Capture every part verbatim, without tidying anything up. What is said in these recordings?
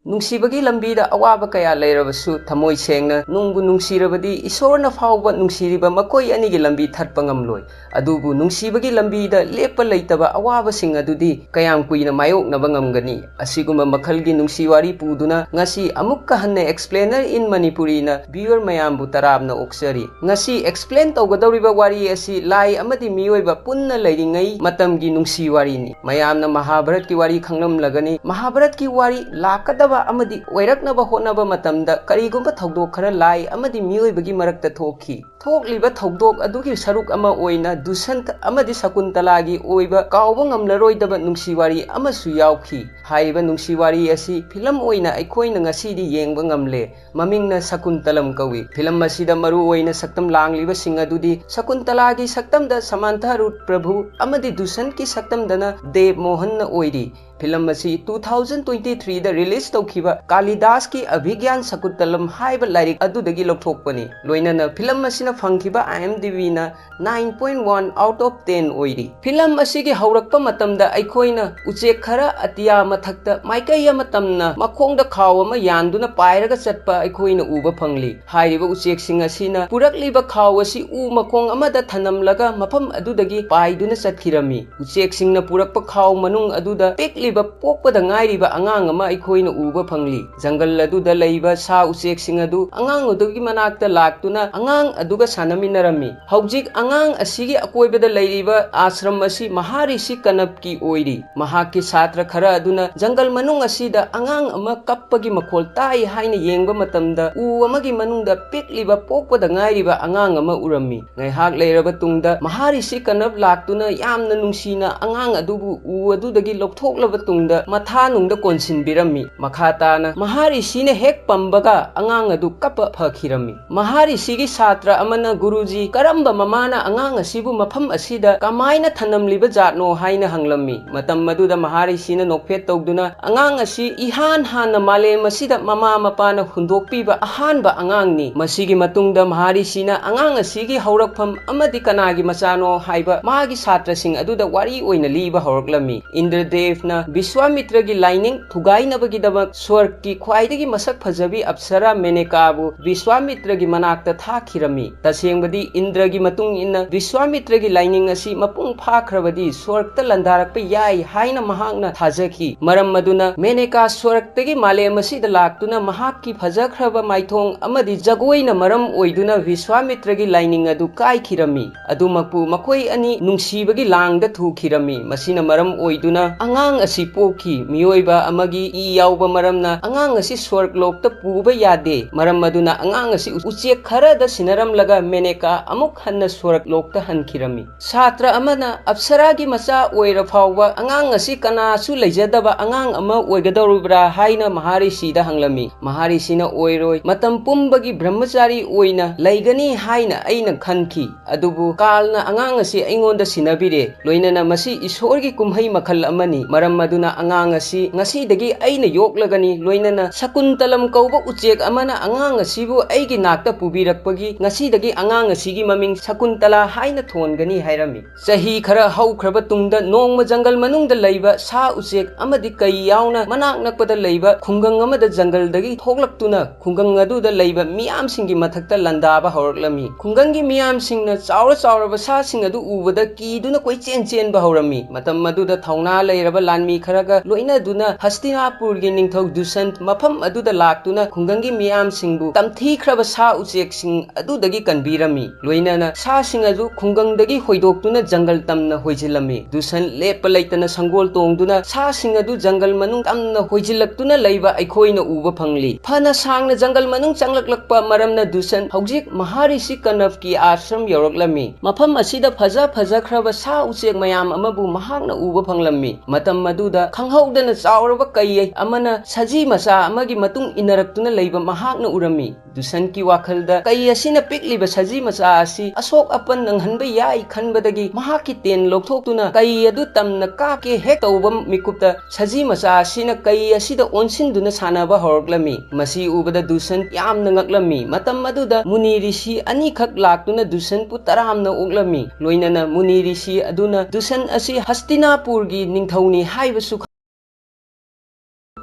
ꯅꯨꯡꯁꯤꯕꯒꯤ ꯂꯝꯕꯤꯗ ꯑꯋꯥꯕ ꯀꯌꯥ ꯂꯩꯔꯕꯁꯨ, ꯊꯃꯣꯏ ꯁꯦꯡꯅ ꯅꯨꯡꯕꯨ ꯅꯨꯡꯁꯤꯔꯕꯗꯤ ꯏꯁꯣꯔꯅ ꯐꯥꯎꯕ ꯅꯨꯡꯁꯤꯔꯤꯕ ꯃꯈꯣꯏ ꯑꯅꯤꯒꯤ ꯂꯝꯕꯤ ꯊꯠꯄ ꯉꯝꯂꯣꯏ꯫ ꯑꯗꯨꯕꯨ ꯅꯨꯡꯁꯤꯕꯒꯤ ꯂꯝꯕꯤꯗ ꯂꯦꯞꯄ ꯂꯩꯇꯕ ꯑꯋꯥꯕꯁꯤꯡ ꯑꯗꯨꯗꯤ ꯀꯌꯥꯝ ꯀꯨꯏꯅ ꯃꯥꯌꯣꯛꯅꯕ ꯉꯝꯒꯅꯤ? ꯑꯁꯤꯒꯨꯝꯕ ꯃꯈꯜꯒꯤ ꯅꯨꯡꯁꯤ ꯋꯥꯔꯤ ꯄꯨꯗꯨꯅ ꯉꯁꯤ ꯑꯃꯨꯛꯀ ꯍꯟꯅ Explainer in Manipuriꯅ viewer ꯃꯌꯥꯝꯕꯨ ꯇꯔꯥꯝꯅ ꯑꯣꯛꯆꯔꯤ꯫ ꯉꯁꯤ explain ꯇꯧꯒꯗꯧꯔꯤꯕ ꯋꯥꯔꯤ ꯑꯁꯤ ꯂꯥꯏ ꯑꯃꯗꯤ ꯃꯤꯑꯣꯏꯕ ꯄꯨꯟꯅ ꯂꯩꯔꯤꯉꯩ ꯃꯇꯝꯒꯤ ꯅꯨꯡꯁꯤ ꯋꯥꯔꯤꯅꯤ꯫ ꯃꯌꯥꯝꯅ ꯃꯍꯥꯚꯥꯔꯠꯀꯤ ꯋꯥꯔꯤ ꯈꯪꯂꯝꯂꯒꯅꯤ꯫ ꯃꯍꯥꯚꯥꯔꯠꯀꯤ ꯋꯥꯔꯤ ꯂꯥꯛꯀꯗꯕ ꯑꯃꯗꯤ ꯑꯣꯏꯔꯛꯅꯕ ꯍꯣꯠꯅꯕ ꯃꯇꯝꯗ ꯀꯔꯤꯒꯨꯝꯕ ꯊꯧꯗꯣꯛ ꯈꯔ ꯂꯥꯏ ꯑꯃꯗꯤ ꯃꯤꯑꯣꯏꯕꯒꯤ ꯃꯔꯛꯇ ꯊꯣꯛꯈꯤ꯫ ꯊꯣꯛꯂꯤꯕ ꯊꯧꯗꯣꯛ ꯑꯗꯨꯒꯤ ꯁꯔꯨꯛ ꯑꯃ ꯑꯣꯏꯅ ꯗꯨꯁꯟꯇ ꯑꯃꯗꯤ ꯁꯀꯨꯟꯇꯂꯥꯒꯤ ꯑꯣꯏꯕ ꯀꯥꯎꯕ ꯉꯝꯂꯔꯣꯏꯗꯕ ꯅꯨꯡꯁꯤ ꯋꯥꯔꯤ ꯑꯃꯁꯨ ꯌꯥꯎꯈꯤ꯫ ꯍꯥꯏꯔꯤꯕ ꯅꯨꯡꯁꯤ ꯋꯥꯔꯤ ꯑꯁꯤ ꯐꯤꯂꯝ ꯑꯣꯏꯅ ꯑꯩꯈꯣꯏꯅ ꯉꯁꯤꯗꯤ ꯌꯦꯡꯕ ꯉꯝꯂꯦ꯫ ꯃꯃꯤꯡꯅ ꯁꯀꯨꯟꯇꯂꯝ ꯀꯧꯏ꯫ ꯐꯤꯂꯝ ꯑꯁꯤꯗ ꯃꯔꯨ ꯑꯣꯏꯅ ꯁꯛꯇꯝ ꯂꯥꯡꯂꯤꯕꯁꯤꯡ ꯑꯗꯨꯗꯤ ꯁꯀꯨꯟꯇꯂꯥꯒꯤ ꯁꯛꯇꯝꯗ ꯁꯃꯥꯟꯊꯥ ꯔꯨꯠ ꯄ꯭ꯔꯚꯨ ꯑꯃꯗꯤ ꯗꯨꯁꯟꯀꯤ ꯁꯛꯇꯝꯗꯅ ꯗꯦꯕ ꯃꯣꯍꯟꯅ ꯑꯣꯏꯔꯤ꯫ ꯐꯤꯂꯝ ꯑꯁꯤ two thousand twenty threeꯗ release ꯇꯧꯈꯤꯕ ꯀꯥꯂꯤꯗꯥꯁꯀꯤ ꯑꯚꯤꯒ꯭ꯌꯥꯟ ꯁꯀꯨꯟꯇꯂꯝ ꯍꯥꯏꯕ ꯂꯥꯏꯔꯤꯛ ꯑꯗꯨꯗꯒꯤ ꯂꯧꯊꯣꯛꯄꯅꯤ꯫ ꯂꯣꯏꯅꯅ ꯐꯤꯂꯝ ꯑꯁꯤꯅ ꯐꯪꯈꯤꯕ IMDbꯅ nine point one out of ten ꯑꯣꯏꯔꯤ꯫ ꯐꯤꯂꯝ ꯑꯁꯤꯒꯤ ꯍꯧꯔꯛꯄ ꯃꯇꯝꯗ ꯑꯩꯈꯣꯏꯅ ꯎꯆꯦꯛ ꯈꯔ ꯑꯇꯤꯌꯥ ꯃꯊꯛꯇ ꯃꯥꯏꯀꯩ ꯑꯃ ꯇꯝꯅ ꯃꯈꯣꯡꯗ ꯈꯥꯎ ꯑꯃ ꯌꯥꯟꯗꯨꯅ ꯄꯥꯏꯔꯒ ꯆꯠꯄ ꯑꯩꯈꯣꯏꯅ ꯎꯕ ꯐꯪꯂꯤ꯫ ꯍꯥꯏꯔꯤꯕ ꯎꯆꯦꯛꯁꯤꯡ ꯑꯁꯤꯅ ꯄꯨꯔꯛꯂꯤꯕ ꯈꯥꯎ ꯑꯁꯤ ꯎ ꯃꯈꯣꯡ ꯑꯃꯗ ꯊꯅꯝꯂꯒ ꯃꯐꯝ ꯑꯗꯨꯗꯒꯤ ꯄꯥꯏꯗꯨꯅ ꯆꯠꯈꯤꯔꯝꯃꯤ꯫ ꯎꯆꯦꯛꯁꯤꯡꯅ ꯄꯨꯔꯛꯄ ꯈꯥꯎ ꯃꯅꯨꯡ ꯑꯗꯨꯗ ꯄꯤꯛꯂꯤꯕ ꯄꯣꯛꯄꯗ ꯉꯥꯏꯔꯤꯕ ꯑꯉꯥꯡ ꯑꯃ ꯑꯩꯈꯣꯏꯅ ꯎꯕ ꯐꯪꯂꯤ꯫ ꯖꯪꯒꯜ ꯑꯗꯨꯗ ꯂꯩꯕ ꯁꯥ ꯎꯆꯦꯛꯁꯤꯡ ꯑꯗꯨ ꯑꯉꯥꯡ ꯑꯗꯨꯒꯤ ꯃꯅꯥꯛꯇ ꯂꯥꯛꯇꯨꯅ ꯑꯉꯥꯡ ꯑꯗꯨꯒ ꯁꯥꯟꯅꯃꯤꯟꯅꯔꯝꯃꯤ꯫ ꯍꯧꯖꯤꯛ ꯑꯉꯥꯡ ꯑꯁꯤꯒꯤ ꯑꯀꯣꯏꯕꯗ ꯂꯩꯔꯤꯕ ꯑꯥꯁ꯭ꯔꯝ ꯑꯁꯤ ꯃꯍꯥꯔꯤꯁꯤ ꯀꯅꯞꯀꯤ ꯑꯣꯏꯔꯤ꯫ ꯃꯍꯥꯛꯀꯤ ꯁꯥꯇ꯭ꯔ ꯈꯔ ꯑꯗꯨꯅ ꯖꯪꯒꯜ ꯃꯅꯨꯡ ꯑꯁꯤꯗ ꯑꯉꯥꯡ ꯑꯃ ꯀꯞꯄꯒꯤ ꯃꯈꯣꯜ ꯇꯥꯏ ꯍꯥꯏꯅ ꯌꯦꯡꯕ ꯃꯇꯝꯗ ꯎ ꯑꯃꯒꯤ ꯃꯅꯨꯡꯗ ꯄꯤꯛꯂꯤꯕ ꯄꯣꯛꯄꯗ ꯉꯥꯏꯔꯤꯕ ꯑꯉꯥꯡ ꯑꯃ ꯎꯔꯝꯃꯤ꯫ ꯉꯥꯏꯍꯥꯛ ꯂꯩꯔꯕ ꯇꯨꯡꯗ ꯃꯍꯥꯔꯤꯁꯤ ꯀꯅꯞ ꯂꯥꯛꯇꯨꯅ ꯌꯥꯝꯅ ꯅꯨꯡꯁꯤꯅ ꯑꯉꯥꯡ ꯑꯗꯨꯕꯨ ꯎ ꯑꯗꯨꯗꯒꯤ ꯂꯧꯊꯣꯛꯂꯕ ꯇꯨꯡꯗ ꯃꯊꯥꯅꯨꯡꯗ ꯀꯣꯟꯁꯤꯟꯕꯤꯔꯝꯃꯤ꯫ ꯃꯈꯥ ꯇꯥꯅ ꯃꯍꯥꯔꯤꯁꯤꯅ ꯍꯦꯛ ꯄꯝꯕꯒ ꯑꯉꯥꯡ ꯑꯗꯨ ꯀꯞꯄ ꯐꯈꯤꯔꯝꯃꯤ꯫ ꯃꯍꯥꯔꯤꯁꯤꯒꯤ ꯁꯥꯇ꯭ꯔ ꯑꯃꯅ, "ꯒꯨꯔꯨꯖꯤ, ꯀꯔꯝꯕ ꯃꯃꯥꯅ ꯑꯉꯥꯡ ꯑꯁꯤꯕꯨ ꯃꯐꯝ ꯑꯁꯤꯗ ꯀꯃꯥꯏꯅ ꯊꯅꯝꯂꯤꯕ ꯖꯥꯠꯅꯣ?" ꯍꯥꯏꯅ ꯍꯪꯂꯝꯃꯤ꯫ ꯃꯇꯝ ꯑꯗꯨꯗ ꯃꯍꯥꯔꯤꯁꯤꯅ ꯅꯣꯛꯐꯦꯠ ꯇꯧꯗꯨꯅ, "ꯑꯉꯥꯡ ꯑꯁꯤ ꯏꯍꯥꯟ ꯍꯥꯟꯅ ꯃꯥꯂꯦꯝ ꯑꯁꯤꯗ ꯃꯃꯥ ꯃꯄꯥꯅ ꯍꯨꯟꯗꯣꯛꯄꯤꯕ ꯑꯍꯥꯟꯕ ꯑꯉꯥꯡꯅꯤ꯫ ꯃꯁꯤꯒꯤ ꯃꯇꯨꯡꯗ ꯃꯍꯥꯔꯤꯁꯤꯅ ꯑꯉꯥꯡ ꯑꯁꯤꯒꯤ ꯍꯧꯔꯛꯐꯝ ꯑꯃꯗꯤ ꯀꯅꯥꯒꯤ ꯃꯆꯥꯅꯣ ꯍꯥꯏꯕ ꯃꯥꯒꯤ ꯁꯥꯇ꯭ꯔꯁꯤꯡ ꯑꯗꯨꯗ ꯋꯥꯔꯤ ꯑꯣꯏꯅ ꯂꯤꯕ ꯍꯧꯔꯛꯂꯝꯃꯤ꯫ ꯏꯟꯗ꯭ꯔꯗꯦꯕꯅ ꯕꯤꯁ꯭ꯋꯥꯃꯤꯇ꯭ꯔꯒꯤ ꯂꯥꯏꯅꯤꯡ ꯊꯨꯒꯥꯏꯅꯕꯒꯤꯗꯃꯛ ꯁ꯭ꯋꯔꯒꯀꯤ ꯈ꯭ꯋꯥꯏꯗꯒꯤ ꯃꯁꯛ ꯐꯖꯕꯤ ꯑꯞꯁꯔꯥ ꯃꯦꯅꯦꯀꯥꯕꯨ ꯕꯤꯁ꯭ꯋꯥꯃꯤꯇ꯭ꯔꯒꯤ ꯃꯅꯥꯛꯇ ꯊꯥꯈꯤꯔꯝꯃꯤ꯫ ꯇꯁꯦꯡꯕꯗꯤ, ꯏꯟꯗ꯭ꯔꯒꯤ ꯃꯇꯨꯡ ꯏꯟꯅ ꯕꯤꯁ꯭ꯋꯥꯃꯤꯇ꯭ꯔꯒꯤ ꯂꯥꯏꯅꯤꯡ ꯑꯁꯤ ꯃꯄꯨꯡ ꯐꯥꯈ꯭ꯔꯕꯗꯤ ꯁ꯭ꯋꯔꯒꯇ ꯂꯥꯟꯗꯥꯔꯛꯄ ꯌꯥꯏ ꯍꯥꯏꯅ ꯃꯍꯥꯛꯅ ꯊꯥꯖꯈꯤ꯫ ꯃꯔꯝ ꯑꯗꯨꯅ ꯃꯦꯅꯦꯀꯥ ꯁ꯭ꯋꯔꯒꯇꯒꯤ ꯃꯥꯂꯦꯝ ꯑꯁꯤꯗ ꯂꯥꯛꯇꯨꯅ ꯃꯍꯥꯛꯀꯤ ꯐꯖꯈ꯭ꯔꯕ ꯃꯥꯏꯊꯣꯡ ꯑꯃꯗꯤ ꯖꯒꯣꯏꯅ ꯃꯔꯝ ꯑꯣꯏꯗꯨꯅ ꯕꯤꯁ꯭ꯋꯥꯃꯤꯇ꯭ꯔꯒꯤ ꯂꯥꯏꯅꯤꯡ ꯑꯗꯨ ꯀꯥꯏꯈꯤꯔꯝꯃꯤ꯫ ꯑꯗꯨꯃꯛꯄꯨ ꯃꯈꯣꯏ ꯑꯅꯤ ꯅꯨꯡꯁꯤꯕꯒꯤ ꯂꯥꯡꯗ ꯊꯨꯈꯤꯔꯝꯃꯤ꯫ ꯃꯁꯤꯅ ꯃꯔꯝ ꯑꯣꯏꯗꯨꯅ ꯑꯉꯥꯡ ꯑꯁꯤ ꯄꯣꯛꯈꯤ꯫ ꯃꯤꯑꯣꯏꯕ ꯑꯃꯒꯤ ꯏ ꯌꯥꯎꯕ ꯃꯔꯝꯅ ꯑꯉꯥꯡ ꯑꯁꯤ ꯁ꯭ꯋꯔꯒꯂꯣꯛꯇ ꯄꯨꯕ ꯌꯥꯗꯦ꯫ ꯃꯔꯝ ꯑꯗꯨꯅ ꯑꯉꯥꯡ ꯑꯁꯤ ꯎꯆꯦꯛ ꯈꯔꯗ ꯁꯤꯟꯅꯔꯝꯂꯒ ꯃꯦꯅꯦꯀꯥ ꯑꯃꯨꯛ ꯍꯟꯅ ꯁ꯭ꯋꯔꯒꯂꯣꯛꯇ ꯍꯟꯈꯤꯔꯝꯃꯤ꯫ ꯁꯥꯇ꯭ꯔ ꯑꯃꯅ ꯑꯞꯁꯔꯥꯒꯤ ꯃꯆꯥ ꯑꯣꯏꯔ ꯐꯥꯎꯕ ꯑꯉꯥꯡ ꯑꯁꯤ ꯀꯅꯥꯁꯨ ꯂꯩꯖꯗꯕ ꯑꯉꯥꯡ ꯑꯃ ꯑꯣꯏꯒꯗꯧꯔꯤꯕ꯭ꯔꯥ ꯍꯥꯏꯅ ꯃꯍꯥꯔꯤꯁꯤꯗ ꯍꯪꯂꯝꯃꯤ꯫ ꯃꯍꯥꯔꯤꯁꯤꯅ, "ꯑꯣꯏꯔꯣꯏ, ꯃꯇꯝ ꯄꯨꯝꯕꯒꯤ ꯕ꯭ꯔꯍ꯭ꯃꯆꯥꯔꯤ ꯑꯣꯏꯅ ꯂꯩꯒꯅꯤ ꯍꯥꯏꯅ ꯑꯩꯅ ꯈꯟꯈꯤ꯫ ꯑꯗꯨꯕꯨ ꯀꯥꯜꯅ ꯑꯉꯥꯡ ꯑꯁꯤ ꯑꯩꯉꯣꯟꯗ ꯁꯤꯟꯅꯕꯤꯔꯦ, ꯂꯣꯏꯅꯅ ꯃꯁꯤ ꯏꯁꯣꯔꯒꯤ ꯀꯨꯝꯍꯩ ꯃꯈꯜ ꯑꯃꯅꯤ꯫ ꯃꯔꯝ ꯑꯗꯨꯅ ꯑꯉꯥꯡ ꯑꯁꯤ ꯉꯁꯤꯗꯒꯤ ꯑꯩꯅ ꯌꯣꯛꯂꯒꯅꯤ, ꯂꯣꯏꯅꯅ ꯁꯀꯨꯟꯇꯂꯝ ꯀꯧꯕ ꯎꯆꯦꯛ ꯑꯃꯅ ꯑꯉꯥꯡ ꯑꯁꯤꯕꯨ ꯑꯩꯒꯤ ꯅꯥꯛꯇ ꯄꯨꯕꯤꯔꯛꯄꯒꯤ ꯉꯁꯤꯗꯒꯤ ꯑꯉꯥꯡ ꯑꯁꯤꯒꯤ ꯃꯃꯤꯡ ꯁꯀꯨꯟꯇꯂꯥ ꯍꯥꯏꯅ ꯊꯣꯟꯒꯅꯤ" ꯍꯥꯏꯔꯝꯃꯤ꯫ ꯆꯍꯤ ꯈꯔ ꯍꯧꯈ꯭ꯔꯕ ꯇꯨꯡꯗ ꯅꯣꯡꯃ ꯖꯪꯒꯜ ꯃꯅꯨꯡꯗ ꯂꯩꯕ ꯁꯥ ꯎꯆꯦꯛ ꯑꯃꯗꯤ ꯀꯩ ꯌꯥꯎꯅ ꯃꯅꯥꯛ ꯅꯛꯄꯗ ꯂꯩꯕ ꯈꯨꯡꯒꯪ ꯑꯃꯗ ꯖꯪꯒꯜꯗꯒꯤ ꯊꯣꯛꯂꯛꯇꯨꯅ ꯈꯨꯡꯒꯪ ꯑꯗꯨꯗ ꯂꯩꯕ ꯃꯤꯌꯥꯝꯁꯤꯡꯒꯤ ꯃꯊꯛꯇ ꯂꯥꯟꯗꯥꯕ ꯍꯧꯔꯛꯂꯝꯃꯤ꯫ ꯈꯨꯡꯒꯪꯒꯤ ꯃꯤꯌꯥꯝꯁꯤꯡꯅ ꯆꯥꯎꯔ ꯆꯥꯎꯔꯕ ꯁꯥꯁꯤꯡ ꯑꯗꯨ ꯎꯕꯗ ꯀꯤꯗꯨꯅ ꯀꯣꯏꯆꯦꯟ ꯆꯦꯟꯕ ꯍꯧꯔꯝꯃꯤ꯫ ꯃꯇꯝ ꯑꯗꯨꯗ ꯊꯧꯅꯥ ꯂꯩꯔꯕ ꯂꯥꯟꯃꯤ ꯈꯔꯒ ꯂꯣꯏꯅꯗꯨꯅ ꯍꯁꯇꯤꯅꯥꯄꯨꯔꯒꯤ ꯅꯤꯡꯊꯧ ꯗꯨꯁꯟ ꯃꯐꯝ ꯑꯗꯨꯗ ꯂꯥꯛꯇꯨꯅ ꯈꯨꯡꯒꯪꯒꯤ ꯃꯤꯌꯥꯝꯁꯤꯡꯕꯨ ꯇꯝꯊꯤꯈ꯭ꯔꯕ ꯁꯥ ꯎꯆꯦꯛꯁꯤꯡ ꯑꯗꯨꯗꯒꯤ ꯀꯟꯕꯤꯔꯝꯃꯤ꯫ ꯂꯣꯏꯅꯅ ꯁꯥꯁꯤꯡ ꯑꯗꯨ ꯈꯨꯡꯒꯪꯗꯒꯤ ꯍꯣꯏꯗꯣꯛꯇꯨꯅ ꯖꯪꯒꯜ ꯇꯝꯅ ꯍꯣꯏꯖꯤꯜꯂꯝꯃꯤ꯫ ꯗꯨꯁꯟ ꯂꯦꯞꯄ ꯂꯩꯇꯅ ꯁꯪꯒꯣꯜ ꯇꯣꯡꯗꯨꯅ ꯁꯥꯁꯤꯡ ꯑꯗꯨ ꯖꯪꯒꯜ ꯃꯅꯨꯡ ꯇꯝꯅ ꯍꯣꯏꯖꯤꯜꯂꯛꯇꯨꯅ ꯂꯩꯕ ꯑꯩꯈꯣꯏꯅ ꯎꯕ ꯐꯪꯂꯤ꯫ ꯐꯅ ꯁꯥꯡꯅ ꯖꯪꯒꯜ ꯃꯅꯨꯡ ꯆꯪꯂꯛꯂꯛꯄ ꯃꯔꯝꯅ ꯗꯨꯁꯟ ꯍꯧꯖꯤꯛ ꯃꯍꯥꯔꯤꯁꯤ ꯀꯅꯚꯀꯤ ꯑꯥꯁ꯭ꯔꯝ ꯌꯧꯔꯛꯂꯝꯃꯤ꯫ ꯃꯐꯝ ꯑꯁꯤꯗ ꯐꯖ ꯐꯖꯈ꯭ꯔꯕ ꯁꯥ ꯎꯆꯦꯛ ꯃꯌꯥꯝ ꯑꯃꯕꯨ ꯃꯍꯥꯛꯅ ꯎꯕ ꯐꯪꯂꯝꯃꯤ꯫ ꯃꯇꯝ ꯑꯗꯨꯗ ꯈꯪꯍꯧꯗꯅ ꯆꯥꯎꯔꯕ ꯀꯩ ꯑꯃꯅ ꯁꯖꯤ ꯃꯆꯥ ꯑꯃꯒꯤ ꯃꯇꯨꯡ ꯏꯟꯅꯔꯛꯇꯨꯅ ꯂꯩꯕ ꯃꯍꯥꯛꯅ ꯎꯔꯝꯃꯤ꯫ ꯗꯨꯁꯟꯒꯤ ꯋꯥꯈꯜꯗ ꯀꯩ ꯑꯁꯤꯅ ꯄꯤꯛꯂꯤ ꯁꯖꯤ ꯃꯆꯥ ꯑꯁꯤ ꯑꯁꯣꯛ ꯑꯄꯟ ꯅꯪꯍꯟꯕ ꯌꯥꯏ ꯈꯟꯕꯗꯒꯤ ꯃꯍꯥꯛꯀꯤ ꯇꯦꯟ ꯂꯧꯊꯣꯛꯇꯨꯅ ꯀꯩ ꯑꯗꯨ ꯇꯝꯅ ꯀꯥꯞꯀꯦ ꯍꯦꯛ ꯇꯧꯕ ꯃꯤꯀꯨꯞꯇ ꯁꯖꯤ ꯃꯆꯥ ꯑꯁꯤꯅ ꯀꯩ ꯑꯁꯤꯗ ꯑꯣꯟꯁꯤꯟꯗꯨꯅ ꯁꯥꯟꯅꯕ ꯍꯧꯔꯛꯂꯝꯃꯤ꯫ ꯃꯁꯤ ꯎꯕꯗ ꯗꯨꯁꯟ ꯌꯥꯝꯅ ꯉꯛꯂꯝꯃꯤ꯫ ꯃꯇꯝ ꯑꯗꯨꯗ ꯃꯨꯅꯤ ꯔꯤꯁꯤ ꯑꯅꯤꯈꯛ ꯂꯥꯛꯇꯨꯅ ꯗꯨꯁꯟꯕꯨ ꯇꯔꯥꯝꯅ ꯑꯣꯛꯂꯝꯃꯤ꯫ ꯂꯣꯏꯅꯅ ꯃꯨꯅꯤ ꯔꯤꯁꯤ ꯑꯗꯨꯅ ꯗꯨꯁꯟ ꯑꯁꯤ ꯍꯁꯇꯤꯅꯥꯄꯨꯔꯒꯤ ꯅꯤꯡꯊꯧꯅꯤ ꯍꯥꯏꯕꯁꯨ ꯈꯪ-,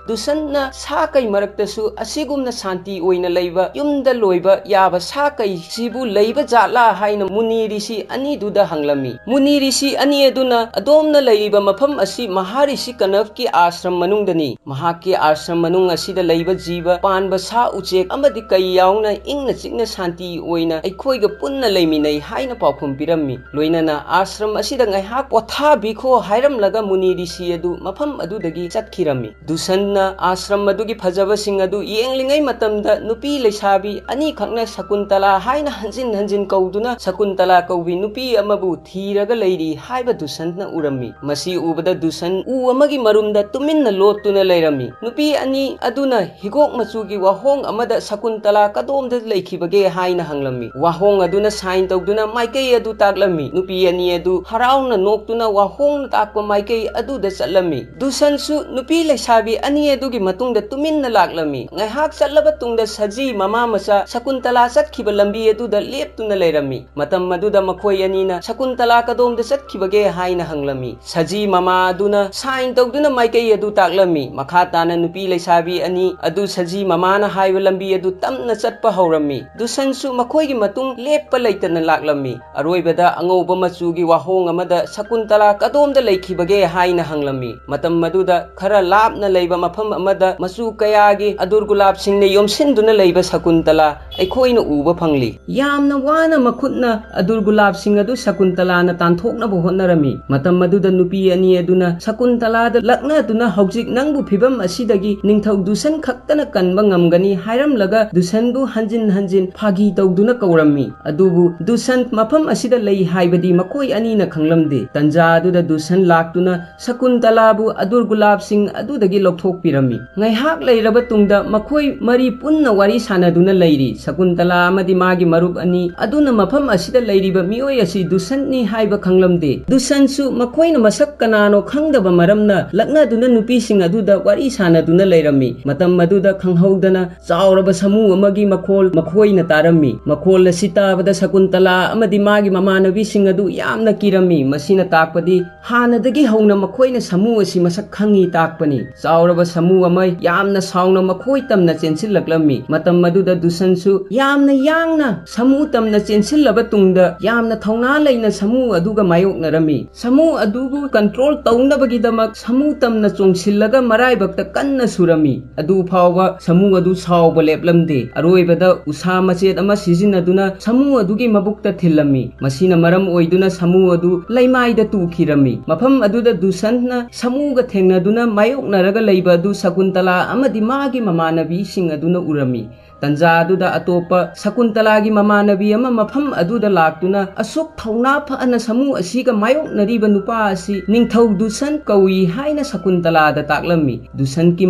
ꯗꯨꯁꯟꯅ ꯁꯥ ꯀꯩ ꯃꯔꯛꯇꯁꯨ ꯑꯁꯤꯒꯨꯝꯅ ꯁꯥꯟꯇꯤ ꯑꯣꯏꯅ ꯂꯩꯕ, ꯌꯨꯝꯗ ꯂꯣꯏꯕ ꯌꯥꯕ ꯁꯥ ꯀꯩꯁꯤꯕꯨ ꯂꯩꯕ ꯖꯥꯠꯂꯥ ꯍꯥꯏꯅ ꯃꯨꯅꯤ ꯔꯤꯁꯤ ꯑꯅꯤꯗꯨꯗ ꯍꯪꯂꯝꯃꯤ꯫ ꯃꯨꯅꯤ ꯔꯤꯁꯤ ꯑꯅꯤ ꯑꯗꯨꯅ, "ꯑꯗꯣꯝꯅ ꯂꯩꯔꯤꯕ ꯃꯐꯝ ꯑꯁꯤ ꯃꯍꯥꯔꯤꯁꯤ ꯀꯅꯐꯀꯤ ꯑꯥꯁ꯭ꯔꯝ ꯃꯅꯨꯡꯗꯅꯤ꯫ ꯃꯍꯥꯛꯀꯤ ꯑꯥꯁ꯭ꯔꯝ ꯃꯅꯨꯡ ꯑꯁꯤꯗ ꯂꯩꯕ ꯖꯤꯕ, ꯄꯥꯟꯕ ꯁꯥ ꯎꯆꯦꯛ ꯑꯃꯗꯤ ꯀꯩ ꯌꯥꯎꯅ ꯏꯪꯅ ꯆꯤꯛꯅ ꯁꯥꯟꯇꯤ ꯑꯣꯏꯅ ꯑꯩꯈꯣꯏꯒ ꯄꯨꯟꯅ ꯂꯩꯃꯤꯟꯅꯩ" ꯍꯥꯏꯅ ꯄꯥꯎꯈꯨꯝ ꯄꯤꯔꯝꯃꯤ꯫ ꯂꯣꯏꯅꯅ "ꯑꯥꯁ꯭ꯔꯝ ꯑꯁꯤꯗ ꯉꯥꯏꯍꯥꯛ ꯄꯣꯊꯥꯕꯤꯈꯣ" ꯍꯥꯏꯔꯝꯂꯒ ꯃꯨꯅꯤ ꯔꯤꯁꯤ ꯑꯗꯨ ꯃꯐꯝ ꯑꯗꯨꯗꯒꯤ ꯆꯠꯈꯤꯔꯝꯃꯤ꯫ ꯗꯨꯁꯟꯅ ꯑꯥꯁ꯭ꯔꯝ ꯑꯗꯨꯒꯤ ꯐꯖꯕꯁꯤꯡ ꯑꯗꯨ ꯌꯦꯡꯂꯤꯉꯩ ꯃꯇꯝꯗ ꯅꯨꯄꯤ ꯂꯩꯁꯥꯕꯤ ꯑꯅꯤꯈꯛꯅ ꯁꯀꯨꯟꯇꯂꯥ ꯍꯥꯏꯅ ꯍꯟꯖꯤꯟ ꯍꯟꯖꯤꯟ ꯀꯧꯗꯨꯅ ꯁꯀꯨꯟꯇꯂꯥ ꯀꯧꯕꯤ ꯅꯨꯄꯤ ꯑꯃꯕꯨ ꯊꯤꯔꯒ ꯂꯩꯔꯤ ꯍꯥꯏꯕ ꯗꯨꯁꯟꯅ ꯎꯔꯝꯃꯤ꯫ ꯃꯁꯤ ꯎꯕꯗ ꯗꯨꯁꯟ ꯎ ꯑꯃꯒꯤ ꯃꯔꯨꯝꯗ ꯇꯨꯃꯤꯟꯅ ꯂꯣꯠꯇꯨꯅ ꯂꯩꯔꯝꯃꯤ꯫ ꯅꯨꯄꯤ ꯑꯅꯤ ꯑꯗꯨꯅ ꯍꯤꯒꯣꯛ ꯃꯆꯨꯒꯤ ꯋꯥꯍꯣꯡ ꯑꯃꯗ ꯁꯀꯨꯟꯇꯂꯥ ꯀꯗꯣꯝꯗ ꯂꯩꯈꯤꯕꯒꯦ ꯍꯥꯏꯅ ꯍꯪꯂꯝꯃꯤ꯫ ꯋꯥꯍꯣꯡ ꯑꯗꯨꯅ ꯁꯥꯏꯟ ꯇꯧꯗꯨꯅ ꯃꯥꯏꯀꯩ ꯑꯗꯨ ꯇꯥꯛꯂꯝꯃꯤ꯫ ꯅꯨꯄꯤ ꯑꯅꯤ ꯑꯗꯨ ꯍꯔꯥꯎꯅ ꯅꯣꯛꯇꯨꯅ ꯋꯥꯍꯣꯡꯅ ꯇꯥꯛꯄ ꯃꯥꯏꯀꯩ ꯑꯗꯨꯗ ꯆꯠꯂꯝꯃꯤ꯫ ꯗꯨꯁꯟꯁꯨ ꯅꯨꯄꯤ ꯂꯩꯁꯥꯕꯤ ꯑꯅꯤ ꯑꯗꯨꯒꯤ ꯃꯇꯨꯡꯗ ꯇꯨꯃꯤꯟꯅ ꯂꯥꯛꯂꯝꯃꯤ꯫ ꯉꯥꯏꯍꯥꯛ ꯆꯠꯂꯕ ꯇꯨꯡꯗ ꯁꯖꯤ ꯃꯃꯥ ꯃꯆꯥ ꯁꯀꯨꯟꯇꯂꯥ ꯆꯠꯈꯤꯕ ꯂꯝꯕꯤ ꯑꯗꯨꯗ ꯂꯦꯞꯇꯨꯅ ꯂꯩꯔꯝꯃꯤ꯫ ꯃꯇꯝ ꯑꯗꯨꯗ ꯃꯈꯣꯏ ꯑꯅꯤꯅ ꯁꯀꯨꯟꯇꯂꯥ ꯀꯗꯣꯝꯗ ꯆꯠꯈꯤꯕꯒꯦ ꯍꯥꯏꯅ ꯍꯪꯂꯝꯃꯤ꯫ ꯁꯖꯤ ꯃꯃꯥ ꯑꯗꯨꯅ ꯁꯥꯏꯟ ꯇꯧꯗꯨꯅ ꯃꯥꯏꯀꯩ ꯑꯗꯨ ꯇꯥꯛꯂꯝꯃꯤ꯫ ꯃꯈꯥ ꯇꯥꯅ ꯅꯨꯄꯤ ꯂꯩꯁꯥꯕꯤ ꯑꯅꯤ ꯑꯗꯨ ꯁꯖꯤ ꯃꯃꯥꯅ ꯍꯥꯏꯕ ꯂꯝꯕꯤ ꯑꯗꯨ ꯇꯞꯅ ꯆꯠꯄ ꯍꯧꯔꯝꯃꯤ꯫ ꯗꯨꯁꯟꯁꯨ ꯃꯈꯣꯏꯒꯤ ꯃꯇꯨꯡ ꯂꯦꯞꯄ ꯂꯩꯇꯅ ꯂꯥꯛꯂꯝꯃꯤ꯫ ꯑꯔꯣꯏꯕꯗ ꯑꯉꯧꯕ ꯃꯆꯨꯒꯤ ꯋꯥꯍꯣꯡ ꯑꯃꯗ ꯁꯀꯨꯟꯇꯂꯥ ꯀꯗꯣꯝꯗ ꯂꯩꯈꯤꯕꯒꯦ ꯍꯥꯏꯅ ꯍꯪꯂꯝꯃꯤ꯫ ꯃꯇꯝ ꯑꯗꯨꯗ ꯈꯔ ꯂꯥꯞꯅ ꯂꯩꯕ ꯃꯐꯝ ꯑꯃꯗ ꯃꯆꯨ ꯀꯌꯥꯒꯤ ꯑꯗꯨꯔ ꯒꯨꯂꯥꯞꯁꯤꯡꯅ ꯌꯣꯝꯁꯤꯟꯗꯨꯅ ꯂꯩꯕ ꯁꯀꯨꯟꯇꯂꯥ ꯑꯩꯈꯣꯏꯅ ꯎꯕ ꯐꯪꯂꯤ꯫ ꯌꯥꯝꯅ ꯋꯥꯅ ꯃꯈꯨꯠꯅ ꯑꯗꯨꯔ ꯒꯨꯂꯥꯞꯁꯤꯡ ꯑꯗꯨ ꯁꯀꯨꯟꯇꯂꯥꯅ ꯇꯥꯟꯊꯣꯛꯅꯕ ꯍꯣꯠꯅꯔꯝꯃꯤ꯫ ꯃꯇꯝ ꯑꯗꯨꯗ ꯅꯨꯄꯤ ꯑꯅꯤ ꯑꯗꯨꯅ ꯁꯀꯨꯟꯇꯂꯥꯗ ꯂꯛꯅꯗꯨꯅ, "ꯍꯧꯖꯤꯛ ꯅꯪꯕꯨ ꯐꯤꯚꯝ ꯑꯁꯤꯗꯒꯤ ꯅꯤꯡꯊꯧ ꯗꯨꯁꯟ ꯈꯛꯇꯅ ꯀꯟꯕ ꯉꯝꯒꯅꯤ" ꯍꯥꯏꯔꯝꯂꯒ ꯗꯨꯁꯟꯕꯨ ꯍꯟꯖꯤꯟ ꯍꯟꯖꯤꯟ ꯐꯥꯒꯤ ꯇꯧꯗꯨꯅ ꯀꯧꯔꯝꯃꯤ꯫ ꯑꯗꯨꯕꯨ ꯗꯨꯁꯟ ꯃꯐꯝ ꯑꯁꯤꯗ ꯂꯩ ꯍꯥꯏꯕꯗꯤ ꯃꯈꯣꯏ ꯑꯅꯤꯅ ꯈꯪꯂꯝꯗꯦ꯫ ꯇꯟꯖꯥ ꯑꯗꯨꯗ ꯗꯨꯁꯟ ꯂꯥꯛꯇꯨꯅ ꯁꯀꯨꯟꯇꯂꯥꯕꯨ ꯑꯗꯨꯔ ꯒꯨꯂꯥꯞꯁꯤꯡ ꯑꯗꯨꯗꯒꯤ ꯂꯧꯊꯣꯛ ꯄꯤꯔꯝꯃꯤ꯫ ꯉꯥꯏꯍꯥꯛ ꯂꯩꯔꯕ ꯇꯨꯡꯗ ꯃꯈꯣꯏ ꯃꯔꯤ ꯄꯨꯟꯅ ꯋꯥꯔꯤ ꯁꯥꯟꯅꯗꯨꯅ ꯂꯩꯔꯤ꯫ ꯁꯀꯨꯟꯇꯂꯥ ꯑꯃꯗꯤ ꯃꯥꯒꯤ ꯃꯔꯨꯞ ꯑꯅꯤ ꯑꯗꯨꯅ ꯃꯐꯝ ꯑꯁꯤꯗ ꯂꯩꯔꯤꯕ ꯃꯤꯑꯣꯏ ꯑꯁꯤ ꯗꯨꯁꯟꯅꯤ ꯍꯥꯏꯕ ꯈꯪꯂꯝꯗꯦ꯫ ꯗꯨꯁꯟꯁꯨ ꯃꯈꯣꯏꯅ ꯃꯁꯛ ꯀꯅꯥꯅꯣ ꯈꯪꯗꯕ ꯃꯔꯝꯅ ꯂꯛꯅꯗꯨꯅ ꯅꯨꯄꯤꯁꯤꯡ ꯑꯗꯨꯗ ꯋꯥꯔꯤ ꯁꯥꯟꯅꯗꯨꯅ ꯂꯩꯔꯝꯃꯤ꯫ ꯃꯇꯝ ꯑꯗꯨꯗ ꯈꯪꯍꯧꯗꯅ ꯆꯥꯎꯔꯕ ꯁꯥꯃꯨ ꯑꯃꯒꯤ ꯃꯈꯣꯜ ꯃꯈꯣꯏꯅ ꯇꯥꯔꯝꯃꯤ꯫ ꯃꯈꯣꯜ ꯑꯁꯤ ꯇꯥꯕꯗ ꯁꯀꯨꯟꯇꯂꯥ ꯑꯃꯗꯤ ꯃꯥꯒꯤ ꯃꯃꯥꯟꯅꯕꯤꯁꯤꯡ ꯑꯗꯨ ꯌꯥꯝꯅ ꯀꯤꯔꯝꯃꯤ꯫ ꯃꯁꯤꯅ ꯇꯥꯛꯄꯗꯤ ꯍꯥꯟꯅꯗꯒꯤ ꯍꯧꯅ ꯃꯈꯣꯏꯅ ꯁꯥꯃꯨ ꯑꯁꯤ ꯃꯁꯛ ꯈꯪꯉꯤ ꯇꯥꯛꯄꯅꯤ꯫ ꯆꯥꯎꯔꯕ ꯁꯥꯃꯨ ꯑꯃ ꯌꯥꯝꯅ ꯁꯥꯎꯅ ꯃꯈꯣꯏ ꯇꯝꯅ ꯆꯦꯟꯁꯤꯜꯂꯛꯂꯝꯃꯤ꯫ ꯃꯇꯝ ꯑꯗꯨꯗ ꯗꯨꯁꯟꯁꯨ ꯌꯥꯝꯅ ꯌꯥꯡꯅ ꯁꯥꯃꯨ ꯇꯝꯅ ꯆꯦꯟꯁꯤꯜꯂꯕ ꯇꯨꯡꯗ ꯌꯥꯝꯅ ꯊꯧꯅꯥ ꯂꯩꯅ ꯁꯥꯃꯨ ꯑꯗꯨꯒ ꯃꯥꯌꯣꯛꯅꯔꯝꯃꯤ꯫ ꯁꯥꯃꯨ ꯑꯗꯨꯕꯨ ꯀꯟꯇ꯭ꯔꯣꯜ ꯇꯧꯅꯕꯒꯤꯗꯃꯛ ꯁꯥꯃꯨ ꯇꯝꯅ ꯆꯣꯡꯁꯤꯜꯂꯒ ꯃꯔꯥꯏꯕꯛꯇ ꯀꯟꯅ ꯁꯨꯔꯝꯃꯤ꯫ ꯑꯗꯨ ꯐꯥꯎꯕ ꯁꯥꯃꯨ ꯑꯗꯨ ꯁꯥꯎꯕ ꯂꯦꯞꯂꯝꯗꯦ꯫ ꯑꯔꯣꯏꯕꯗ ꯎꯁꯥ ꯃꯆꯦꯠ ꯑꯃ ꯁꯤꯖꯤꯟꯅꯗꯨꯅ ꯁꯥꯃꯨ ꯑꯗꯨꯒꯤ ꯃꯕꯨꯛꯇ ꯊꯤꯜꯂꯝꯃꯤ꯫ ꯃꯁꯤꯅ ꯃꯔꯝ ꯑꯣꯏꯗꯨꯅ ꯁꯥꯃꯨ ꯑꯗꯨ ꯂꯩꯃꯥꯏꯗ ꯇꯨꯈꯤꯔꯝꯃꯤ꯫ ꯃꯐꯝ ꯑꯗꯨꯗ ꯗꯨꯁꯟꯅ ꯁꯥꯃꯨꯒ ꯊꯦꯡꯅꯗꯨꯅ ꯃꯥꯌꯣꯛꯅꯔꯒ ꯂꯩꯕ ꯑꯗꯨ ꯁꯀꯨꯟꯇꯂꯥ ꯑꯃꯗꯤ ꯃꯥꯒꯤ ꯃꯃꯥꯟꯅꯕꯤꯁꯤꯡ ꯑꯗꯨꯅ ꯎꯔꯝꯃꯤ꯫ ꯇꯟꯖꯥ ꯑꯗꯨꯗ ꯑꯇꯣꯞꯄ ꯁꯀꯨꯟꯇꯂꯥꯒꯤ ꯃꯃꯥꯟꯅꯕꯤ ꯑꯃ ꯃꯐꯝ ꯑꯗꯨꯗ ꯂꯥꯛꯇꯨꯅ ꯑꯁꯨꯛ ꯊꯧꯅꯥ ꯐꯅ ꯁꯥꯃꯨ ꯑꯁꯤꯒ ꯃꯥꯌꯣꯛꯅꯔꯤꯕ ꯅꯨꯄꯥ ꯑꯁꯤ ꯅꯤꯡꯊꯧ ꯗꯨꯁꯟ ꯀꯧꯏ ꯍꯥꯏꯅ ꯁꯀꯨꯟꯇꯂꯥꯗ ꯇꯥꯛꯂꯝꯃꯤ꯫ ꯗꯨꯁꯟꯒꯤ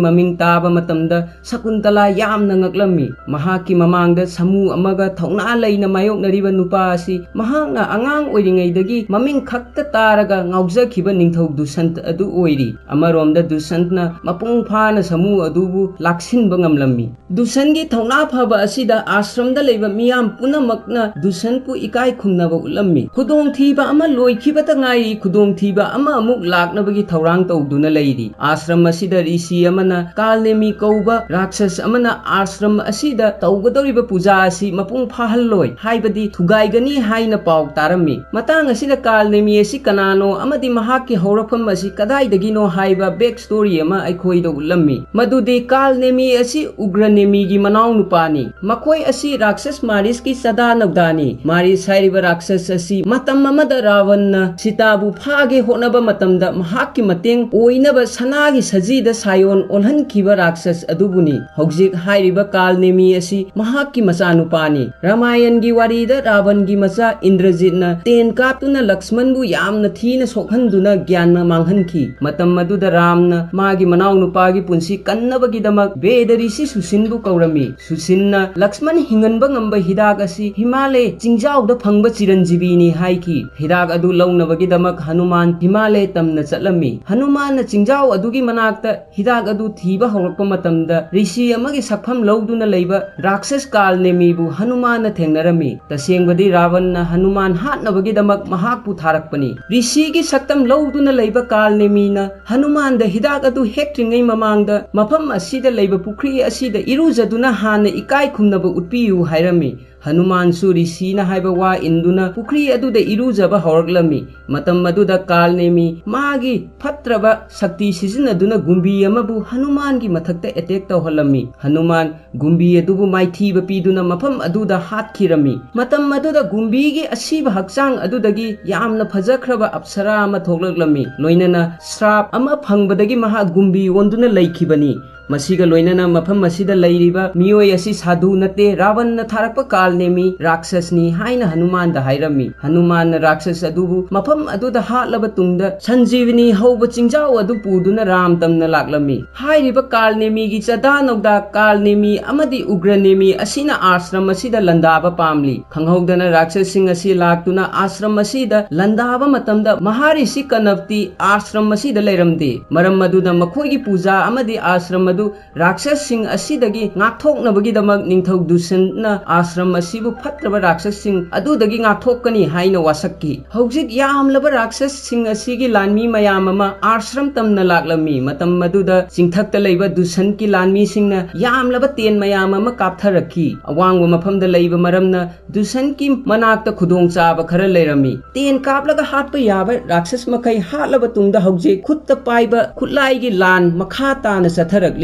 ꯃꯃꯤꯡ ꯇꯥꯕ ꯃꯇꯝꯗ ꯁꯀꯨꯟꯇꯂꯥ ꯌꯥꯝꯅ ꯉꯛꯂꯝꯃꯤ꯫ ꯃꯍꯥꯛꯀꯤ ꯃꯃꯥꯡꯗ ꯁꯥꯃꯨ ꯑꯃꯒ ꯊꯧꯅꯥ ꯂꯩꯅ ꯃꯥꯌꯣꯛꯅꯔꯤꯕ ꯅꯨꯄꯥ ꯑꯁꯤ ꯃꯍꯥꯛꯅ ꯑꯉꯥꯡ ꯑꯣꯏꯔꯤꯉꯩꯗꯒꯤ ꯃꯃꯤꯡ ꯈꯛꯇ ꯇꯥꯔꯒ ꯉꯥꯎꯖꯈꯤꯕ ꯅꯤꯡꯊꯧ ꯗꯨꯁꯟꯇ ꯑꯗꯨ ꯑꯣꯏꯔꯤ꯫ ꯑꯃꯔꯣꯝꯗ ꯗꯨꯁꯟꯇꯅ ꯃꯄꯨꯡ ꯐꯥꯅ ꯁꯥꯃꯨ ꯑꯗꯨꯕꯨ ꯂꯥꯛꯁꯤꯟꯕ ꯉꯝꯂꯝꯃꯤ꯫ ꯗꯨꯁꯟꯒꯤ ꯊꯧꯅꯥ ꯐꯕ ꯑꯁꯤꯗ ꯑꯥꯁ꯭ꯔꯝꯗ ꯂꯩꯕ ꯃꯤꯌꯥꯝ ꯄꯨꯝꯅꯃꯛꯅ ꯗꯨꯁꯟꯄꯨ ꯏꯀꯥꯏ ꯈꯨꯝꯅꯕ ꯎꯠꯂꯝꯃꯤ꯫ ꯈꯨꯗꯣꯡꯊꯤꯕ ꯑꯃ ꯂꯣꯏꯈꯤꯕꯇ ꯉꯥꯏꯔꯤ, ꯈꯨꯗꯣꯡꯊꯤꯕ ꯑꯃ ꯑꯃꯨꯛ ꯂꯥꯛꯅꯕꯒꯤ ꯊꯧꯔꯥꯡ ꯇꯧꯗꯨꯅ ꯂꯩꯔꯤ꯫ ꯑꯥꯁ꯭ꯔꯝ ꯑꯁꯤꯗ ꯔꯤꯁꯤ ꯑꯃꯅ ꯀꯥꯜꯅꯦꯃꯤ ꯀꯧꯕ ꯔꯥꯛꯁꯁ ꯑꯃꯅ ꯑꯥꯁ꯭ꯔꯝ ꯑꯁꯤꯗ ꯇꯧꯒꯗꯧꯔꯤꯕ ꯄꯨꯖꯥ ꯑꯁꯤ ꯃꯄꯨꯡ ꯐꯥꯍꯜꯂꯣꯏ, ꯍꯥꯏꯕꯗꯤ ꯊꯨꯒꯥꯏꯒꯅꯤ ꯍꯥꯏꯅ ꯄꯥꯎ ꯇꯥꯔꯝꯃꯤ꯫ ꯃꯇꯥꯡ ꯑꯁꯤꯗ ꯀꯥꯜꯅꯦꯃꯤ ꯑꯁꯤ ꯀꯅꯥꯅꯣ ꯑꯃꯗꯤ ꯃꯍꯥꯛꯀꯤ ꯍꯧꯔꯛꯐꯝ ꯑꯁꯤ ꯀꯗꯥꯏꯗꯒꯤꯅꯣ ꯍꯥꯏꯕ ꯕꯦꯛ ꯁ꯭ꯇꯣꯔꯤ ꯑꯃ ꯑꯩꯈꯣꯏꯗ ꯎꯠꯂꯝꯃꯤ꯫ ꯃꯗꯨꯗꯤ ꯀꯥꯜꯅꯦꯃꯤ ꯑꯁꯤ ꯎꯒ꯭ꯔꯅꯦꯃꯤꯒꯤ ꯃꯅꯥꯎꯅꯨꯄꯥꯅꯤ꯫ ꯃꯈꯣꯏ ꯑꯁꯤ ꯔꯥꯛꯁꯁ ꯃꯥꯔꯤꯁꯀꯤ ꯆꯗꯥ ꯅꯧꯗꯥꯅꯤ꯫ ꯃꯥꯔꯤꯁ ꯍꯥꯏꯔꯤꯕ ꯔꯥꯛꯁꯁ ꯑꯁꯤ ꯃꯇꯝ ꯑꯃꯗ ꯔꯥꯕꯟꯅ ꯁꯤꯇꯥꯕꯨ ꯐꯥꯒꯦ ꯍꯣꯠꯅꯕ ꯃꯇꯝꯗ ꯃꯍꯥꯛꯀꯤ ꯃꯇꯦꯡ ꯑꯣꯏꯅꯕ ꯁꯅꯥꯒꯤ ꯁꯖꯤꯗ ꯁꯥꯌꯣꯟ ꯑꯣꯜꯍꯟꯈꯤꯕ ꯔꯥꯛꯁꯁ ꯑꯗꯨꯕꯨꯅꯤ꯫ ꯍꯧꯖꯤꯛ ꯍꯥꯏꯔꯤꯕ ꯀꯥꯜꯅꯦꯃꯤ ꯑꯁꯤ ꯃꯍꯥꯛꯀꯤ ꯃꯆꯥꯅꯨꯄꯥꯅꯤ꯫ ꯔꯥꯃꯥꯌꯟꯒꯤ ꯋꯥꯔꯤꯗ ꯔꯥꯕꯟꯒꯤ ꯃꯆꯥ ꯏꯟꯗ꯭ꯔꯖꯤꯠꯅ ꯇꯦꯟ ꯀꯥꯞꯇꯨꯅ ꯂꯛꯁꯃꯟꯕꯨ ꯌꯥꯝꯅ ꯊꯤꯅ ꯁꯣꯛꯍꯟꯗꯨꯅ ꯒ꯭ꯌꯥꯟ ꯃꯥꯡꯍꯟꯈꯤ꯫ ꯃꯇꯝ ꯑꯗꯨꯗ ꯔꯥꯝꯅ ꯃꯥꯒꯤ ꯃꯅꯥꯎꯅꯨꯄꯥ ꯃꯄꯥꯒꯤ ꯄꯨꯟꯁꯤ ꯀꯟꯅꯕꯒꯤꯗꯃꯛ ꯕꯦꯗ ꯔꯤꯁꯤ ꯁꯨꯁꯤꯟꯕꯨ ꯀꯧꯔꯝꯃꯤ꯫ ꯁꯨꯁꯤꯟꯅ ꯂꯛꯁꯃꯟ ꯍꯤꯡꯍꯟꯕ ꯉꯝꯕ ꯍꯤꯗꯥꯛ ꯑꯁꯤ ꯍꯤꯃꯥꯂꯌ ꯆꯤꯡꯖꯥꯎꯗ ꯐꯪꯕ ꯆꯤꯔꯟꯖꯤꯕꯤꯅꯤ ꯍꯥꯏꯈꯤ꯫ ꯍꯤꯗꯥꯛ ꯑꯗꯨ ꯂꯧꯅꯕꯒꯤꯗꯃꯛ ꯍꯅꯨꯃꯥꯟ ꯍꯤꯃꯥꯂꯌ ꯇꯝꯅ ꯆꯠꯂꯝꯃꯤ꯫ ꯍꯅꯨꯃꯥꯟꯅ ꯆꯤꯡꯖꯥꯎ ꯑꯗꯨꯒꯤ ꯃꯅꯥꯛꯇ ꯍꯤꯗꯥꯛ ꯑꯗꯨ ꯊꯤꯕ ꯍꯧꯔꯛꯄ ꯃꯇꯝꯗ, ꯔꯤꯁꯤ ꯑꯃꯒꯤ ꯁꯛꯐꯝ ꯂꯧꯗꯨꯅ ꯂꯩꯕ ꯔꯥꯛꯁꯁ ꯀꯥꯜꯅꯦꯃꯤꯕꯨ ꯍꯅꯨꯃꯥꯟꯅ ꯊꯦꯡꯅꯔꯝꯃꯤ꯫ ꯇꯁꯦꯡꯕꯗꯤ ꯔꯥꯕꯟꯅ ꯍꯅꯨꯃꯥꯟ ꯍꯥꯠꯅꯕꯒꯤꯗꯃꯛ ꯃꯍꯥꯛꯄꯨ ꯊꯥꯔꯛꯄꯅꯤ꯫ ꯔꯤꯁꯤꯒꯤ ꯁꯛꯇꯝ ꯂꯧꯗꯨꯅ ꯂꯩꯕ ꯀꯥꯜꯅꯦꯃꯤꯅ ꯍꯅꯨꯃꯥꯟꯗ ꯍꯤꯗꯥꯛ ꯑꯗꯨ ꯍꯦꯛꯇ꯭ꯔꯤꯉꯩ ꯃꯃꯥꯡꯗ ꯃꯐꯝ ꯑꯁꯤꯗ ꯂꯩꯕ ꯄꯨꯈ꯭ꯔꯤ ꯑꯁꯤꯗ ꯏꯔꯨꯖꯗꯨꯅ ꯍꯥꯟꯅ ꯏꯀꯥꯏ ꯈꯨꯝꯅꯕ ꯎꯠꯄꯤꯌꯨ ꯍꯥꯏꯔꯝꯃꯤ꯫ ꯍꯅꯨꯃꯥꯟꯁꯨ ꯔꯤꯁꯤꯅ ꯍꯥꯏꯕ ꯋꯥ ꯏꯟꯗꯨꯅ ꯄꯨꯈ꯭ꯔꯤ ꯑꯗꯨꯗ ꯏꯔꯨꯖꯕ ꯍꯧꯔꯛꯂꯝꯃꯤ꯫ ꯃꯇꯝ ꯑꯗꯨꯗ ꯀꯥꯜꯅꯦꯃꯤ ꯃꯥꯒꯤ ꯐꯠꯇ꯭ꯔꯕ ꯁꯛꯇꯤ ꯁꯤꯖꯤꯟꯅꯗꯨꯅ ꯒꯨꯝꯕꯤ ꯑꯃꯕꯨ ꯍꯅꯨꯃꯥꯟꯒꯤ ꯃꯊꯛꯇ ꯑꯦꯇꯦꯛ ꯇꯧꯍꯜꯂꯝꯃꯤ꯫ ꯍꯅꯨꯃꯥꯟ ꯒꯨꯝꯕꯤ ꯑꯗꯨꯕꯨ ꯃꯥꯏꯊꯤꯕ ꯄꯤꯗꯨꯅ ꯃꯐꯝ ꯑꯗꯨꯗ ꯍꯥꯠꯈꯤꯔꯝꯃꯤ꯫ ꯃꯇꯝ ꯑꯗꯨꯗ ꯒꯨꯝꯕꯤꯒꯤ ꯑꯁꯤꯕ ꯍꯛꯆꯥꯡ ꯑꯗꯨꯗꯒꯤ ꯌꯥꯝꯅ ꯐꯖꯈ꯭ꯔꯕ ꯑꯞꯁꯔꯥ ꯑꯃ ꯊꯣꯛꯂꯛꯂꯝꯃꯤ꯫ ꯂꯣꯏꯅꯅ ꯁ꯭ꯔꯥꯞ ꯑꯃ ꯐꯪꯕꯗꯒꯤ ꯃꯍꯥꯛ ꯒꯨꯝꯕꯤ ꯑꯣꯟꯗꯨꯅ ꯂꯩꯈꯤꯕꯅꯤ꯫ ꯃꯁꯤꯒ ꯂꯣꯏꯅꯅ ꯃꯐꯝ ꯑꯁꯤꯗ ꯂꯩꯔꯤꯕ ꯃꯤꯑꯣꯏ ꯑꯁꯤ ꯁꯥꯙꯨ ꯅꯠꯇꯦ, ꯔꯥꯕꯟꯅ ꯊꯥꯔꯛꯄ ꯀꯥꯜꯅꯦꯃꯤ ꯔꯥꯛꯁꯁꯅꯤ ꯍꯥꯏꯅ ꯍꯅꯨꯃꯥꯟꯗ ꯍꯥꯏꯔꯝꯃꯤ꯫ ꯍꯅꯨꯃꯥꯟꯅ ꯔꯥꯛꯁꯁ ꯑꯗꯨꯕꯨ ꯃꯐꯝ ꯑꯗꯨꯗ ꯍꯥꯠꯂꯕ ꯇꯨꯡꯗ ꯁꯟꯖꯤꯕꯤꯅꯤ ꯍꯧꯕ ꯆꯤꯡꯖꯥꯎ ꯑꯗꯨ ꯄꯨꯗꯨꯅ ꯔꯥꯝ ꯇꯝꯅ ꯂꯥꯛꯂꯝꯃꯤ꯫ ꯍꯥꯏꯔꯤꯕ ꯀꯥꯜꯅꯦꯃꯤꯒꯤ ꯆꯥꯗꯥ ꯅꯧꯗꯥ ꯀꯥꯜꯅꯦꯃꯤ ꯑꯃꯗꯤ ꯎꯒ꯭ꯔꯅꯦꯃꯤ ꯑꯁꯤꯅ ꯑꯥꯁ꯭ꯔꯝ ꯑꯁꯤꯗ ꯂꯥꯟꯗꯥꯕ ꯄꯥꯝꯂꯤ꯫ ꯈꯪꯍꯧꯗꯅ ꯔꯥꯛꯁꯁꯁꯤꯡ ꯑꯁꯤ ꯂꯥꯛꯇꯨꯅ ꯑꯥꯁ꯭ꯔꯝ ꯑꯁꯤꯗ ꯂꯥꯟꯗꯥꯕ ꯃꯇꯝꯗ ꯃꯍꯥꯔꯤꯁꯤ ꯀꯅꯞꯇꯤ ꯑꯥꯁ꯭ꯔꯝ ꯑꯁꯤꯗ ꯂꯩꯔꯝꯗꯦ꯫ ꯃꯔꯝ ꯑꯗꯨꯅ ꯃꯈꯣꯏꯒꯤ ꯄꯨꯖꯥ ꯑꯃꯗꯤ ꯑꯥꯁ꯭ꯔꯝ ꯑꯗꯨ ꯔꯥꯛꯁꯁꯁꯤꯡ ꯑꯁꯤꯗꯒꯤ ꯉꯥꯛꯊꯣꯛꯅꯕꯒꯤꯗꯃꯛ ꯅꯤꯡꯊꯧ ꯗꯨꯁꯟꯅ ꯑꯥꯁ꯭ꯔꯝ ꯑꯁꯤꯕꯨ ꯐꯠꯇ꯭ꯔꯕ ꯔꯥꯛꯁꯁꯁꯤꯡ ꯑꯗꯨꯗꯒꯤ ꯉꯥꯛꯊꯣꯛꯀꯅꯤ ꯍꯥꯏꯅ ꯋꯥꯁꯛꯈꯤ꯫ ꯍꯧꯖꯤꯛ ꯌꯥꯝꯂꯕ ꯔꯥꯛꯁꯁꯁꯤꯡ ꯑꯁꯤꯒꯤ ꯂꯥꯟꯃꯤ ꯃꯌꯥꯝ ꯑꯃ ꯑꯥꯁ꯭ꯔꯝ ꯇꯝꯅ ꯂꯥꯛꯂꯝꯃꯤ꯫ ꯃꯇꯝ ꯑꯗꯨꯗ ꯆꯤꯡꯊꯛꯇ ꯂꯩꯕ ꯗꯨꯁꯟꯀꯤ ꯂꯥꯟꯃꯤꯁꯤꯡꯅ ꯌꯥꯝꯂꯕ ꯇꯦꯟ ꯃꯌꯥꯝ ꯑꯃ ꯀꯥꯞꯊꯔꯛꯈꯤ꯫ ꯑꯋꯥꯡꯕ ꯃꯐꯝꯗ ꯂꯩꯕ ꯃꯔꯝꯅ ꯗꯨꯁꯟꯀꯤ ꯃꯅꯥꯛꯇ ꯈꯨꯗꯣꯡꯆꯥꯕ ꯈꯔ ꯂꯩꯔꯝꯃꯤ꯫ ꯇꯦꯟ ꯀꯥꯞꯂꯒ ꯍꯥꯠꯄ ꯌꯥꯕ ꯔꯥꯛꯁꯁ ꯃꯈꯩ ꯍꯥꯠꯂꯕ ꯇꯨꯡꯗ ꯍꯧꯖꯤꯛ ꯈꯨꯠꯇ ꯄꯥꯏꯕ ꯈꯨꯠꯂꯥꯏꯒꯤ ꯂꯥꯟ ꯃꯈꯥ ꯇꯥꯅ ꯆꯠꯊꯔꯛꯂꯤ꯫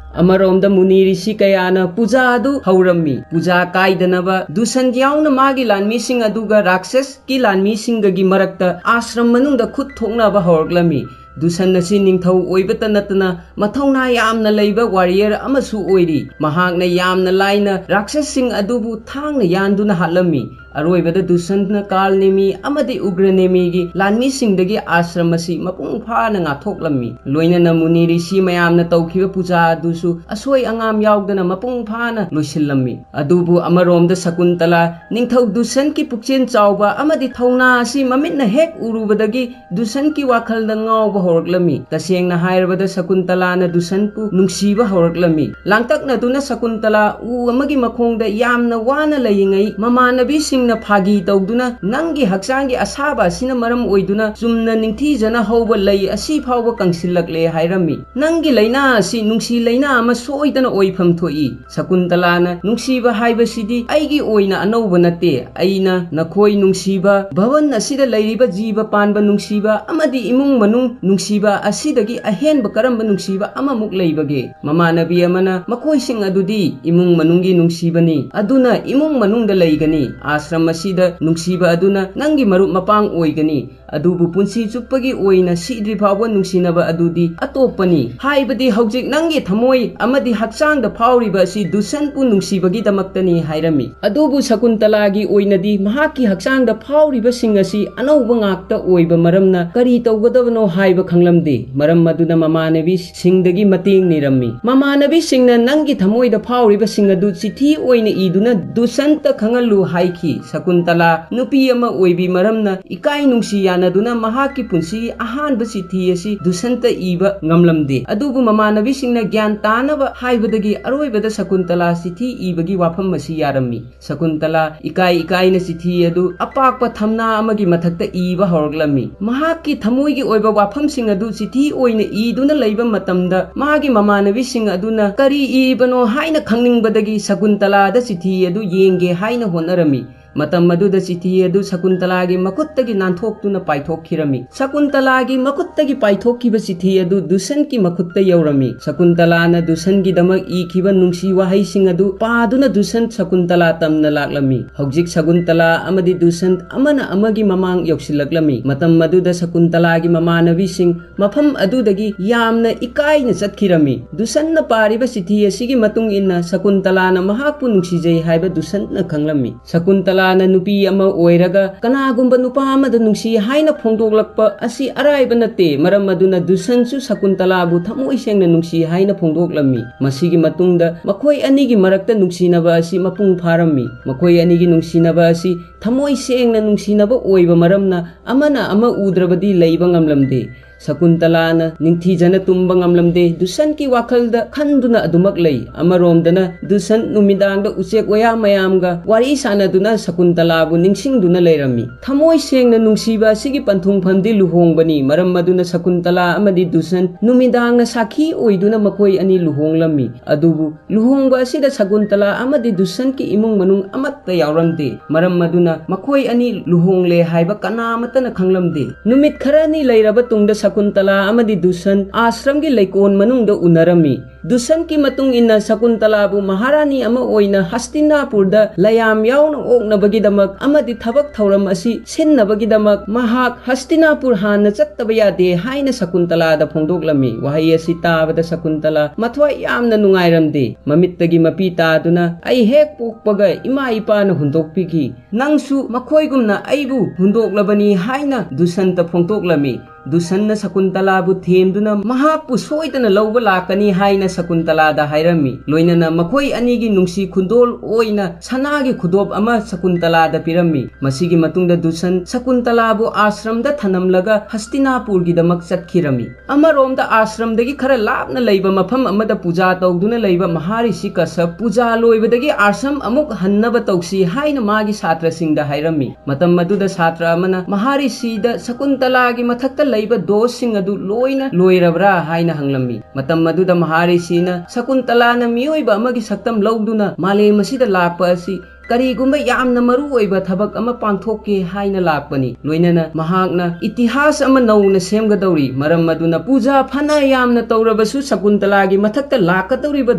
ꯑꯃꯔꯣꯝꯗ ꯃꯨꯅꯤ ꯔꯤꯁꯤ ꯀꯌꯥꯅ ꯄꯨꯖꯥ ꯑꯗꯨ ꯍꯧꯔꯝꯃꯤ꯫ ꯄꯨꯖꯥ ꯀꯥꯏꯗꯅꯕ ꯗꯨꯁꯟ ꯌꯥꯎꯅ ꯃꯥꯒꯤ ꯂꯥꯟꯃꯤꯁꯤꯡ ꯑꯗꯨꯒ ꯔꯥꯛꯁꯁꯀꯤ ꯂꯥꯟꯃꯤꯁꯤꯡꯒꯒꯤ ꯃꯔꯛꯇ ꯑꯥꯁ꯭ꯔꯝ ꯃꯅꯨꯡꯗ ꯈꯨꯠ ꯊꯣꯛꯅꯕ ꯍꯧꯔꯛꯂꯝꯃꯤ꯫ ꯗꯨꯁꯟ ꯑꯁꯤ ꯅꯤꯡꯊꯧ ꯑꯣꯏꯕꯇ ꯅꯠꯇꯅ ꯃꯊꯧꯅꯥ ꯌꯥꯝꯅ ꯂꯩꯕ ꯋꯥꯔꯤꯌꯔ ꯑꯃꯁꯨ ꯑꯣꯏꯔꯤ꯫ ꯃꯍꯥꯛꯅ ꯌꯥꯝꯅ ꯂꯥꯏꯅ ꯔꯥꯛꯁꯁꯁꯤꯡ ꯑꯗꯨꯕꯨ ꯊꯥꯡꯅ ꯌꯥꯟꯗꯨꯅ ꯍꯥꯠꯂꯝꯃꯤ꯫ ꯑꯔꯣꯏꯕꯗ ꯗꯨꯁꯟꯅ ꯀꯥꯜ ꯅꯦꯃꯤ ꯑꯃꯗꯤ ꯎꯒ꯭ꯔ ꯅꯦꯃꯤꯒꯤ ꯂꯥꯟꯃꯤꯁꯤꯡꯗꯒꯤ ꯑꯥꯁ꯭ꯔꯝ ꯑꯁꯤ ꯃꯄꯨꯡ ꯐꯥꯅ ꯉꯥꯛꯊꯣꯛꯂꯝꯃꯤ꯫ ꯂꯣꯏꯅꯅ ꯃꯨꯅꯤ ꯔꯤꯁꯤ ꯃꯌꯥꯝꯅ ꯇꯧꯈꯤꯕ ꯄꯨꯖꯥ ꯑꯗꯨꯁꯨ ꯑꯁꯣꯏ ꯑꯉꯥꯝ ꯌꯥꯎꯗꯅ ꯃꯄꯨꯡ ꯐꯥꯅ ꯂꯣꯏꯁꯤꯜꯂꯝꯃꯤ꯫ ꯑꯗꯨꯕꯨ ꯑꯃꯔꯣꯝꯗ ꯁꯀꯨꯟꯇꯂꯥ ꯅꯤꯡꯊꯧ ꯗꯨꯁꯟꯒꯤ ꯄꯨꯛꯆꯦꯜ ꯆꯥꯎꯕ ꯑꯃꯗꯤ ꯊꯧꯅꯥ ꯑꯁꯤ ꯃꯃꯤꯠꯅ ꯍꯦꯛ ꯎꯔꯨꯕꯗꯒꯤ ꯗꯨꯁꯟꯒꯤ ꯋꯥꯈꯜꯗ ꯉꯥꯎꯕ ꯍꯧꯔꯛꯂꯝꯃꯤ꯫ ꯇꯁꯦꯡꯅ ꯍꯥꯏꯔꯕꯗ ꯁꯀꯨꯟꯇꯂꯥꯅ ꯗꯨꯁꯟꯕꯨ ꯅꯨꯡꯁꯤꯕ ꯍꯧꯔꯛꯂꯝꯃꯤ꯫ ꯂꯥꯡꯇꯛꯅꯗꯨꯅ ꯁꯀꯨꯟꯇꯂꯥ ꯎ ꯑꯃꯒꯤ ꯃꯈꯣꯡꯗ ꯌꯥꯝꯅ ꯋꯥꯅ ꯂꯩꯔꯤꯉꯩ ꯃꯃꯥꯟꯅꯕꯤꯁꯤꯡꯅ ꯐꯥꯒꯤ ꯇꯧꯗꯨꯅ, "ꯅꯪꯒꯤ ꯍꯛꯆꯥꯡꯒꯤ ꯑꯁꯥꯕ ꯑꯁꯤꯅ ꯃꯔꯝ ꯑꯣꯏꯗꯨꯅ ꯆꯨꯝꯅ ꯅꯤꯡꯊꯤꯖꯅ ꯍꯧꯕ ꯂꯩ ꯑꯁꯤ ꯐꯥꯎꯕ ꯀꯪꯁꯤꯜꯂꯛꯂꯦ" ꯍꯥꯏꯔꯝꯃꯤ꯫ "ꯅꯪꯒꯤ ꯂꯥꯏꯅꯥ ꯑꯁꯤ ꯅꯨꯡꯁꯤ ꯂꯥꯏꯅꯥ ꯑꯃ ꯁꯣꯏꯗꯅ ꯑꯣꯏꯐꯝ ꯊꯣꯛꯏ꯫ ꯁꯀꯨꯟꯇꯂꯥꯅ, ꯅꯨꯡꯁꯤꯕ ꯍꯥꯏꯕꯁꯤꯗꯤ ꯑꯩꯒꯤ ꯑꯣꯏꯅ ꯑꯅꯧꯕ ꯅꯠꯇꯦ꯫ ꯑꯩꯅ ꯅꯈꯣꯏ ꯅꯨꯡꯁꯤꯕ, ꯚꯕꯟ ꯑꯁꯤꯗ ꯂꯩꯔꯤꯕ ꯖꯤꯕ ꯄꯥꯟꯕ ꯅꯨꯡꯁꯤꯕ ꯑꯃꯗꯤ ꯏꯃꯨꯡ ꯃꯅꯨꯡ ꯅꯨꯡꯁꯤꯕ ꯑꯁꯤꯗꯒꯤ ꯑꯍꯦꯟꯕ ꯀꯔꯝꯕ ꯅꯨꯡꯁꯤꯕ ꯑꯃꯃꯨꯛ ꯂꯩꯕꯒꯦ?" ꯃꯃꯥꯟꯅꯕꯤ ꯑꯃꯅ, "ꯃꯈꯣꯏꯁꯤꯡ ꯑꯗꯨꯗꯤ ꯏꯃꯨꯡ ꯃꯅꯨꯡꯒꯤ ꯅꯨꯡꯁꯤꯕꯅꯤ, ꯑꯗꯨꯅ ꯏꯃꯨꯡ ꯃꯅꯨꯡꯗ ꯂꯩꯒꯅꯤ꯫ ꯑꯥꯁ꯭ꯔꯝ ꯑꯁꯤꯗ ꯅꯨꯡꯁꯤꯕ ꯑꯗꯨꯅ ꯅꯪꯒꯤ ꯃꯔꯨꯞ ꯃꯄꯥꯡ ꯑꯣꯏꯒꯅꯤ꯫ ꯑꯗꯨꯕꯨ ꯄꯨꯟꯁꯤ ꯆꯨꯞꯄꯒꯤ ꯑꯣꯏꯅ ꯁꯤꯗ꯭ꯔꯤ ꯐꯥꯎꯕ ꯅꯨꯡꯁꯤꯅꯕ ꯑꯗꯨꯗꯤ ꯑꯇꯣꯞꯄꯅꯤ꯫ ꯍꯥꯏꯕꯗꯤ ꯍꯧꯖꯤꯛ ꯅꯪꯒꯤ ꯊꯃꯣꯏ ꯑꯃꯗꯤ ꯍꯛꯆꯥꯡꯗ ꯐꯥꯎꯔꯤꯕ ꯑꯁꯤ ꯗꯨꯁꯟꯄꯨ ꯅꯨꯡꯁꯤꯕꯒꯤꯗꯃꯛꯇꯅꯤ" ꯍꯥꯏꯔꯝꯃꯤ꯫ ꯑꯗꯨꯕꯨ ꯁꯀꯨꯟꯇꯂꯥꯒꯤ ꯑꯣꯏꯅꯗꯤ ꯃꯍꯥꯛꯀꯤ ꯍꯛꯆꯥꯡꯗ ꯐꯥꯎꯔꯤꯕꯁꯤꯡ ꯑꯁꯤ ꯑꯅꯧꯕ ꯉꯥꯛꯇ ꯑꯣꯏꯕ ꯃꯔꯝꯅ ꯀꯔꯤ ꯇꯧꯒꯗꯕꯅꯣ ꯍꯥꯏꯕ ꯈꯪꯂꯝꯗꯦ꯫ ꯃꯔꯝ ꯑꯗꯨꯅ ꯃꯃꯥꯟꯅꯕꯤꯁꯤꯡꯗꯒꯤ ꯃꯇꯦꯡ ꯅꯤꯔꯝꯃꯤ꯫ ꯃꯃꯥꯟꯅꯕꯤꯁꯤꯡꯅ ꯅꯪꯒꯤ ꯊꯃꯣꯏꯗ ꯐꯥꯎꯔꯤꯕꯁꯤꯡ ꯑꯗꯨ ꯆꯤꯊꯤ ꯑꯣꯏꯅ ꯏꯗꯨꯅ ꯗꯨꯁꯟꯇ ꯈꯪꯍꯜꯂꯨ ꯍꯥꯏꯈꯤ꯫ ꯁꯀꯨꯟꯇꯂꯥ ꯅꯨꯄꯤ ꯑꯃ ꯑꯣꯏꯕꯤ ꯃꯔꯝꯅ ꯏꯀꯥꯏ ꯅꯨꯡꯁꯤ ꯌꯥꯅꯗꯨꯅ ꯃꯍꯥꯛꯀꯤ ꯄꯨꯟꯁꯤꯒꯤ ꯑꯍꯥꯟꯕ ꯆꯤꯊꯤ ꯑꯁꯤ ꯗꯨꯁꯟꯇ ꯏꯕ ꯉꯝꯂꯝꯗꯦ꯫ ꯑꯗꯨꯕꯨ ꯃꯃꯥꯟꯅꯕꯤꯁꯤꯡꯅ ꯒ꯭ꯌꯥꯟ ꯇꯥꯅꯕ ꯍꯥꯏꯕꯗꯒꯤ ꯑꯔꯣꯏꯕꯗ ꯁꯀꯨꯟꯇꯂꯥ ꯆꯤꯊꯤ ꯏꯕꯒꯤ ꯋꯥꯐꯝ ꯑꯁꯤ ꯌꯥꯔꯝꯃꯤ꯫ ꯁꯀꯨꯟꯇꯂꯥ ꯏꯀꯥꯏ ꯏꯀꯥꯏꯅ ꯆꯤꯊꯤ ꯑꯗꯨ ꯑꯄꯥꯛꯄ ꯊꯝꯅꯥ ꯑꯃꯒꯤ ꯃꯊꯛꯇ ꯏꯕ ꯍꯧꯔꯛꯂꯝꯃꯤ꯫ ꯃꯍꯥꯛꯀꯤ ꯊꯃꯣꯏꯒꯤ ꯑꯣꯏꯕ ꯋꯥꯐꯝꯁꯤꯡ ꯑꯗꯨ ꯆꯤꯊꯤ ꯑꯣꯏꯅ ꯏꯗꯨꯅ ꯂꯩꯕ ꯃꯇꯝꯗ ꯃꯥꯒꯤ ꯃꯃꯥꯟꯅꯕꯤꯁꯤꯡ ꯑꯗꯨꯅ ꯀꯔꯤ ꯏꯔꯤꯕꯅꯣ ꯍꯥꯏꯅ ꯈꯪꯅꯤꯡꯕꯗꯒꯤ ꯁꯀꯨꯟꯇꯂꯥꯗ ꯆꯤꯊꯤ ꯑꯗꯨ ꯌꯦꯡꯒꯦ ꯍꯥꯏꯅ ꯍꯣꯠꯅꯔꯝꯃꯤ꯫ ꯃꯇꯝ ꯑꯗꯨꯗ ꯆꯤꯊꯤ ꯑꯗꯨ ꯁꯀꯨꯟꯇꯂꯥꯒꯤ ꯃꯈꯨꯠꯇꯒꯤ ꯅꯥꯟꯊꯣꯛꯇꯨꯅ ꯄꯥꯏꯊꯣꯛꯈꯤꯔꯝꯃꯤ꯫ ꯁꯀꯨꯟꯇꯂꯥꯒꯤ ꯃꯈꯨꯠꯇꯒꯤ ꯄꯥꯏꯊꯣꯛꯈꯤꯕ ꯆꯤꯊꯤ ꯑꯗꯨ ꯗꯨꯁꯟꯒꯤ ꯃꯈꯨꯠꯇ ꯌꯧꯔꯝꯃꯤ꯫ ꯁꯀꯨꯟꯇꯂꯥꯅ ꯗꯨꯁꯟꯒꯤꯗꯃꯛ ꯏꯈꯤꯕ ꯅꯨꯡꯁꯤ ꯋꯥꯍꯩꯁꯤꯡ ꯑꯗꯨ ꯄꯥꯗꯨꯅ ꯗꯨꯁꯟ ꯁꯀꯨꯟꯇꯂꯥ ꯇꯝꯅ ꯂꯥꯛꯂꯝꯃꯤ꯫ ꯍꯧꯖꯤꯛ ꯁꯀꯨꯟꯇꯂꯥ ꯑꯃꯗꯤ ꯗꯨꯁꯟ ꯑꯃꯅ ꯑꯃꯒꯤ ꯃꯃꯥꯡ ꯌꯧꯁꯤꯜꯂꯛꯂꯝꯃꯤ꯫ ꯃꯇꯝ ꯑꯗꯨꯗ ꯁꯀꯨꯟꯇꯂꯥꯒꯤ ꯃꯃꯥꯟꯅꯕꯤꯁꯤꯡ ꯃꯐꯝ ꯑꯗꯨꯗꯒꯤ ꯌꯥꯝꯅ ꯏꯀꯥꯏꯅ ꯆꯠꯈꯤꯔꯝꯃꯤ꯫ ꯗꯨꯁꯟꯅ ꯄꯥꯔꯤꯕ ꯆꯤꯊꯤ ꯑꯁꯤꯒꯤ ꯃꯇꯨꯡ ꯏꯟꯅ ꯁꯀꯨꯟꯇꯂꯥꯅ ꯃꯍꯥꯛꯄꯨ ꯅꯨꯡꯁꯤꯖꯩ ꯍꯥꯏꯕ ꯗꯨꯁꯟꯅ ꯈꯪꯂꯝꯃꯤ꯫ ꯁꯀꯨꯟꯇꯂꯥꯅ ꯅꯨꯄꯤ ꯑꯃ ꯑꯣꯏꯔꯒ ꯀꯅꯥꯒꯨꯝꯕ ꯅꯨꯄꯥ ꯑꯃꯗ ꯅꯨꯡꯁꯤ ꯍꯥꯏꯅ ꯐꯣꯡꯗꯣꯛꯂꯛꯄ ꯑꯁꯤ ꯑꯔꯥꯏꯕ ꯅꯠꯇꯦ꯫ ꯃꯔꯝ ꯑꯗꯨꯅ ꯗꯨꯁꯟꯁꯨ ꯁꯀꯨꯟꯇꯂꯥꯕꯨ ꯊꯃꯣꯏ ꯁꯦꯡꯅ ꯅꯨꯡꯁꯤ ꯍꯥꯏꯅ ꯐꯣꯡꯗꯣꯛꯂꯝꯃꯤ꯫ ꯃꯁꯤꯒꯤ ꯃꯇꯨꯡꯗ ꯃꯈꯣꯏ ꯑꯅꯤꯒꯤ ꯃꯔꯛꯇ ꯅꯨꯡꯁꯤꯅꯕ ꯑꯁꯤ ꯃꯄꯨꯡ ꯐꯥꯔꯝꯃꯤ꯫ ꯃꯈꯣꯏ ꯑꯅꯤꯒꯤ ꯅꯨꯡꯁꯤꯅꯕ ꯑꯁꯤ ꯊꯃꯣꯏ ꯁꯦꯡꯅ ꯅꯨꯡꯁꯤꯅꯕ ꯑꯣꯏꯕ ꯃꯔꯝꯅ ꯑꯃꯅ ꯑꯃ ꯎꯗ꯭ꯔꯕꯗꯤ ꯂꯩꯕ ꯉꯝꯂꯝꯗꯦ꯫ ꯁꯀꯨꯟꯇꯂꯥꯅ ꯅꯤꯡꯊꯤꯖꯅ ꯇꯨꯝꯕ ꯉꯝꯂꯝꯗꯦ꯫ ꯗꯨꯁꯟꯒꯤ ꯋꯥꯈꯜꯗ ꯈꯟꯗꯨꯅ ꯑꯗꯨꯃꯛ ꯂꯩ꯫ ꯑꯃꯔꯣꯝꯗꯅ ꯗꯨꯁꯟ ꯅꯨꯃꯤꯗꯥꯡꯗ ꯎꯆꯦꯛ ꯋꯥꯌꯥ ꯃꯌꯥꯝꯒ ꯋꯥꯔꯤ ꯁꯥꯟꯅꯗꯨꯅ ꯁꯀꯨꯟꯇꯂꯥꯕꯨ ꯅꯤꯡꯁꯤꯡꯗꯨꯅ ꯂꯩꯔꯝꯃꯤ꯫ ꯊꯃꯣꯏ ꯁꯦꯡꯅ ꯅꯨꯡꯁꯤꯕ ꯑꯁꯤꯒꯤ ꯄꯟꯊꯨꯡꯐꯝꯗꯤ ꯂꯨꯍꯣꯡꯕꯅꯤ꯫ ꯃꯔꯝ ꯑꯗꯨꯅ ꯁꯀꯨꯟꯇꯂꯥ ꯑꯃꯗꯤ ꯗꯨꯁꯟ ꯅꯨꯃꯤꯗꯥꯡꯅ ꯁꯥꯈꯤ ꯑꯣꯏꯗꯨꯅ ꯃꯈꯣꯏ ꯑꯅꯤ ꯂꯨꯍꯣꯡꯂꯝꯃꯤ꯫ ꯑꯗꯨꯕꯨ ꯂꯨꯍꯣꯡꯕ ꯑꯁꯤꯗ ꯁꯒꯨꯟꯇꯂꯥ ꯑꯃꯗꯤ ꯗꯨꯁꯟꯒꯤ ꯏꯃꯨꯡ ꯃꯅꯨꯡ ꯑꯃꯠꯇ ꯌꯥꯎꯔꯝꯗꯦ꯫ ꯃꯔꯝ ꯑꯗꯨꯅ ꯃꯈꯣꯏ ꯑꯅꯤ ꯂꯨꯍꯣꯡꯂꯦ ꯍꯥꯏꯕ ꯀꯅꯥꯃꯠꯇꯅ ꯈꯪꯂꯝꯗꯦ꯫ ꯅꯨꯃꯤꯠ ꯈꯔꯅꯤ ꯂꯩꯔꯕ ꯇꯨꯡꯗ ꯁꯀꯨꯟꯇꯂꯥ ꯑꯃꯗꯤ ꯗꯨꯁꯟ ꯑꯥꯁ꯭ꯔꯝꯒꯤ ꯂꯩꯀꯣꯜ ꯃꯅꯨꯡꯗ ꯎꯅꯔꯝꯃꯤ꯫ ꯗꯨꯁꯟꯒꯤ ꯃꯇꯨꯡ ꯏꯟꯅ ꯁꯀꯨꯟꯇꯂꯥꯕꯨ ꯃꯍꯥꯔꯥꯅꯤ ꯑꯃ ꯑꯣꯏꯅ ꯍꯁꯇꯤꯅꯥꯄꯨꯔꯗ ꯂꯌꯥꯝ ꯌꯥꯎꯅ ꯑꯣꯛꯅꯕꯒꯤꯗꯃꯛ ꯑꯃꯗꯤ ꯊꯕꯛ ꯊꯧꯔꯝ ꯑꯁꯤ ꯁꯤꯟꯅꯕꯒꯤꯗꯃꯛ ꯃꯍꯥꯛ ꯍꯁꯇꯤꯅꯥꯄꯨꯔ ꯍꯥꯟꯅ ꯆꯠꯇꯕ ꯌꯥꯗꯦ ꯍꯥꯏꯅ ꯁꯀꯨꯟꯇꯂꯥꯗ ꯐꯣꯡꯗꯣꯛꯂꯝꯃꯤ꯫ ꯋꯥꯍꯩ ꯑꯁꯤ ꯇꯥꯕꯗ ꯁꯀꯨꯟꯇꯂꯥ ꯃꯊ꯭ꯋꯥꯏ ꯌꯥꯝꯅ ꯅꯨꯡꯉꯥꯏꯔꯝꯗꯦ꯫ ꯃꯃꯤꯠꯇꯒꯤ ꯃꯄꯤ ꯇꯥꯗꯨꯅ, "ꯑꯩ ꯍꯦꯛ ꯄꯣꯛꯄꯒ ꯏꯃꯥ ꯏꯄꯥꯅ ꯍꯨꯟꯗꯣꯛꯄꯤꯈꯤ꯫ ꯅꯪꯁꯨ ꯃꯈꯣꯏꯒꯨꯝꯅ ꯑꯩꯕꯨ ꯍꯨꯟꯗꯣꯛꯂꯕꯅꯤ" ꯍꯥꯏꯅ ꯗꯨꯁꯟꯇ ꯐꯣꯡꯗꯣꯛꯂꯝꯃꯤ꯫ ꯗꯨꯁꯟꯅ ꯁꯀꯨꯟꯇꯂꯥꯕꯨ ꯊꯦꯝꯗꯨꯅ ꯃꯍꯥꯛꯄꯨ ꯁꯣꯏꯗꯅ ꯂꯧꯕ ꯂꯥꯛꯀꯅꯤ ꯍꯥꯏꯅ ꯁꯀꯨꯟꯇꯂꯥꯗ ꯍꯥꯏꯔꯝꯃꯤ꯫ ꯂꯣꯏꯅꯅ ꯃꯈꯣꯏ ꯑꯅꯤꯒꯤ ꯅꯨꯡꯁꯤ ꯈꯨꯗꯣꯜ ꯑꯣꯏꯅ ꯁꯅꯥꯒꯤ ꯈꯨꯗꯣꯞ ꯑꯃ ꯁꯀꯨꯟꯇꯂꯥꯗ ꯄꯤꯔꯝꯃꯤ꯫ ꯃꯁꯤꯒꯤ ꯃꯇꯨꯡꯗ ꯗꯨꯁꯟ ꯁꯀꯨꯟꯇꯂꯥꯕꯨ ꯑꯥꯁ꯭ꯔꯝꯗ ꯊꯅꯝꯂꯒ ꯍꯁꯇꯤꯅꯥꯄꯨꯔꯒꯤꯗꯃꯛ ꯆꯠꯈꯤꯔꯝꯃꯤ꯫ ꯑꯃꯔꯣꯝꯗ ꯑꯥꯁ꯭ꯔꯝꯗꯒꯤ ꯈꯔ ꯂꯥꯞꯅ ꯂꯩꯕ ꯃꯐꯝ ꯑꯃꯗ ꯄꯨꯖꯥ ꯇꯧꯗꯨꯅ ꯂꯩꯕ ꯃꯍꯥꯔꯤꯁꯤ ꯀꯁ꯭ꯌꯞ ꯄꯨꯖꯥ ꯂꯣꯏꯕꯗꯒꯤ ꯑꯥꯁ꯭ꯔꯝ ꯑꯃꯨꯛ ꯍꯟꯅꯕ ꯇꯧꯁꯤ ꯍꯥꯏꯅ ꯃꯥꯒꯤ ꯁꯥꯇ꯭ꯔꯁꯤꯡꯗ ꯍꯥꯏꯔꯝꯃꯤ꯫ ꯃꯇꯝ ꯑꯗꯨꯗ ꯁꯥꯇ꯭ꯔ ꯑꯃꯅ ꯃꯍꯥꯔꯤꯁꯤꯗ ꯁꯀꯨꯟꯇꯂꯥꯒꯤ ꯃꯊꯛꯇ ꯂꯩꯕ ꯗꯣꯁꯁꯤꯡ ꯑꯗꯨ ꯂꯣꯏꯅ ꯂꯣꯏꯔꯕ꯭ꯔꯥ ꯍꯥꯏꯅ ꯍꯪꯂꯝꯃꯤ꯫ ꯃꯇꯝ ꯑꯗꯨꯗ ꯃꯍꯥꯔꯤꯁꯤꯅ ꯁꯀꯨꯟꯇꯂꯥꯅ ꯃꯤꯑꯣꯏꯕ ꯑꯃꯒꯤ ꯁꯛꯇꯝ ꯂꯧꯗꯨꯅ ꯃꯥꯂꯦꯝ ꯑꯁꯤꯗ ꯂꯥꯛꯄ ꯑꯁꯤ ꯀꯔꯤꯒꯨꯝꯕ ꯌꯥꯝꯅ ꯃꯔꯨ ꯑꯣꯏꯕ ꯊꯕꯛ ꯑꯃ ꯄꯥꯡꯊꯣꯛꯀꯦ ꯍꯥꯏꯅ ꯂꯥꯛꯄꯅꯤ꯫ ꯂꯣꯏꯅꯅ ꯃꯍꯥꯛꯅ ꯏꯇꯤꯍꯥꯁ ꯑꯃ ꯅꯧꯅ ꯁꯦꯝꯒꯗꯧꯔꯤ꯫ ꯃꯔꯝ ꯑꯗꯨꯅ ꯄꯨꯖꯥ ꯐꯅ ꯌꯥꯝꯅ ꯇꯧꯔꯕꯁꯨ ꯁꯀꯨꯟꯇꯂꯥꯒꯤ ꯃꯊꯛꯇ ꯂꯥꯛꯀꯗꯧꯔꯤꯕ